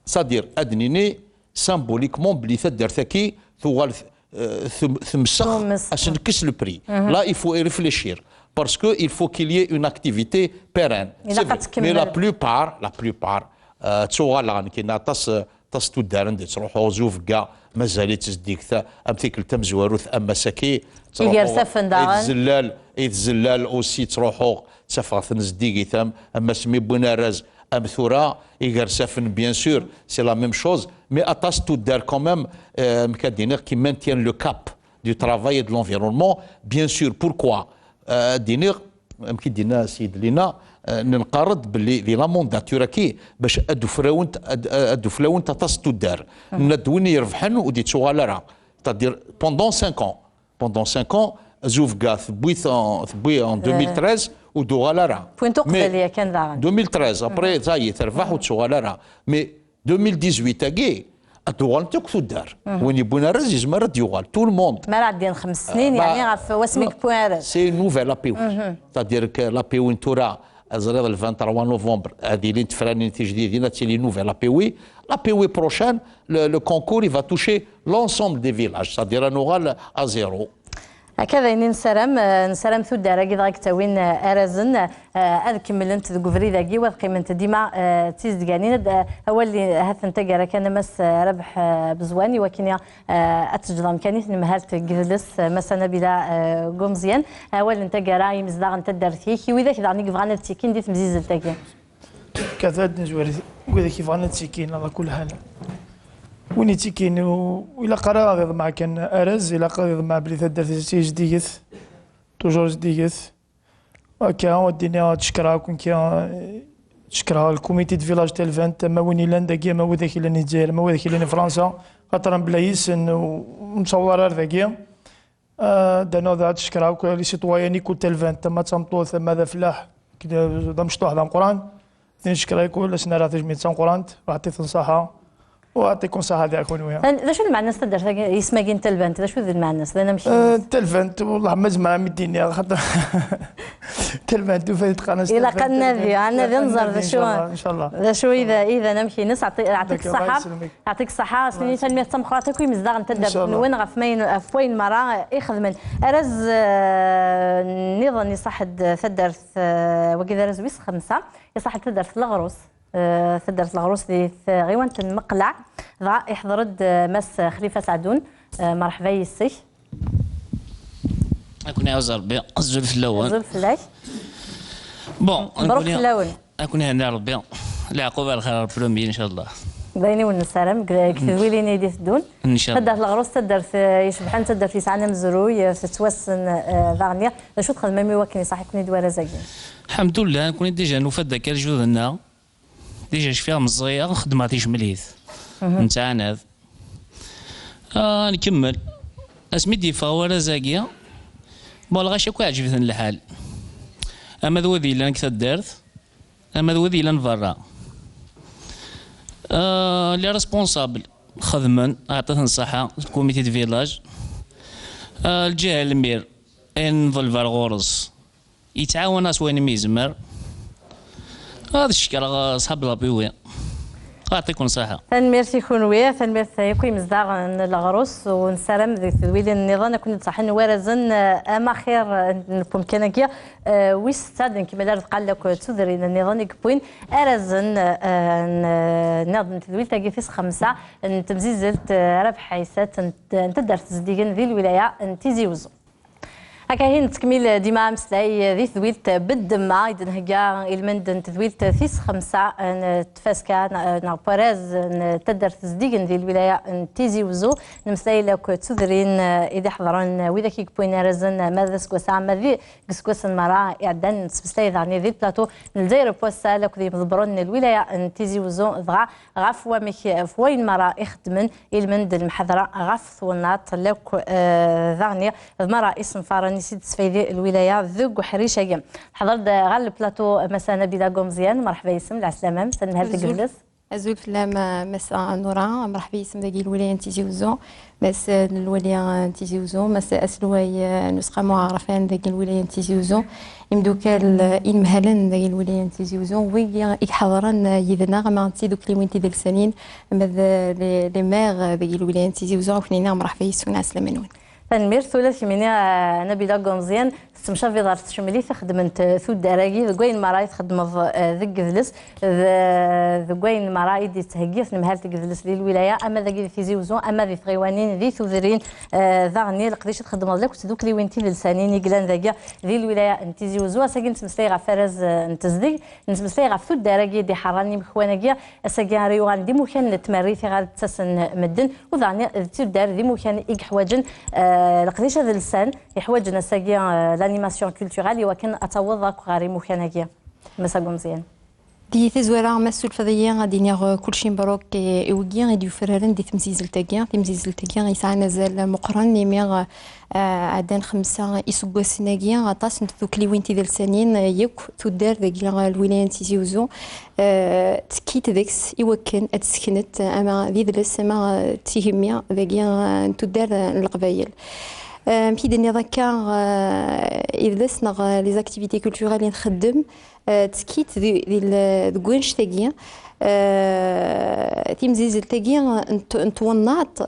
C'est-à-dire, ad d-nini symboliquement belli taddart-agi tuɣal, euh, tem-, temsex, Tumsex. Ad s-nekkes le prix. Là, il faut y réfléchir. Parce que il faut qu'il y ait une activité pérenne. Ilaq C'est vrai. Ad tkemmel. Mais la plupart, la plupart, euh, ttuɣaleɣ nekkin aṭas, aṭas n tuddar anda ttruḥuɣ, Zubegga, mazal-itt zeddiget, am tikkelt tamezwarut, am ass-agi, ttruḥuɣ, Igersafen daɣen. Ayt Zellal, Ayt Zellal aussi ttruḥuɣ, ttafeɣ-ten zeddigit, am, am asmi wwin arraz, am tura, Igersafen, bien sûr, c'est la même chose, mais aṭas n tuddar quand même, euh, amek ad d-iniɣ, qui maintiennent le cap du travail et de l'environnement, bien sûr. Pourquoi? Euh, ad d-iniɣ, amek i d-yenna Ssid Lina, euh, nenqar-d belli di la mandature-agi, bac ad d-uflawent, ad, ad d-uflawent aṭas n tuddar. Nenna-d win irebḥen ur d-ittuɣal ara. C'est-à-dire, pendant cinq ans, pendant cinq ans, Zubegga tewwi-t en, tewwi en deux mille treize, ur d-uɣal ara. Point uqbel yakan daɣen. Deux mille treize, après, ça y est, terbeḥ, ur d-tuɣal ara. Mais deux mille dix-huit-agi, ad d-uɣalent akk tuddar. Win yewwin arraz yezmer ad d-yuɣal, tout le monde. Mi ara ɛeddin xems snin, Ah, yeɛni bah, ɣef wasmi non, yewwi arraz. C'est une nouvelle A P W. C'est-à-dire que l'A P W n tura, ẓriɣ le vingt-trois novembre, ad ilint tefranin tijdidin, ad tili nouvelle A P W. L'A P W prochaine, le, le concours, il va toucher l'ensemble des villages, c'est-à-dire ad nuɣal à zéro. Akka d ayen i nessaram, eh, nessaram tuddar-agi dɣa i yettawin, eh, arrazen, eh, ad kemmlent deg ubrid-agi, u ad qqiment dima, eh, d tizedganin. Ad, eh, awal i, ha-t-an taggara kan a Mass, eh, Rabeḥ, eh, Bezwan, i wakken, eh, ad teǧǧeḍ amkan i tnemhalt n yidles, eh, Massa Nabila, eh, Gumezyan. Awal n taggara i yimezdaɣ n taddart-ik, i widak daɣen i yebɣan ad ttekkin di temzizzelt-agi. Kafad nezwer wid i yebɣan ad ttekkin, ala kul ḥal. Win ittekkin, ur ilaq ara ad iḍmeɛ kan arraz, ilaq ad iḍmeɛ belli taddart-is zeddiget, toujours zeddiget. Akka, ad d-iniɣ ad cekkreɣ akk nekki, cekkreɣ le comité de village Talbant, ama win illan dagi, ama widak illan di Lezzayer, ama widak illan di Fransa, xaṭer mebla yis-sen ur nettaweḍ ara ar dagi. Ah, da nnuɣ ad cekkreɣ akk les citoyens i kul Talbant, ama d tameṭṭut, ama d afellaḥ, d amecṭuḥ d ameqqran. Tin cekkreɣ i kul, ad sen-rreɣ tajmilt d tameqqrant, u ɛṭi-ten ṣṣaḥa, u ɛṭikum ṣṣaḥa di kunwi. D acu d lmeɛna-s taddart-agi, yisem-agi n Talbant, d acu d lmeɛna-s, d anamek-ines? Eh, Talbant, wellah ma zemreɣ ad m-d-iniɣ, xaṭer Talbant, tufa-d qqaren-as Ilaq Talbant, ad nadi, Talbant. Ad nadi, ad nẓer d acu, inchallah, inchallah. D acu i d, i d anamek-ines, ɛṭi-, ɛṭik D'accord, ṣṣaḥa. Allah yesselmek. Ɛṭik ṣṣaḥa, a Snin, tanemmirt tameqqrant akk i yimezdaɣ n taddart-nwen ɣef mayen, ɣef wayen merra i xedmen. Arraz, eh, nniḍen iṣaḥ-d taddart, eh, wagi d arraz wis xemsa, iṣaḥ-d taddart n Leɣrus, eh, taddart n Leɣrus di tɣiwant n Meqleɛ, dɣa iḥḍer-d, eh, Mass Xlifa Saɛdun, eh, merḥba yis-k. Ad ken-iɛuzz Rebbi, azul fell-awen. Azul fell-ak. Bon, Mebruk nekkni fell-awen. Ad ken-ihenni Rebbi. Leɛqub ar lxir ar premier, inchallah. D ayen i wen-nessaram deg, deg tedwilin i d-iteddun. Inchallah. Taddart n Leɣrus, taddart, eh, icebḥen, taddart yesɛan amezruy, eh, tettwassen, eh, daɣen. D acu txedmem i wakken iṣaḥ-iken-id warraz-agi? Lḥemdullah, nekkni déjà nufa-d akka lejdud-nneɣ. Déjà cfiɣ meẓẓiyeɣ, xeddmeɣ tijemlit. Nettɛanad. Ah, nkemmel. Asmi d-yeffeɣ warraz-agi, bon, lɣaci akk iɛǧeb-iten lḥal. Ama d wid yellan deg taddart, ama d wid yellan berra. Ah, les responsables xedmen, aɛṭit-ten ṣṣaḥa, le comité de village. Ah, lǧiha n lmir, ayen nḍelb ar ɣur-s, yettɛawan-as wayen mi yezmer. Ad cekkreɣ, eh, ṣṣḥab lapiwi. Aɛṭiken ṣṣaḥa. Tanemmirt i kunwi, tanemmirt akk imezdaɣ n Leɣrus, u nessaram deg tedwilin nniḍen ad ken-id-ṣaḥen warrazen, eh, amaxir, eh, n umkan-agi, eh, wis setta, ad nkemmel ar deqqal akk d tudrin nniḍen i yewwin arrazen, eh, n, nniḍen n tedwilt-agi tis xemsa n temzizzelt, eh, Rabeḥ Ɛisat n, n taddart zeddigen di lwilaya n Tizi Wezzu. Akka hin nettkemmil dima ameslay di tedwilt Beddemma i d-nhegga ilmend n tedwilt tis xemsa n tfaska neɣ n warraz n taddart zeddigen di lwilaya n Tizi Uzzu. Nemmeslay akk d tudrin i d-iḥeḍren, widak i yewwin arrazen ma d aseggas-a ma d deg iseggasen merra iɛeddan. Nettmeslay daɣen di plateau n Lezzayer n wass-a akked yimḍebbren n lwilaya n Tizi Uzzu, dɣa ɣef wamek, ɣef wayen merra i xeddmen ilmend n lemḥadra ɣef twennaḍt, lakk, eh, daɣni d merra isenfaren i s-id-tesfaydi lwilaya deg uḥric-agi. Teḥḍer-d ɣer le plateau Massa Nabila Gomziane, merḥba yes-m, lɛeslama-m, tanemhalt deg Azul. Yidles. Azul fell-am, a Massa Nura, merḥba yes-m dagi lwilaya n Tizi Uzzu, Mass n lwali n Tizi Uzzu, Mass aselway, eh, n Useqqamu Aɣerfan dagi lwilaya n Tizi Uzzu, imdukal, eh, inemhalen dagi lwilaya n Tizi Uzzu, wigi i iḥeḍren, eh, yid-neɣ, ama d tidukliwin tidelsanin, ama d, eh, les, les maires, eh, dagi lwilaya n Tizi Uzzu, akk nini merḥba yes-wen, ɛeslama-nwen. Tanemmirt ula d kemmini, eh, Nabila Gomziane, tettemcabiḍ ɣer tcemlit i xeddment, eh, tuddar-agi deg wayen merra i txeddmeḍ, eh, deg yidles, d-, deg wayen merra i d-yettheggi tnemhalt deg yidles di lwilaya, ama dagi di Tizi Uzzu, ama di tɣiwanin, di tudrin, eh, daɣen i leqdic i txeddmeḍ lakk d tdukliwin tidelsanin i yellan dagi di lwilaya n Tizi Uzzu. Ass-agi nettmeslay ɣef arraz, eh, n tezdeg, nettmeslay ɣef tuddar-agi i d-iḥerran imekwan-agi, ass-agi ara yuɣalen d imukan n tmerrit i ɣer d-ttasen medden, u daɣen d tuddar d imukan i yeḥwaǧen, eh, leqdic adelsan, yeḥwaǧen ass-agi, eh, l'animation culturelle i wakken ad taweḍ akk ɣer imukan-agi. Massa Gomziane. Di tazwara, ma tessulfeḍ-iyi, ad d-iniɣ, eh, kulci mbruk i, i wigi i d-yufraren di temzizelt-agi. Timzizelt-agi yesɛan azal meqqren, imi, eh, ɛeddan xemsa iseggasen-agi, aṭas n tdukliwin tidelsanin, eh, yakk tuddar dagi, eh, lwilaya n Tizi Uzzu, eh, tekkit deg-s i wakken ad d-tesseknet, eh, ama d idles, ama, eh, d tigemmi dagi, eh, n tuddar, eh, n Leqbayel. Eh, amek i d-tenniḍ akka, eh, idles neɣ, eh, les activités culturelles i nxeddem, eh, tekkit di, di l-, deg wanect-agi, eh, timzizzelt-agi n t-, n twennaḍt,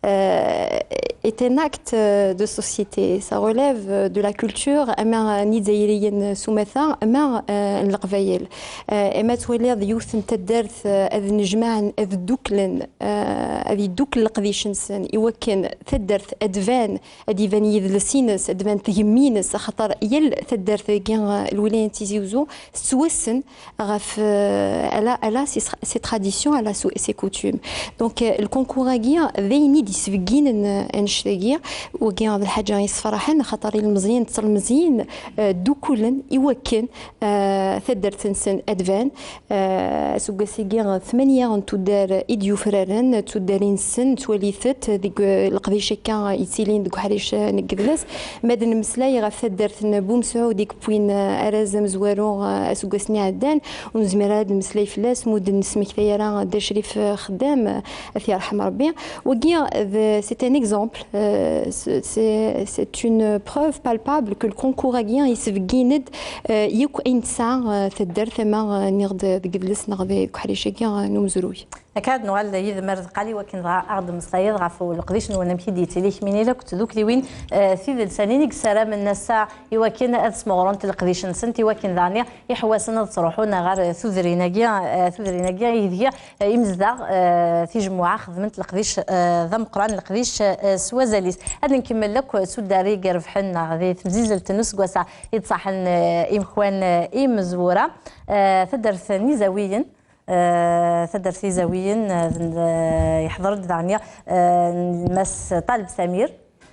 eh, est un acte, eh, de société. Ça relève, eh, de la culture, ama n Izzayriyen s umata, ama, eh, n Leqbayel. Eh, ama twaliḍ yiwet n taddart, eh, ad nejmaɛen, ad dduklen, eh, ad iddukkel leqdic-nsen, i wakken taddart ad d-tban, ad d-iban yidles-ines, ad d-tban tgemmi-ines, axaṭer yal taddart-agi, eh, lwilaya n Tizi Uzzu, tettwassen ɣef, eh, elle a, elle a ses, ses traditions, elle a ses, ses coutumes. Donc, eh, lkunkur-agi, d ayen i d-yesbegginen, eh, annect-agi, wagi d lḥaǧa yessefraḥen, axaṭer ilmeẓyen d telmeẓyin, eh, ddukulen i wakken, eh, taddart-nsen ad tban. Eh, aseggas-agi, tmanya n tuddar i d-yufraren, tuddar-nsen, ttwalit-t deg, eh, leqdic akka yettilin deg uḥric, eh, n yidles. Ma d-nemmeslay ɣef taddart n Bumesɛud i yewwin, eh, arraz amezwaru, eh, aseggas-nni iɛeddan, ur nezmir ara ad nemmeslay fell-as, ma ur d-nesmektay ara Dda Crif, eh, Xeddam, eh, ad t-yerḥem Rebbi. Wagi, d, c'est un exemple, euh, c'est, c'est, c'est une preuve palpable que lkunkur-agi yesbeggin-d, euh, yakk ayen tesɛa, euh, taddart, ama, euh, nniɣ-d deg yidles neɣ deg uḥric-agi, euh, n umezruy. Akka ad nuɣal yid-m ar deqqal i wakken dɣa ad aɣ-d-temmeslayeḍ ɣef leqdic-nwen, amek i d-yettili kemmini lakk d tdukliwin, eh, tidelsanin i yessaramen ass-a i wakken ad smeɣrent leqdic-nsent, i wakken daɣen iḥewwasen ad ttruḥun ɣer tudrin-agi, eh, tudrin-agi ideg, eh, imezdaɣ, eh, tijemmuɛa xedment leqdic, eh, d ameqqran, leqdic, eh, s wazal-is. Ad nkemmel akk s uddar i irebḥen neɣ di temzizzelt n useggas-a i d-ṣaḥen, eh, imekwan, eh, imezwura, eh, taddart n Izawiyen, eh, taddart n Izawiyen, eh, d, eh, yeḥḍer-d daɣen, eh, Mass Ṭaleb Samir.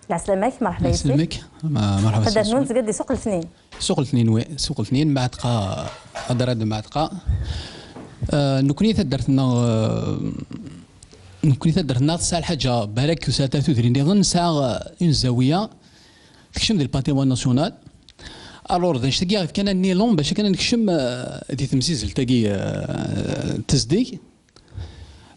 Lɛeslama-k, merḥba yes-k. Lɛeslama-k, ma-, merḥba yes-k. Taddart-nwen tezga di Suq Letnin. Suq Letnin, wi, Suq Letnin, Mɛatqa, adrad Mɛatqa. Eh, nekni taddart-nneɣ, eh, nekni taddart-nneɣ tesɛa lḥaǧa, balak tusa ta tudrin nniḍen, nesɛa, eh, une zawiya, tekcem di le patrimoine national. Alors, d anect-agi i ɣef kan nilon bac akken ad nekcem, eh, di temzizzelt-agi, eh, tezdeg.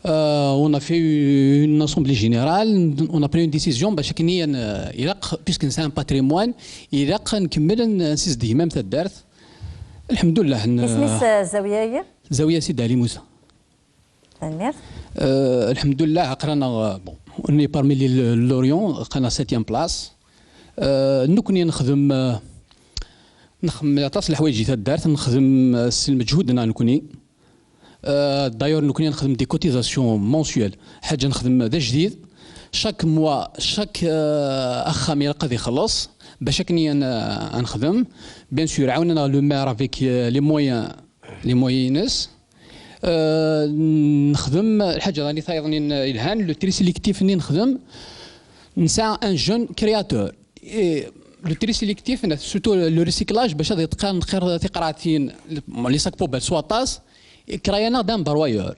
Euh, on a fait une assemblée générale, on a pris une décision, bac akken i, euh, ilaq, puisque nesɛa un patrimoine, ilaq ad nkemmel ad n-, ad nsizdeg même taddart. Lḥemdullah, n-, isem-is, euh, zawiya-agi? Zawiya Sidi Ali Musa. Tanemmirt. Euh, lḥemdullah, aql-aneɣ, euh, bon, on est parmi les, l'Orient, aql-aneɣ septième place. Euh, nekkni nexdem, euh, nxemmel aṭas n leḥwayeǧ i taddart, nexdem, euh, s lmeǧhud-nneɣ nekkni. Euh, d'ailleurs, nekkni nxeddem des cotisations mensuelles. Ḥaǧa nxeddem d ajdid, Chaque mois, chaque, euh, axxam ilaq ad ixelleṣ bac akken i n-, ad nexdem. Bien sûr, ɛawnen-aɣ le maire avec, euh, les moyens, les moyens-ines. Euh, nexdem lḥaǧa daɣen i tayeḍnin yelhan, le tri sélectif-nni nexdem, nesɛa un jeune créateur. Et le tri sélectif, surtout le recyclage, bac ad yeqqar, nqir tiqraɛtin, les sacs poubelles s waṭas, ikraya-aneɣ-d un broyeur.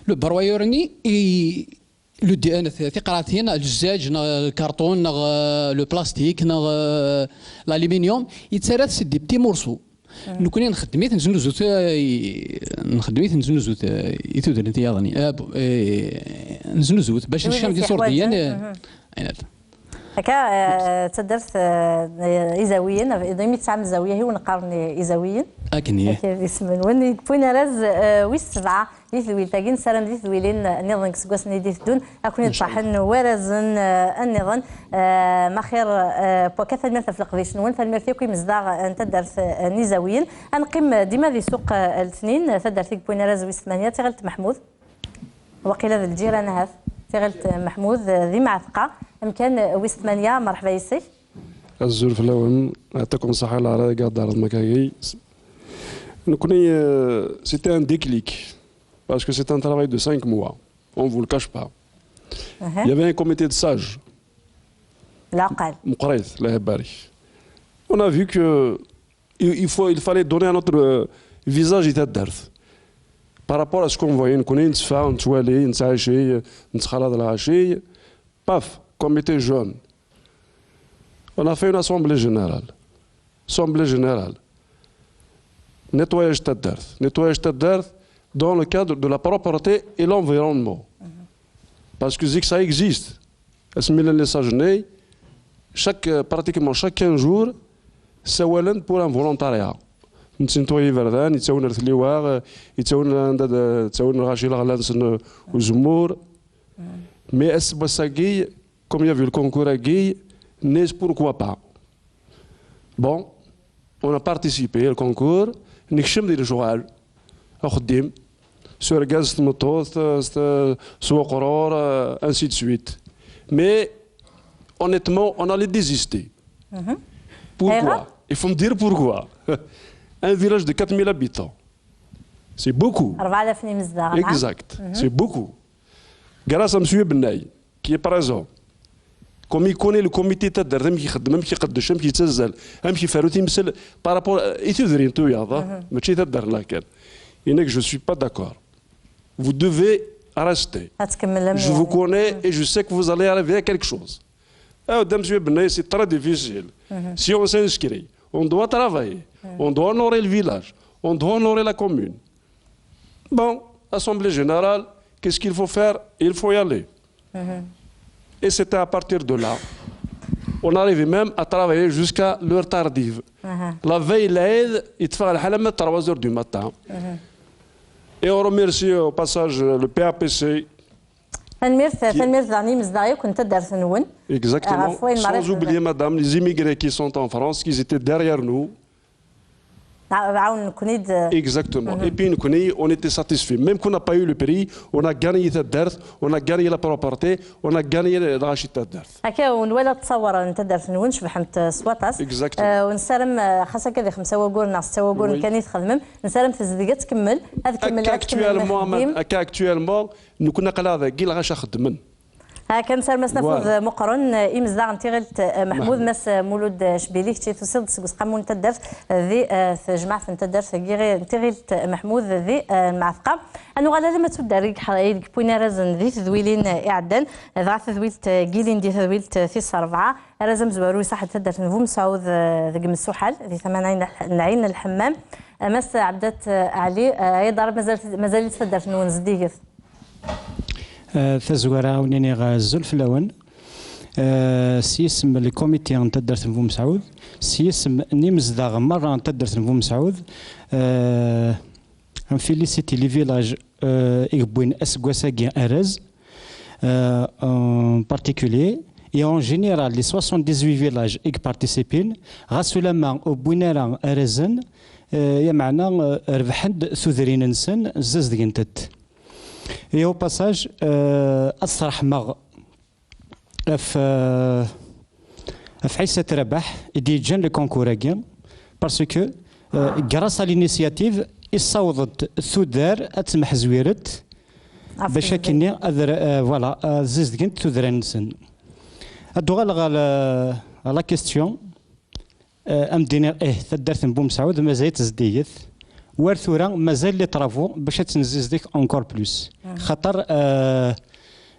Le broyeur-nni, i, le di-, euh, tiqraɛtin, lezzaǧ, neɣ lkarṭun, neɣ, euh, le plastique, neɣ, euh, l'aluminium, yettarra-t s des petits morceaux. Nekkni nxeddem-it, neznuzu-t, euh, i, nxeddem-it, neznuzu-t, euh, i tudrin tiyaḍnin. Euh, bu-, euh, neznuzu-t bac neččam d iṣurdiyen, euh, ayen-a. Akka, euh, d taddart, euh, Izawiyen, imi tesɛam zawiya-hi, wen qqaren Izawiyen. Akken i. Akka d isem-nwen. Deg Winaraz, euh, wis sebɛa, di tedwilt-agi, nessaram di tedwilin nniḍen deg iseggasen i d-iteddun, ad ken-id-ṣaḥen warazen, eh, nniḍen. Eh, ma xir, eh, n wakka, tanemmirt ɣef leqdic-nwen, tanemmirt yakk i yimezdaɣ, eh, n taddart, eh, n Izawiyen. Ad neqqim, eh, dima di ssuq, eh, letnin, eh, taddart i yewwin arraz wis tmanya, tiɣilt Meḥmud. Waqila d lǧiran ahat, tiɣilt, eh, Meḥmud, eh, di Mɛatqa, amkan, eh, wis tmanya, merḥba yes-k. Azul fell-awen, yeɛṭikum ṣṣeḥḥa, leɛra i ɣ-d-terreḍ makagi. Nekkni, euh, c'était un déclic, parce que c'est un travail de cinq mois, on vous le cache pas. Il y avait un comité de sages. Lɛeqqal. Meqqrit, Allah ibarik. On a vu que il, il faut, il fallait donner un autre, euh, visage i taddart. Par rapport à ce qu'on voyait, nekkni nettfa, nettwali, nettɛici, nettxalaḍ lɛaci. Paf, comité jeune. On a fait une assemblée générale. Assemblée générale. Nettoyage taddart. Nettoyage taddart dans le cadre de la propreté et l'environnement. Parce que zik, ça existe. Asmi llan les sages-nni, chaque, euh, pratiquement chaque quinze jours, ssawalen pour un volontariat. Nettnettoyer iberdan, yettawin ar tliwa, euh, yettawin anda d-, yettawin lɣaci leɣla-nsen, euh, uzemmur. Mais ass-, ass-agi, comme il y a eu le concours-agi, nnan-as pourquoi pas. Bon, on a participé au concours, nekcem di lecɣal, axeddim, s urgaz, s tmeṭṭut, s, s uqrur, euh, ainsi de suite. Mais, honnêtement, on allait désister. Pourquoi ? Ayɣer ? Il faut me dire pourquoi. Un village de quatre mille habitants, c'est beaucoup. Rebɛa alaf n yimezdaɣ, naɣ? Exact, c'est beaucoup. Grâce à Monsieur Benay, qui est présent, comme il connaît le comité taddart, amek ixeddem, amek iqeddec, amek yettazzal, amek iferru timsal, par rapport, euh, i tudrin tuyaḍ, ah, mačči taddart-nneɣ kan. Yenna-k, je suis pas d'accord. Vous devez rester. Ad tkemmlem. Je vous connais et je sais que vous allez arriver à quelque chose. Ah, Monsieur Benay, c'est très difficile. Si on s'inscrit, on doit travailler, on doit honorer le village, on doit honorer la commune. Bon, assemblée générale, qu'est-ce qu'il faut faire ? Il faut y aller. Et c'était à partir de là, on arrivait même à travailler jusqu'à l'heure tardive. La veille, l'Aïd, il te fait à trois heures du matin. Et on remercie au passage le P A P C. Tanemmirt, tanemmirt daɣen i yimezdaɣ yakk n taddart-nwen. Exactement. Sans oublier, madame, les immigrés qui sont en France, qui étaient derrière nous. Ɛawnen-ken-id. Exactement. Et puis, nekkni, on était satisfaits. Même qu'on n'a pas eu le prix, on a gagné taddart, on a gagné la propreté, on a gagné lɣaci n taddart. Akka, nwala ttawar n taddart-nwen, cebḥent s waṭas. Exactement. Euh, nessaram, euh, xas akka di xemsa waguren neɣ setta waguren kan i txedmem, nessaram tezdeg ad tkemmel, ad tkemmel, ad tkemmel lxeddim. Akka, actuellement, nekkni aql-aɣ dagi, lɣaci xeddmen. Ha kan, sar mass nafud, eh, meqqren, eh, imezdaɣ n tiɣilt, eh, Meḥmud, mass, eh, Mulud, eh, Cbili, kečč i tusiḍ-d seg useqqamu n taddart, eh, di, eh, tejmaɛt n taddart n tiɣilt, eh, Meḥmud di, eh, Lmeɛtqa. Ad nuɣal alamma d tuddar i yeḥ-, i deg wwin arrazen di tedwilin, eh, iɛeddan, eh, dɣa tadwilt, eh, n yilindi, tadwilt, eh, tis rebɛa, arraz amezwaru iṣaḥ-d taddart n Bumesɛud, eh, deg Msuḥal, di tama n Ɛin Lḥ-, n Ɛin Lḥemmam. Eh, mass Ɛebdat, eh, Ɛli, eh, ay ḍar mazal, mazal-itt taddart-nwen zeddiget. Eh, tazwara, ad wen-iniɣ, eh, azul fell-awen. Eh, s yisem n lkumiti n taddart n Bumesɛud, s yisem n yimezdaɣ merra n taddart n Bumesɛud, eh, ad nféliciter les villages, eh, i yewwin aseggas-agi arraz, eh, en particulier, et en général, les soixante-dix-huit villages i yparticipin, ɣas ulamma ur wwin ara arrazen, eh, lameɛna, eh, rebḥen-d tudrin-nsen, zzazdgent-d. Et au passage, euh, ad sṛeḥmeɣ ɣef, euh, ɣef Ɛisa Rabaḥ i d-yeǧǧan le concours-agi, parce que, euh, grâce à l'initiative, issaweḍ-d tudar ad temḥezwiret bac akkenni ad, euh, voilà, ad zizdigent tudra-nsen. Ad uɣaleɣ ɣer, euh, la question. Euh, am d-iniɣ, eh, taddart n Bumsaɛud mazal-itt zeddiget. War tura, mazal les travaux bac ad tt-nzizdig encore plus. Xaṭer, euh,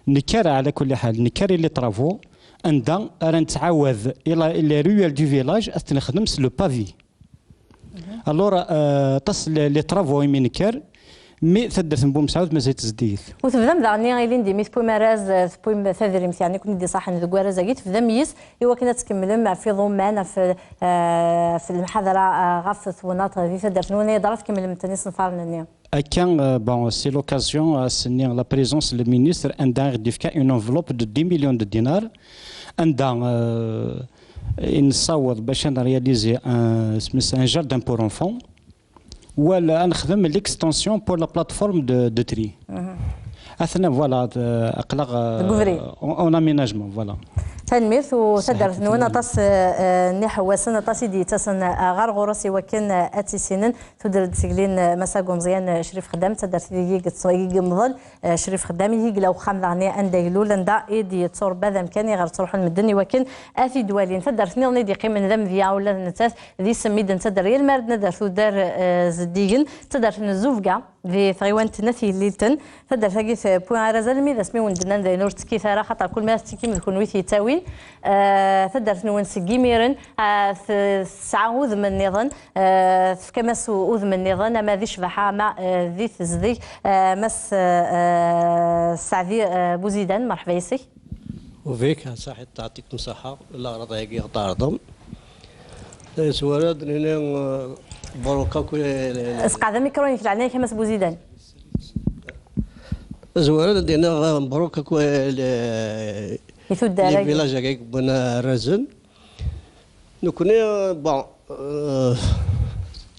nekker, ɛla kulli ḥal, nekker i les travaux, anda ara nettɛawad i la, les ruelles du village, ad t-nexdem s le pavé. Alors, euh, aṭas les, les travaux imi nekker, mi taddart n Bumsaɛud mazal-itt zeddiget. U tebdam daɣen ilindi mi tewwim arraz, eh, tewwim tadrimt, yeɛni, ken-id-iṣaḥen deg warraz-agi, tebdam yis i wakken ad tkemmlem ɣef iḍumman, ɣef, eh, ɣef lemḥadra, eh, ɣef twennaḍt di taddart-nwen, ay d ara tkemmlem ten isenfaren-nni? Akka, eh, bon, c'est l'occasion, ass-nni, la présence le ministre, anda i ɣ-d-yefka une enveloppe de dix millions de dinars, anda, eh, i nessaweḍ bac ad nréaliser un, un jardin pour enfants. Wala ad nexdem l'extension pour la plateforme de, de tri. Atna, voilà, euh, aql-aɣ, euh, en, en aménagement, voilà. Tanemmirt. U taddart-nwen aṭas, euh, euh, n iḥewwasen, aṭas i d-yettasen, euh, ɣer ɣur-s i wakken, euh, ad tt-issinen. Tudert d teglin, euh, Mass Agumẓyan, euh, Crif Xeddam, d taddart ideg i yemḍel, euh, Crif Xeddam, ihi yella uxxam daɣen anda ilul, anda i d-yetturebba d amkan i ɣer ttruḥun medden i wakken ad t-id-walin. Taddart nniḍen i d-yeqqimen d amedya ula d nettat d isem i d-nettader yal mi ara d-nader tudar, eh, zeddigen, d taddart n Zuvga di tɣiwant n At Yellilten. Taddart-agi tewwi arazal mi d asmi wen-d-nnan d ayen ur ttekkit ara, xaṭer kul mi ara tettikkim d kunwi t-yettawin. Eh, taddart-nwen seg imiren, eh, t-, tesɛa udem nniḍen, eh, tefkam-as u-, udem nniḍen, ama di ccbaḥa, ama, eh, di tezdeg. Eh, Mass, eh, eh, Saɛdi, eh, Buzidan, merḥba yes-k. وفيك صحيت، يعطيكم الصحة، الأغراض هيك يغطى عرضهم. إيه، سوالد نيني، آه، مبروك أكو، آه، Sqeɛd amikru-inek, leɛnaya-k, a Mass Buzidan. Zwara dina, آه، مبروك أكو، آه، ل-، I tuddar-agi. لي فيلاج هكاك بنا رزن. نكوني، آه، بون، آه،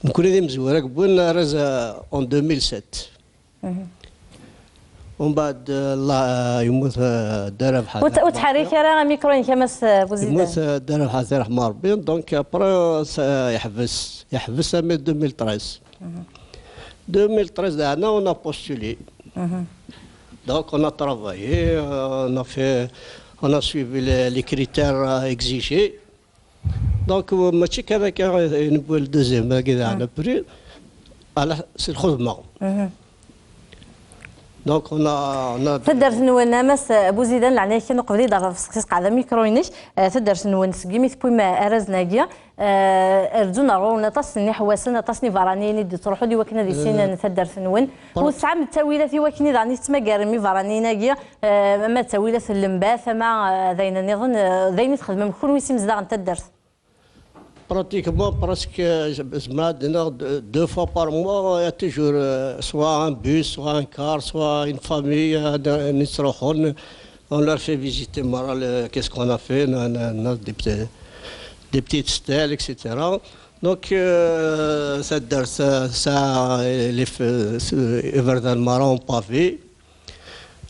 نكوني دي مزوارة بنا رزا en deux mille sept. ومن بعد، آه، الله يموت، آه، دار بحال لا، لا تحرك راه ميكرو يموت، آه، دار بحال رحمة ربي. دونك ابري يحبس، يحبس من deux mille treize. deux mille treize دعنا، on a postulé. Donc on a travaillé, euh, on a fait, on a suivi les, les critères, euh, exigés. Donc ماشي كذاك نبوي le deuxième كذا على بري، على سي الخدمة. Donc on a, on a taddart-nwen, a Mass Buzidan, leɛnaya-k, kan uqbel i d-terreḍ, sqeɛd amikru-inek, eh, taddart-nwen seg imi tewwim arrazen-agi, eh, rǧun ɣur-wen aṭas n iḥewwasen, aṭas n iberraniyen i d-yettruḥun i wakken ad issinen taddart-nwen. Ur tesɛam ttawilat i wakken i daɣen i tettmagarem iberraniyen-agi, eh, ama d ttawilat n lembat, ama, eh, d ayen nniḍen, eh, d ayen i txedmem kunwi s imezdaɣ n taddart? Pratiquement, presque, euh, je, je me dis, deux, deux fois par mois, il y a toujours, euh, soit un bus, soit un car, soit une famille, euh, de, نتروحون. On leur fait visiter, مره, le, qu'est-ce qu'on a fait, on a, on a, on a des petits, des petites stèles, et cetera. Donc, euh, ça, ça, ça, les, iberdan, mara en pavé.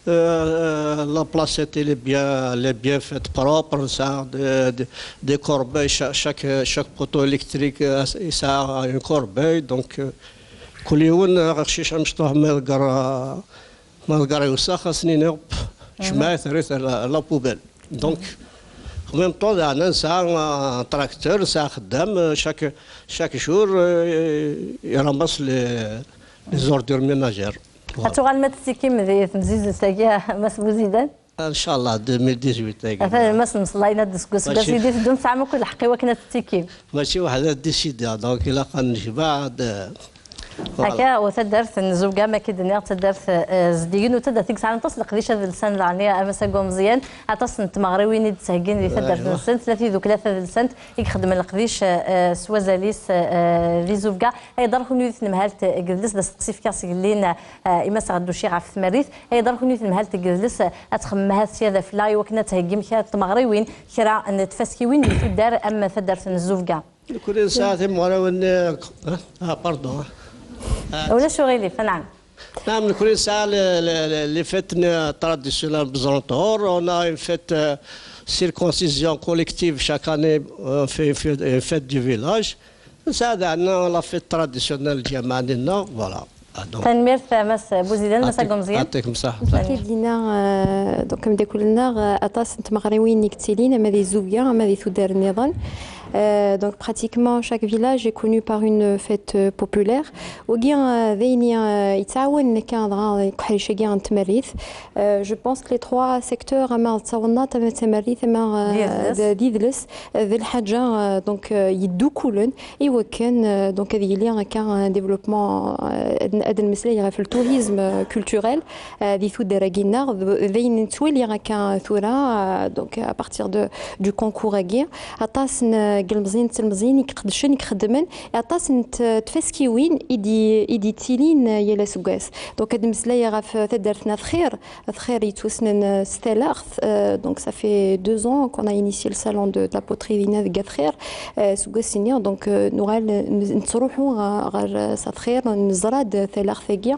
Euh, la placette, elle est bien, elle est bien faite, propre, ça, de, de, des corbeilles, cha-, chaque, chaque poteau électrique, euh, ça a une corbeille, donc, euh, كل يوم غشيش مشطوح ما يلقى، ما يلقى يوسخ، خاصني نغب، جماعة ريت la, la poubelle. Donc, en même temps, دعنا نسعى un tracteur, نسعى خدام, chaque, chaque jour, euh, il ramasse les, les ordures ménagères. Voilà. Ad tuɣalem ad tettikim di temzizzelt-agi, a Mass Buzidan? إن شاء الله deux mille dix-huit agi. Atan Mass Mṣellayna-d seg useggas i d-iteddun, tesɛam akk lḥeqq i wakken ad tettikim. ماشي واحد ديسيدي، donc ilaq ad nejmaɛ. Akka, u taddart n Zubga, ma k-id-nniɣ d taddart, eh, zeddigen, u taddart i yesɛan aṭas n leqdic adelsan daɣen, a Mass Agumẓyan, aṭas n tmeɣriwin i d-ttheggin di taddart-nsent, tella tidukla tadelsant i ixeddmen leqdic, eh, s wazal-is, eh, di Zubga. Ay ḍer kunwi di tnemhalt n yidles, d asteqsi fkiɣ s yellin, eh, i Mass Ɣedduci ɣef tmerrit. Ay ḍer kunwi di tnemhalt n yidles, eh, ad txemmem ahat sya d afella i wakken ad theggim kra n tmeɣriwin, kra n tfaskiwin di tuddar am taddart n Zubga. Nekkni nesɛa timɣarawin, ah, ah, pardon. Ah. Ulac uɣilif, anɛam. نعم، نكون نسعى ل-، ل-، ل-، les fêtes traditionnelles بزرنطور. On a une fête, euh, circoncision collective chaque année, euh, on fait une fête, une fête du village. نسعى عندنا la fête traditionnelle ديال معانينا، voilà. Ah, donc, tanemmirt a Mass Bouzidan, Mass Agumzian. يعطيكم الصحة. Kif i d-yenna, euh, donc, ameddakel-nneɣ, euh, aṭas n tmeɣriwin i yettilin, ama di Zubia, ama di tuddar nniḍen. Euh, donc, pratiquement, chaque village est connu par une fête, euh, populaire. Wagi, euh, d ayen, euh, yettɛawanen akka dɣa deg uḥric-agi n tmerrit. Euh, je pense que les trois secteurs, ama d tawennaṭ, ama d tamerrit, ama, euh, d, d idles, euh, d lḥaǧa, euh, donc, euh, yeddukulen i wakken, euh, donc, ad yili akka un développement, euh, ad, ad nmeslay ɣef le tourisme, euh, culturel, euh, di tuddar-agi-nneɣ, d, d ayen nettwali akka tura, euh, donc, à partir de, du concours-agi. Aṭas n, euh, yilmeẓyen d telmeẓyin i iqeddcen, i ixeddmen, aṭas n t-, tfaskiwin i d-, i d-yettilin, euh, yal aseggas. Donc, ad nmeslay ɣef, euh, taddart n At Xir. At Xir yettwassnen, euh, s talaɣt. Euh, donc, ça fait deux ans qu'on a initié le salon de, de la poterie dinna deg At Xir. Euh, seg wass-nni, donc, euh, nuɣal n-, nettruḥu ɣer, ɣer, euh, s At Xir, neẓra-d talaɣt-agi.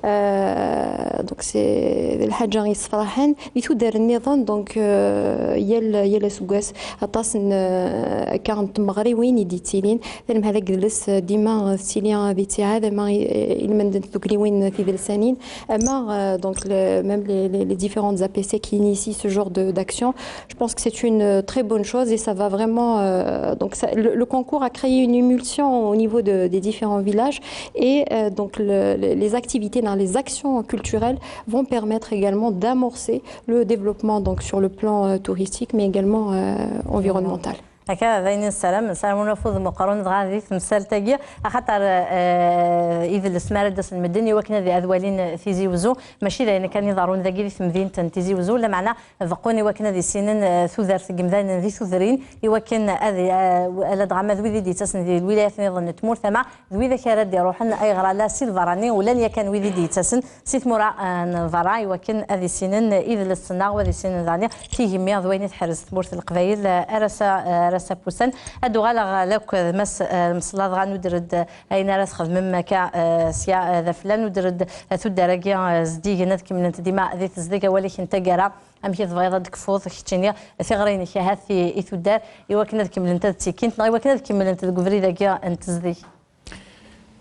Euh, donc, c'est lḥaǧa yessefraḥen. Di tuddar nniḍen, donc, euh, yal, yal aseggas, aṭas n, euh, akka n tmeɣriwin i d-yettilin. Tanemhal agdles, euh, dima, euh, tettili, euh, di ttiɛad, ama i, i lmend n tdukkliwin tidelsanin, ama, euh, donc, le, même les, les, les différentes A P C qui initient ce genre de, d'action. Je pense que c'est une, euh, très bonne chose et ça va vraiment, euh, donc ça, le, le concours a créé une émulsion au niveau de, des différents villages et, euh, donc, le, les, les activités, dans les actions culturelles vont permettre également d'amorcer le développement, donc, sur le plan, euh, touristique, mais également, euh, environnemental. Akka, d ayen i nessaram, nessaram ur nafud meqqren dɣa di temsalt-agi, axaṭer, euh, idles mi ara d-asen medden i wakken ad, ad walin Tizi Wezzu, mačči d ayen kan iḍerrun dagi di temdint n Tizi Wezzu, lameɛna beqqun i wakken ad issinen, eh, tudert n yimdanen di tudrin, i wakken ad, eh, ladɣa ma d wid i d-yettasen di lwilayat nniḍen n tmurt, ama d widak ara d-iruḥen, ayɣer ala si lberrani, ulan yakan wid i d-yettasen si tmura, eh, n berra, i wakken ad issinen idles-nneɣ, u ad issinen daɣen tigemmi d wayen i tḥerrez tmurt n Leqbayel, eh, ar ass-a, eh, ar ass-a n wussan. Ad uɣaleɣ, eh, lakk d Mass, eh, Msella dɣa nuder-d, eh, ayen ara txedmem akka, eh, sya, eh, d afella, nuder-d, eh, tuddar-agi, eh, zeddigen ad kemmlent dima di tezdeg, awal-ik n taggara. Amek i tebɣiḍ ad d-tekfuḍ keččini tiɣri-inek ahat i, i tuddar, i wakken ad kemmlent ad ttikkint, neɣ i wakken ad kemmlent deg ubrid-agi n tezdeg?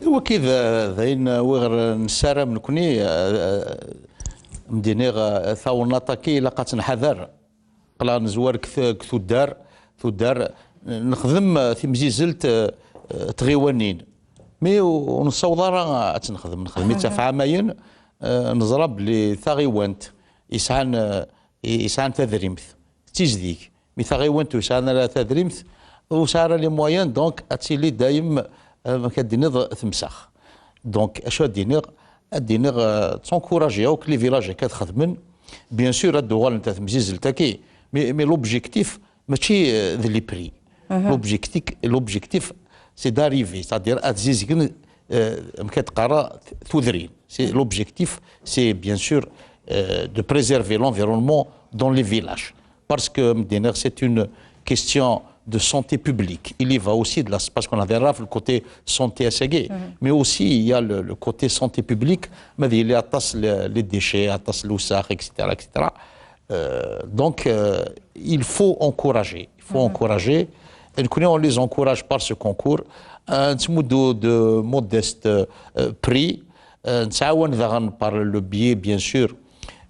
Wagi d, d ayen, eh, wer nessaram nekni, eh, eh, m-d-iniɣ, eh, tawennaṭ-agi ilaq ad tt-nḥader. Aql-aɣ nezwar deg t-, deg tuddar, tuddar, nexdem, eh, timzizzelt, eh, eh, tɣiwanin. Mi ur, ur nessaweḍ ara ad tt-nexdem, nexdem-itt ɣef ɛamayen, eh, neẓra belli taɣiwant yesɛan, eh, yesɛan tadrimt, d tizdeg. Mi taɣiwant ur yesɛan ara tadrimt, ur yesɛi ara les moyens, donc ad tili dayem, eh, amek ad d-tiniḍ, temsax. Donc, acu ad d-iniɣ? Ad d-iniɣ, eh, ttɛenkuṛajiɣ akk les villages akka ad xedmen. Bien sûr, ad d-uɣalent ar temzizzelt-agi, mais, mais l'objectif, mačči, eh, d les prix. L'objectif, l'objectif, c'est d'arriver, c'est-à-dire ad zizgen, eh, amek ad qqareɣ, tudrin. C'est, l'objectif, c'est bien sûr, eh, de préserver l'environnement dans les villages. Parce que, m-d-iniɣ, c'est une question de santé publique. Il y va aussi de la, parce qu'on avait le côté santé ass-agi, mais aussi il y a le, le côté santé publique, ma d yili aṭas le, les déchets, aṭas lewsex, et cetera, et cetera. Euh, donc, euh, il faut encourager. Il faut encourager. Et nous, on les encourage par ce concours. Un petit mot de, de modeste, euh, prix. Euh, نتعاون داغن par le biais, bien sûr,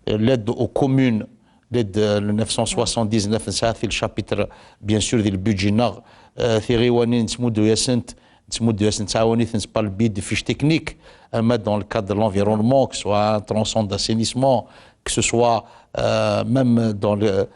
euh, l'aide aux communes, l'aide, euh, le neuf cent soixante-dix-neuf, نسعى في le chapitre, bien sûr, ديال le budget ناغ, euh, tiɣiwanin نتمدو ياسنت, نتمدو ياسنت, نتعاون يثنت par le biais de fiches techniques, euh, mais dans le cadre de l'environnement, que ce soit un tronçon d'assainissement, que ce soit, euh, même dans le,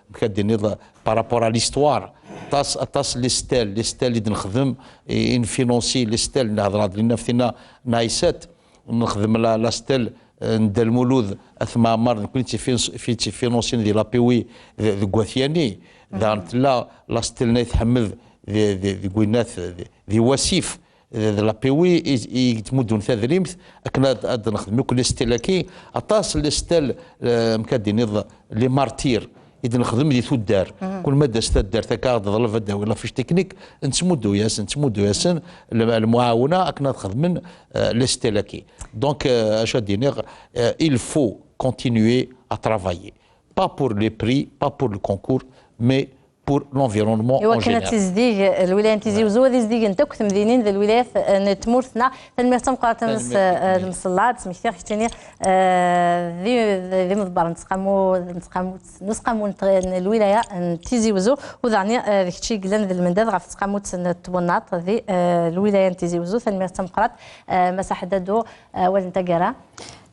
par rapport à l'histoire, aṭas, aṭas les stèles, les stèles i d-nexdem, i, i nfinansi les stèles, نهضر هاد لنا في ثنا نايسات, نخدم la, la stèle, euh, n Dda Lmulud At Mɛemmer, nekni tifin-, fi-, tifinansin di l'A P W deg At Yanni, daɣen tella la stèle n Ayt Ḥmed di, di, deg winnat, di, di wasif, d l'A P W i, i yettmuddun tadrimt, akken ad, ad nexdem akk les stèles-agi, aṭas les stèles, eh, amek ad d-tiniḍ, les martyrs, i d-nexdem di tuddar. Kul ma d-tas taddart akka ad d-teḍleb ad d-tawi la fiche technique, nettmuddu-yasen, nettmuddu-yasen lem-, lemɛawna akken ad xedmen, euh, les stellaquets. Donc, euh, acu ad d-iniɣ, euh, il faut continuer à travailler. Pas pour les prix, pas pour le concours, mais pour l'environnement en général. Iwakken ad tizdig lwilaya n Tizi Uzzu, ad izdigent akk temdinin d lwilayat, eh, n tmurt-nneɣ. Tanemmirt tameqqrant a Miss, eh, Lemṣella, ad d-smektiɣ keččini, eh, d, d, d imḍebber n tseqqamu-, n tseqqamut, n useqqamu n tɣ-, n lwilaya n Tizi Uzzu, u daɣni, eh, d kečč i yellan d lmendad ɣef tseqqamut n twennaḍt di, eh, lwilaya n Tizi Uzzu. Tanemmirt tameqqrant, eh, Massa Ḥeddadu, eh, awal n taggara.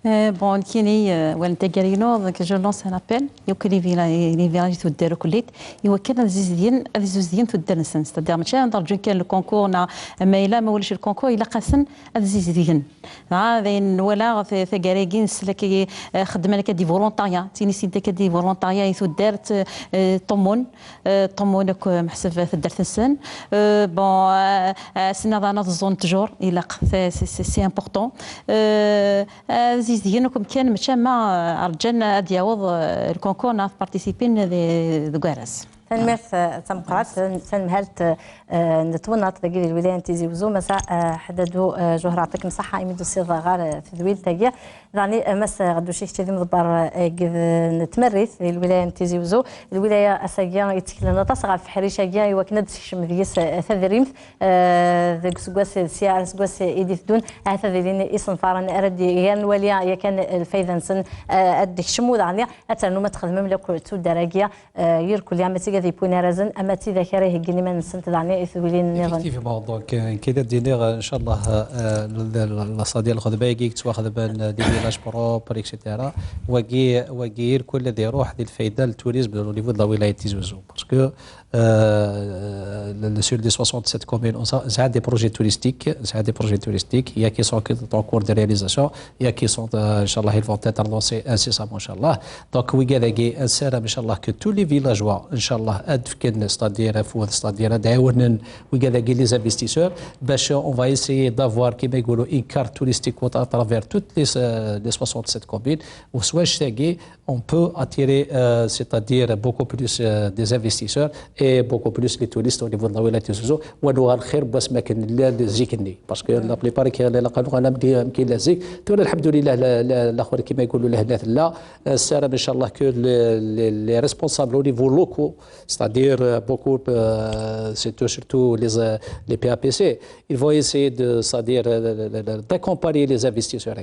Euh, bon, nekkini, euh, awal n taggara-inu, donc, je lance un appel i wakk les villa-, les villages n tuddar akk-, iwakken ad zizdigen, ad zizdigen tuddar-nsen. C'est-à-dire, mačči ad rǧun kan le concours, neɣ ma yella, ma ulac le concours, ilaq-asen ad zizdigen. Dɣa, d ayen nwala, t-, taggara-agi, nsel akka, euh, xeddmen akka di volontariat, ttinisin akka di volontariat i tuddart, euh, ṭṭummun, euh, ṭṭummun akk, euh, meḥseb taddart-nsen. Euh, bon, euh, euh, ssneɣ daɣen ad ẓẓun ttjur, ilaq, c'est, c'est, c'est, c'est important. Euh, Ad zizdigen akk amkan, mačči ama, eh, rǧan ad yaweḍ, eh, lkunkur neɣ ad participin di, deg warraz. Tanemmirt, eh, tameqqrant, tan-, tanemhalt, eh, n twennaḍt dagi di lwilaya n Tizi Uzzu, Massa, eh, Ḥeddadu, eh, Ǧuhra, yeɛṭikem ṣṣeḥḥa imi d-tusiḍ ɣer, eh, tedwilt-agi. Daɣni, eh, Mass Ɣedduci, kečč d imḍebber, eh, deg d-, n tmurt di lwilaya n Tizi Uzzu. Lwilaya ass-agi yetteklen aṭas ɣef uḥric-agi i wakken ad d-tekcem deg-s, eh, tadrimt, eh, deg useggas, sya ar useggas i d-iteddun. Ahat ad ilin isenfaren ara d-, ara nwali yakan lfayda-nsen, eh, ad d-tekcem, u daɣni ad ternum ad txedmem lakk tuddar-agi, eh, irkelli, ama d tid ara yewwin arrazen, ama d tidak ara iheggin iman-nsent daɣni i tedwilin nniḍen. Effectivement, donc, euh, nekk ad d-iniɣ, euh, inchallah, euh, le, le, le, c'est-à-dire lxedma-agi yettwaxedmen, euh, des villages propres, et cetera. Wagi, wagi irkelli ad iruḥ di lfayda n le tourisme au niveau de la wilaya de Tizi Ouzou. Parce que Euh, le, le, sur les soixante-sept communes, on a, on a des projets touristiques, on a des projets touristiques, il y a qui sont en cours de réalisation, il y a qui sont, euh, inchallah, ils vont être lancés incessamment, inchallah. Donc, wigad-agi, nessaram, inchallah, que tous les villageois, inchallah, ad fken, c'est-à-dire, afud, c'est-à-dire, ad ɛiwnen, wigad-agi, les investisseurs, باش on va essayer d'avoir, كيما يقولوا, une carte touristique à travers toutes les, euh, les soixante-sept communes, u s wanect-agi, on peut attirer, euh, c'est-à-dire beaucoup plus, euh, des investisseurs et beaucoup plus les touristes au niveau de la wilaya de Tizi Ouzou. Wa nuɣal xir n wasmi akken llan zik-nni. Parce que la plupart qui llan qanun ala mdi amkin la zik. Tura, alhamdulillah, la, la, la, kima يقولوا, lehna tella. Euh, nessaram, inchallah, que les, les, les responsables au niveau locaux, c'est-à-dire, euh, beaucoup, euh, surtout, surtout les, euh, les P A P C, ils vont essayer de, c'est-à-dire, euh, de, de, de, d'accompagner les investisseurs.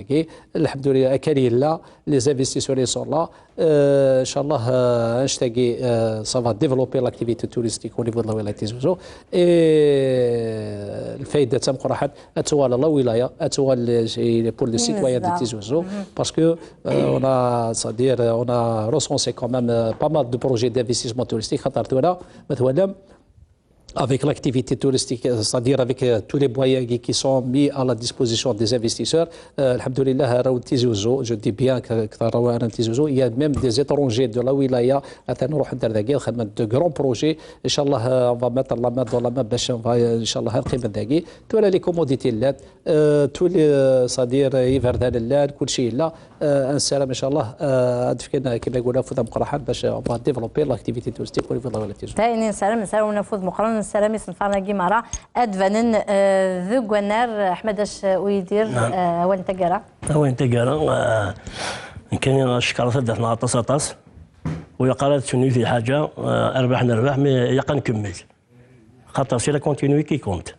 Alhamdulillah, akken yella, les investisseurs, ils sont là. Euh, inchallah, euh, annect-agi, euh, ça va développer l'activité touristique au niveau de la wilaya de Tizi Ouzou. Et, euh, lfayda d tameqqrant ad tuɣal la wilaya, ad tuɣal, euh, pour les citoyens de Tizi Ouzou. Parce que, euh, on a, c'est-à-dire, euh, on a recensé quand même, euh, pas mal de projets d'investissement touristique. Xaṭer tura, ma twalam, avec l'activité touristique, c'est-à-dire avec, euh, tous les moyens qui, qui sont mis à la disposition des investisseurs. Euh, alhamdulillah, à Tizi Ouzou, je dis bien que, que à Tizi Ouzou, il y a même des étrangers de la wilaya, à Tanroh, de grands projets. Inchallah, euh, on va mettre la main dans la main, باش on va, euh, inchallah, نقيم داكي. Tura, les commodités, euh, tous les, euh, c'est-à-dire, euh, iberdan llan, كل شيء là. Euh, nessaram, inchallah, euh, ad fken, euh, كما يقولوا, afud ameqqran باش on va développer l'activité touristique au niveau de la wilaya de Tizi Ouzou. D ayen i nessaram, nessaram afud meqqren, nessaram isenfaren-agi merra ad d-banen, euh, deg wannar. Ḥmadac Uyidir, euh, awal n taggara. Awal n taggara, euh, nekkini cekkreɣ taddart-nneɣ aṭas, aṭas. U ilaq ara ad tuni di lḥaǧa, euh, rrbeḥ nerbeḥ, mais ilaq ad nkemmel. Xaṭer c'est la continuité qui compte.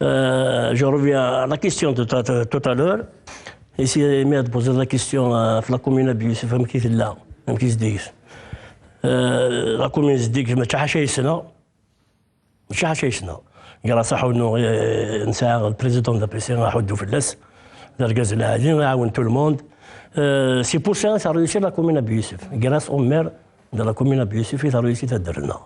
Euh, je reviens à la question de tout à, tout à l'heure. Ici, mi ad poser la question, euh, ɣef la commune n At Yusef, amek i tella, amek i zeddiget. Euh, la commune zeddiget, mačči ḥaca yes-neɣ. Mačči ḥaca yes-neɣ. Grâce à Ḥunnu, euh, nesɛa le président de l'A P C, Ḥuddu Felles, d argaz lɛali, iɛawen tout le monde. Euh, c'est pour ça que ça a réussi la commune n At Yusef. Grâce au maire de la commune n At Yusef i terreussi taddart-nneɣ.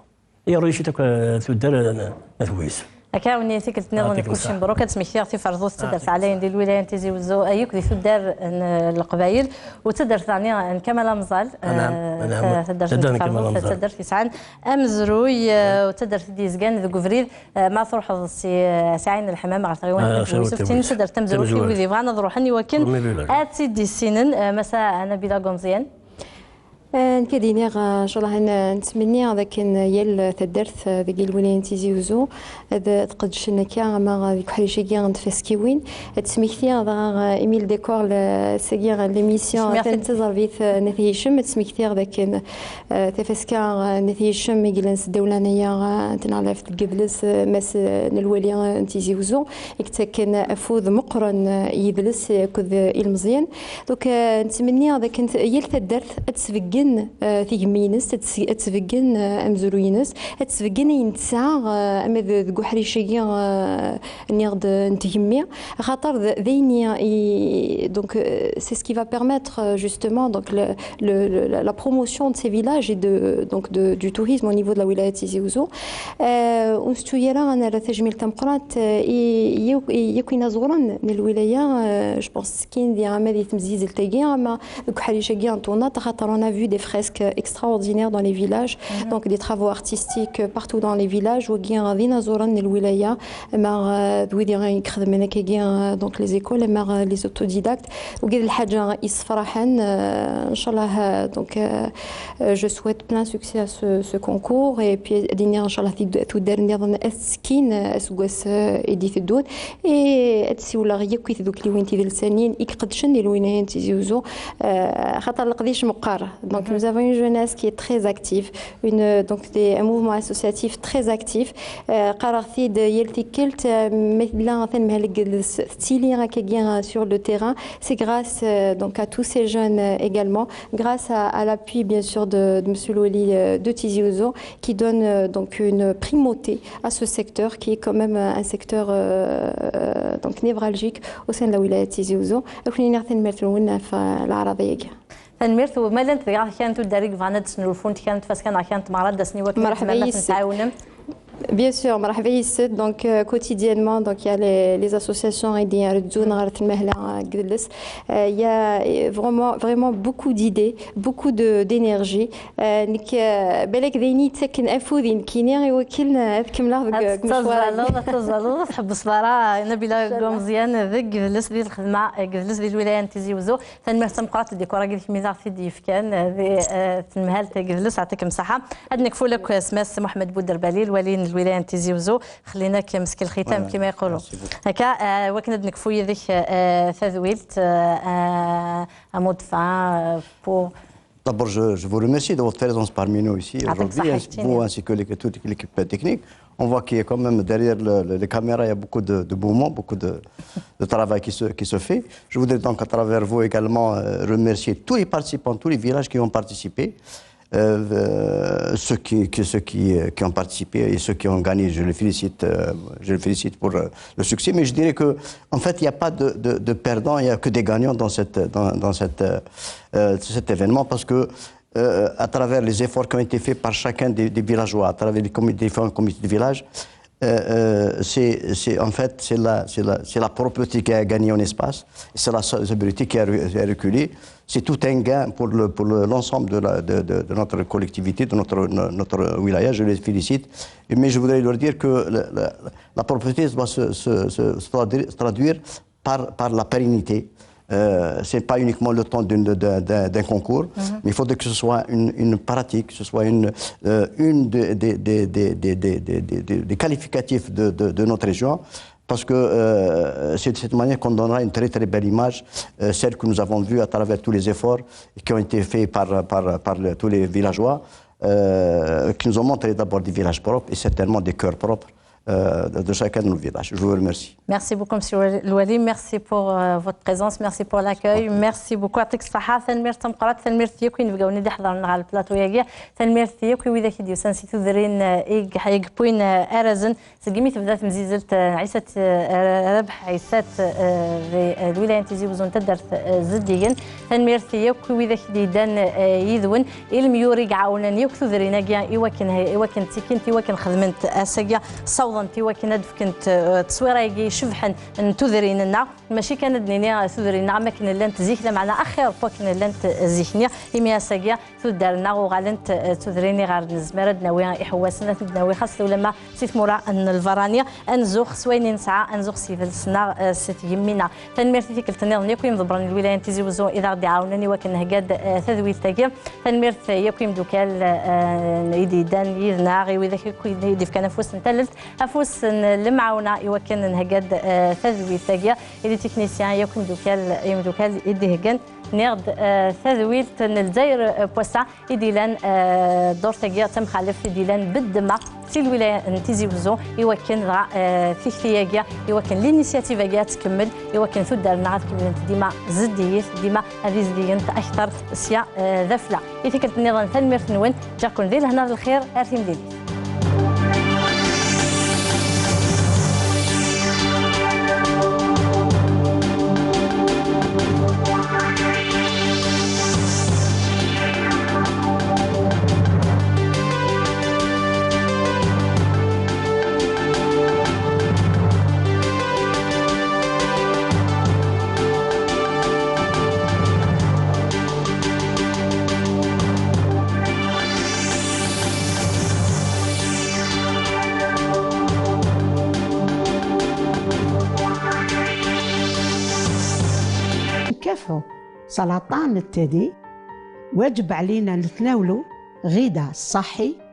I terreussi akk, eh, tuddar n At Yusef. Akka, awen tikkelt nniḍen, kulci mebruk. Ad smektiɣ tiferḍut d taddart ɛlayen di lwilaya n Tizi Wezzu, eh, akk di tuddar n, eh, Leqbayel, u d taddart daɣni n Kamal Amẓal, eh, taddart n tiferḍut, d taddart yesɛan amezruy, eh, u d taddart i d-yezgan deg ubrid, eh, ma truḥeḍ si, eh, si Ɛin Lḥemmam ɣer tɣiwant n At Yusef, d tin taddart tamezruy i wid yebɣan ad ruḥen i wakken ad tt-id-issinen, eh, Massa Nabila Gunẓyan. Eh, nekk ad iniɣ, eh, ncallah, n-, nettmenni d akken yal taddart, eh, deg lwilaya n Tizi Uzzu ad tqeddcen akka ama deg uḥric-agi n tfaskiwin. Ad smektiɣ dɣa, eh, imi le décor, le, sagi, eh, l'émission, atan d taẓerbit, eh, n At Hicem. Ad smektiɣ d akken, eh, tafaska, eh, n At Hicem i yellan s ddawla-nneɣ, eh, n Tneɣlaft deg Yidles, eh, mass, eh, n lwali, eh, n Tizi Uzzu, i yettaken afud meqqren, eh, i yidles akked, eh, ilmeẓyen. Donc, eh, nettmenni d akken t-, yal taddart ad tesbeggen, eh, tigemmi-ines, ad tes-, ad tesbeggen, eh, amezruy-ines, ad tesbeggen ayen tesɛa, eh, ama d-, deg uḥric-agi, eh, nniɣ-d, eh, n tgemmi, axaṭer d, d ayen i, i, donc, eh, c'est ce qui va permettre, eh, justement, donc, le, le, le, la, la promotion de ces villages et de, donc, de, du tourisme au niveau de la wilaya de Tizi Ouzou. Eh, ur nettu ara ad nerr tajmilt tameqqrant, eh, i, i, i yakk inaẓuren n lwilaya, eh, je pense, skin di ama di temzizelt-agi, ama deg uḥric-agi n Ṭunat, axaṭer on a vu des fresques extraordinaires dans les villages, donc des travaux artistiques partout dans les villages, wagi d inaẓuren n lwilaya, ama, eh, d wid i ixedmen akkagi, eh, donc les écoles, ama, eh, les autodidactes, wagi d lḥaǧa yessefraḥen, eh, ncallah, eh, donc, eh, eh, je souhaite plein succès à ce, ce concours, et puis ad iniɣ ncallah tid-, tuddar nniḍen ad tettekkin, eh, aseggas, eh, i d-iteddun, et ad siwleɣ yakk i tdukliwin tidelsanin i iqeddcen di lwilaya n Tizi Uzzu, eh, xaṭer leqdic meqqar. Donc nous avons une jeunesse qui est très active, une, donc des, un mouvement associatif très actif. Eh, qqareɣ-t-id yal tikkelt, eh, ma tella tanmehla deg Yidles tettili akkagi, eh, sur le terrain, c'est grâce, eh, donc à tous ces jeunes, eh, également, grâce à, à l'appui bien sûr de, de Monsieur Loueli, eh, de Tizi Ouzou, qui donne, eh, donc une primauté à ce secteur qui est quand même, eh, un secteur, eh, eh, donc névralgique au sein de la wilaya de Tizi Ouzou. Ad ken-iniɣ tanemmirt-nwen ɣef, eh, leɛraḍ-agi. Tanemmirt, u ma llant dɣa kra n tuddar i yebɣan ad d-snulfunt, kra n tfaska neɣ kra n tmeɣra ad d-asen i wakken ad tzemrem ad ten-tɛawnem? Bien sûr, merḥba yes-sent. Donc, euh, quotidiennement, donc, il y a les, les associations i d-irezzun ɣer tenmehla, euh, deg Yidles. Euh, il y a, euh, vraiment, vraiment beaucoup d'idées, beaucoup de, d'énergie. Euh, nekk, euh, balak d ayen i yettaken afud i nekkini i wakken, euh, ad kemmleɣ deg, deg lecɣal-agi. Ad tettazzaleḍ, ad tettazzaleḍ, ur tḥebbseḍ ara, Nabila, deg umeẓyan, deg Yidles, di lxedma, deg Yidles, di lwilaya n Tizi Uzzu. Tanemmirt tameqqrant, deg décor-agi d kemm i d aɣ-t-id-yefkan, eh, di, eh, tenmehla deg Yidles, yeɛṭikem ṣṣeḥḥa. Ad nekfu akk s Mass Muḥemmed Buderbali, lwali n lwilaya n Tizi Uzzu, xellin-ak msk lxitam, kima yeqqulu. Akka, eh, wakken ad nekfu yid-k, eh, tadwilt, eh, eh, un mot de fin, eh, pour... D'abord, je, je vous remercie de votre présence parmi nous ici aujourd'hui, vous ainsi que les, toute l'équipe technique. On voit qu'il y a quand même derrière le, le, les caméras, il y a beaucoup de, de mouvements, beaucoup de, de travail qui se, qui se fait. Je voudrais donc à travers vous également, euh, remercier tous les participants, tous les villages qui ont participé, euh, euh, ceux qui, que- ceux qui, euh, qui ont participé et ceux qui ont gagné. Je les félicite, euh, je les félicite pour, euh, le succès. Mais je dirais que, en fait, il n'y a pas de, de- de perdants, il n'y a que des gagnants dans cette, dans, dans cette, euh, euh, cet événement parce que euh, à travers les efforts qui ont été faits par chacun des, des villageois, à travers les comités, différents comités de village, euh, euh, c'est, c'est- en fait, c'est la, c'est la, c'est la propreté qui a gagné en espace, c'est la salubrité qui a re- qui a reculé. C'est tout un gain pour le, pour le- l'ensemble de, la- de- de- de notre collectivité, de notre, no- notre wilaya. Je les félicite. Et- Mais je voudrais leur dire que la, la- la propreté doit se, se- se- se traduire, se traduire par, par la pérennité. Euh, c'est pas uniquement le temps d'une- d'un d'un- d'un concours, mais il faudrait que ce soit une, une pratique, que ce soit une, euh, une des, des- des- des- des- des- des- des- des- des qualificatifs de, de- de notre région, parce que, euh, c'est de cette manière qu'on donnera une très très belle image, euh, celle que nous avons vue à travers tous les efforts qui ont été faits par, par, par le- tous les villageois, euh, qui nous ont montré d'abord des villages propres et certainement des cœurs propres, euh, de, de chacun de nos villages. Je vous remercie. Merci beaucoup, Monsieur Lwali. Merci pour, euh, votre présence. Merci pour l'accueil. Merci beaucoup. Yeɛṭik ṣṣeḥḥa. Tanemmirt tameqqrant. Tanemmirt i yakk inebgawen i d-iḥeḍren ɣer le plateau-agi. Tanemmirt i yakk i widak i d-yusan si tudrin, euh, i g- i yewwin, euh, arrazen. Segmi tebda temzizelt, euh, Ɛisat, euh, Rabeḥ Ɛisat, euh, di, euh, lwilaya n Tizi Uzzu n taddart, euh, Zeddigen. Tanemmirt i yakk i widak i d-yeddan, euh, yid-wen. I lemyur i iɛawnen yakk tudrin-agi i wakken, i wakken ttikkint, i wakken xedment ass-agi, ssawḍent i wakken ad d-fkent, eh, tteswira-agi icebḥen n tudrin-nneɣ, mačči kan ad d-nini, eh, tudrin-nneɣ am akken llant zik, lameɛna axir n wakken llant, eh, zik-nni, imi ass-agi tuddar-nneɣ uɣalent, eh, d tudrin iɣer nezmer ad d-nawi iḥewwasen, ad ten-id-nawi xas d ulamma si tmura n lberrani, ad nzux s wayen i nesɛa, ad nzux s yidles-nneɣ, eh, s tgemmi-nneɣ. Tanemmirt i tikkelt nniḍen yakk imḍebbren n lwilaya n Tizi Wezzu i d aɣ-d-iɛawnen i wakken nhegga-d, eh, tadwilt-agi. Tanemmirt yakk imdukal, eh, i d-yeddan yid-neɣ, i widak akk i d-ifkan afus n tallelt, afus n lemɛawna i wakken nhegga-d, eh, tadwilt-agi. I d tiknisyan yakk imdukal, imdukal i d-iheggan, nniɣ-d, eh, tadwilt n Lezzayer, eh, n wass-a i d-ilan, eh, ddurt-agi d tamxaleft i d-ilan beddema si lwilaya n Tizi Wezzu, i wakken dɣa, eh, tikti-agi, i wakken l'initiative-agi ad tkemmel, i wakken tuddar-nneɣ ad kemmlent dima zeddigit, dima ad izdigent akter sya, eh, d afla. I tikkelt nniḍen, tanemmirt-nwen, ǧǧiɣ-ken di lehna d lxir, ar timlilit. نكافحو سرطان الثدي، واجب علينا نتناولو غذاء صحي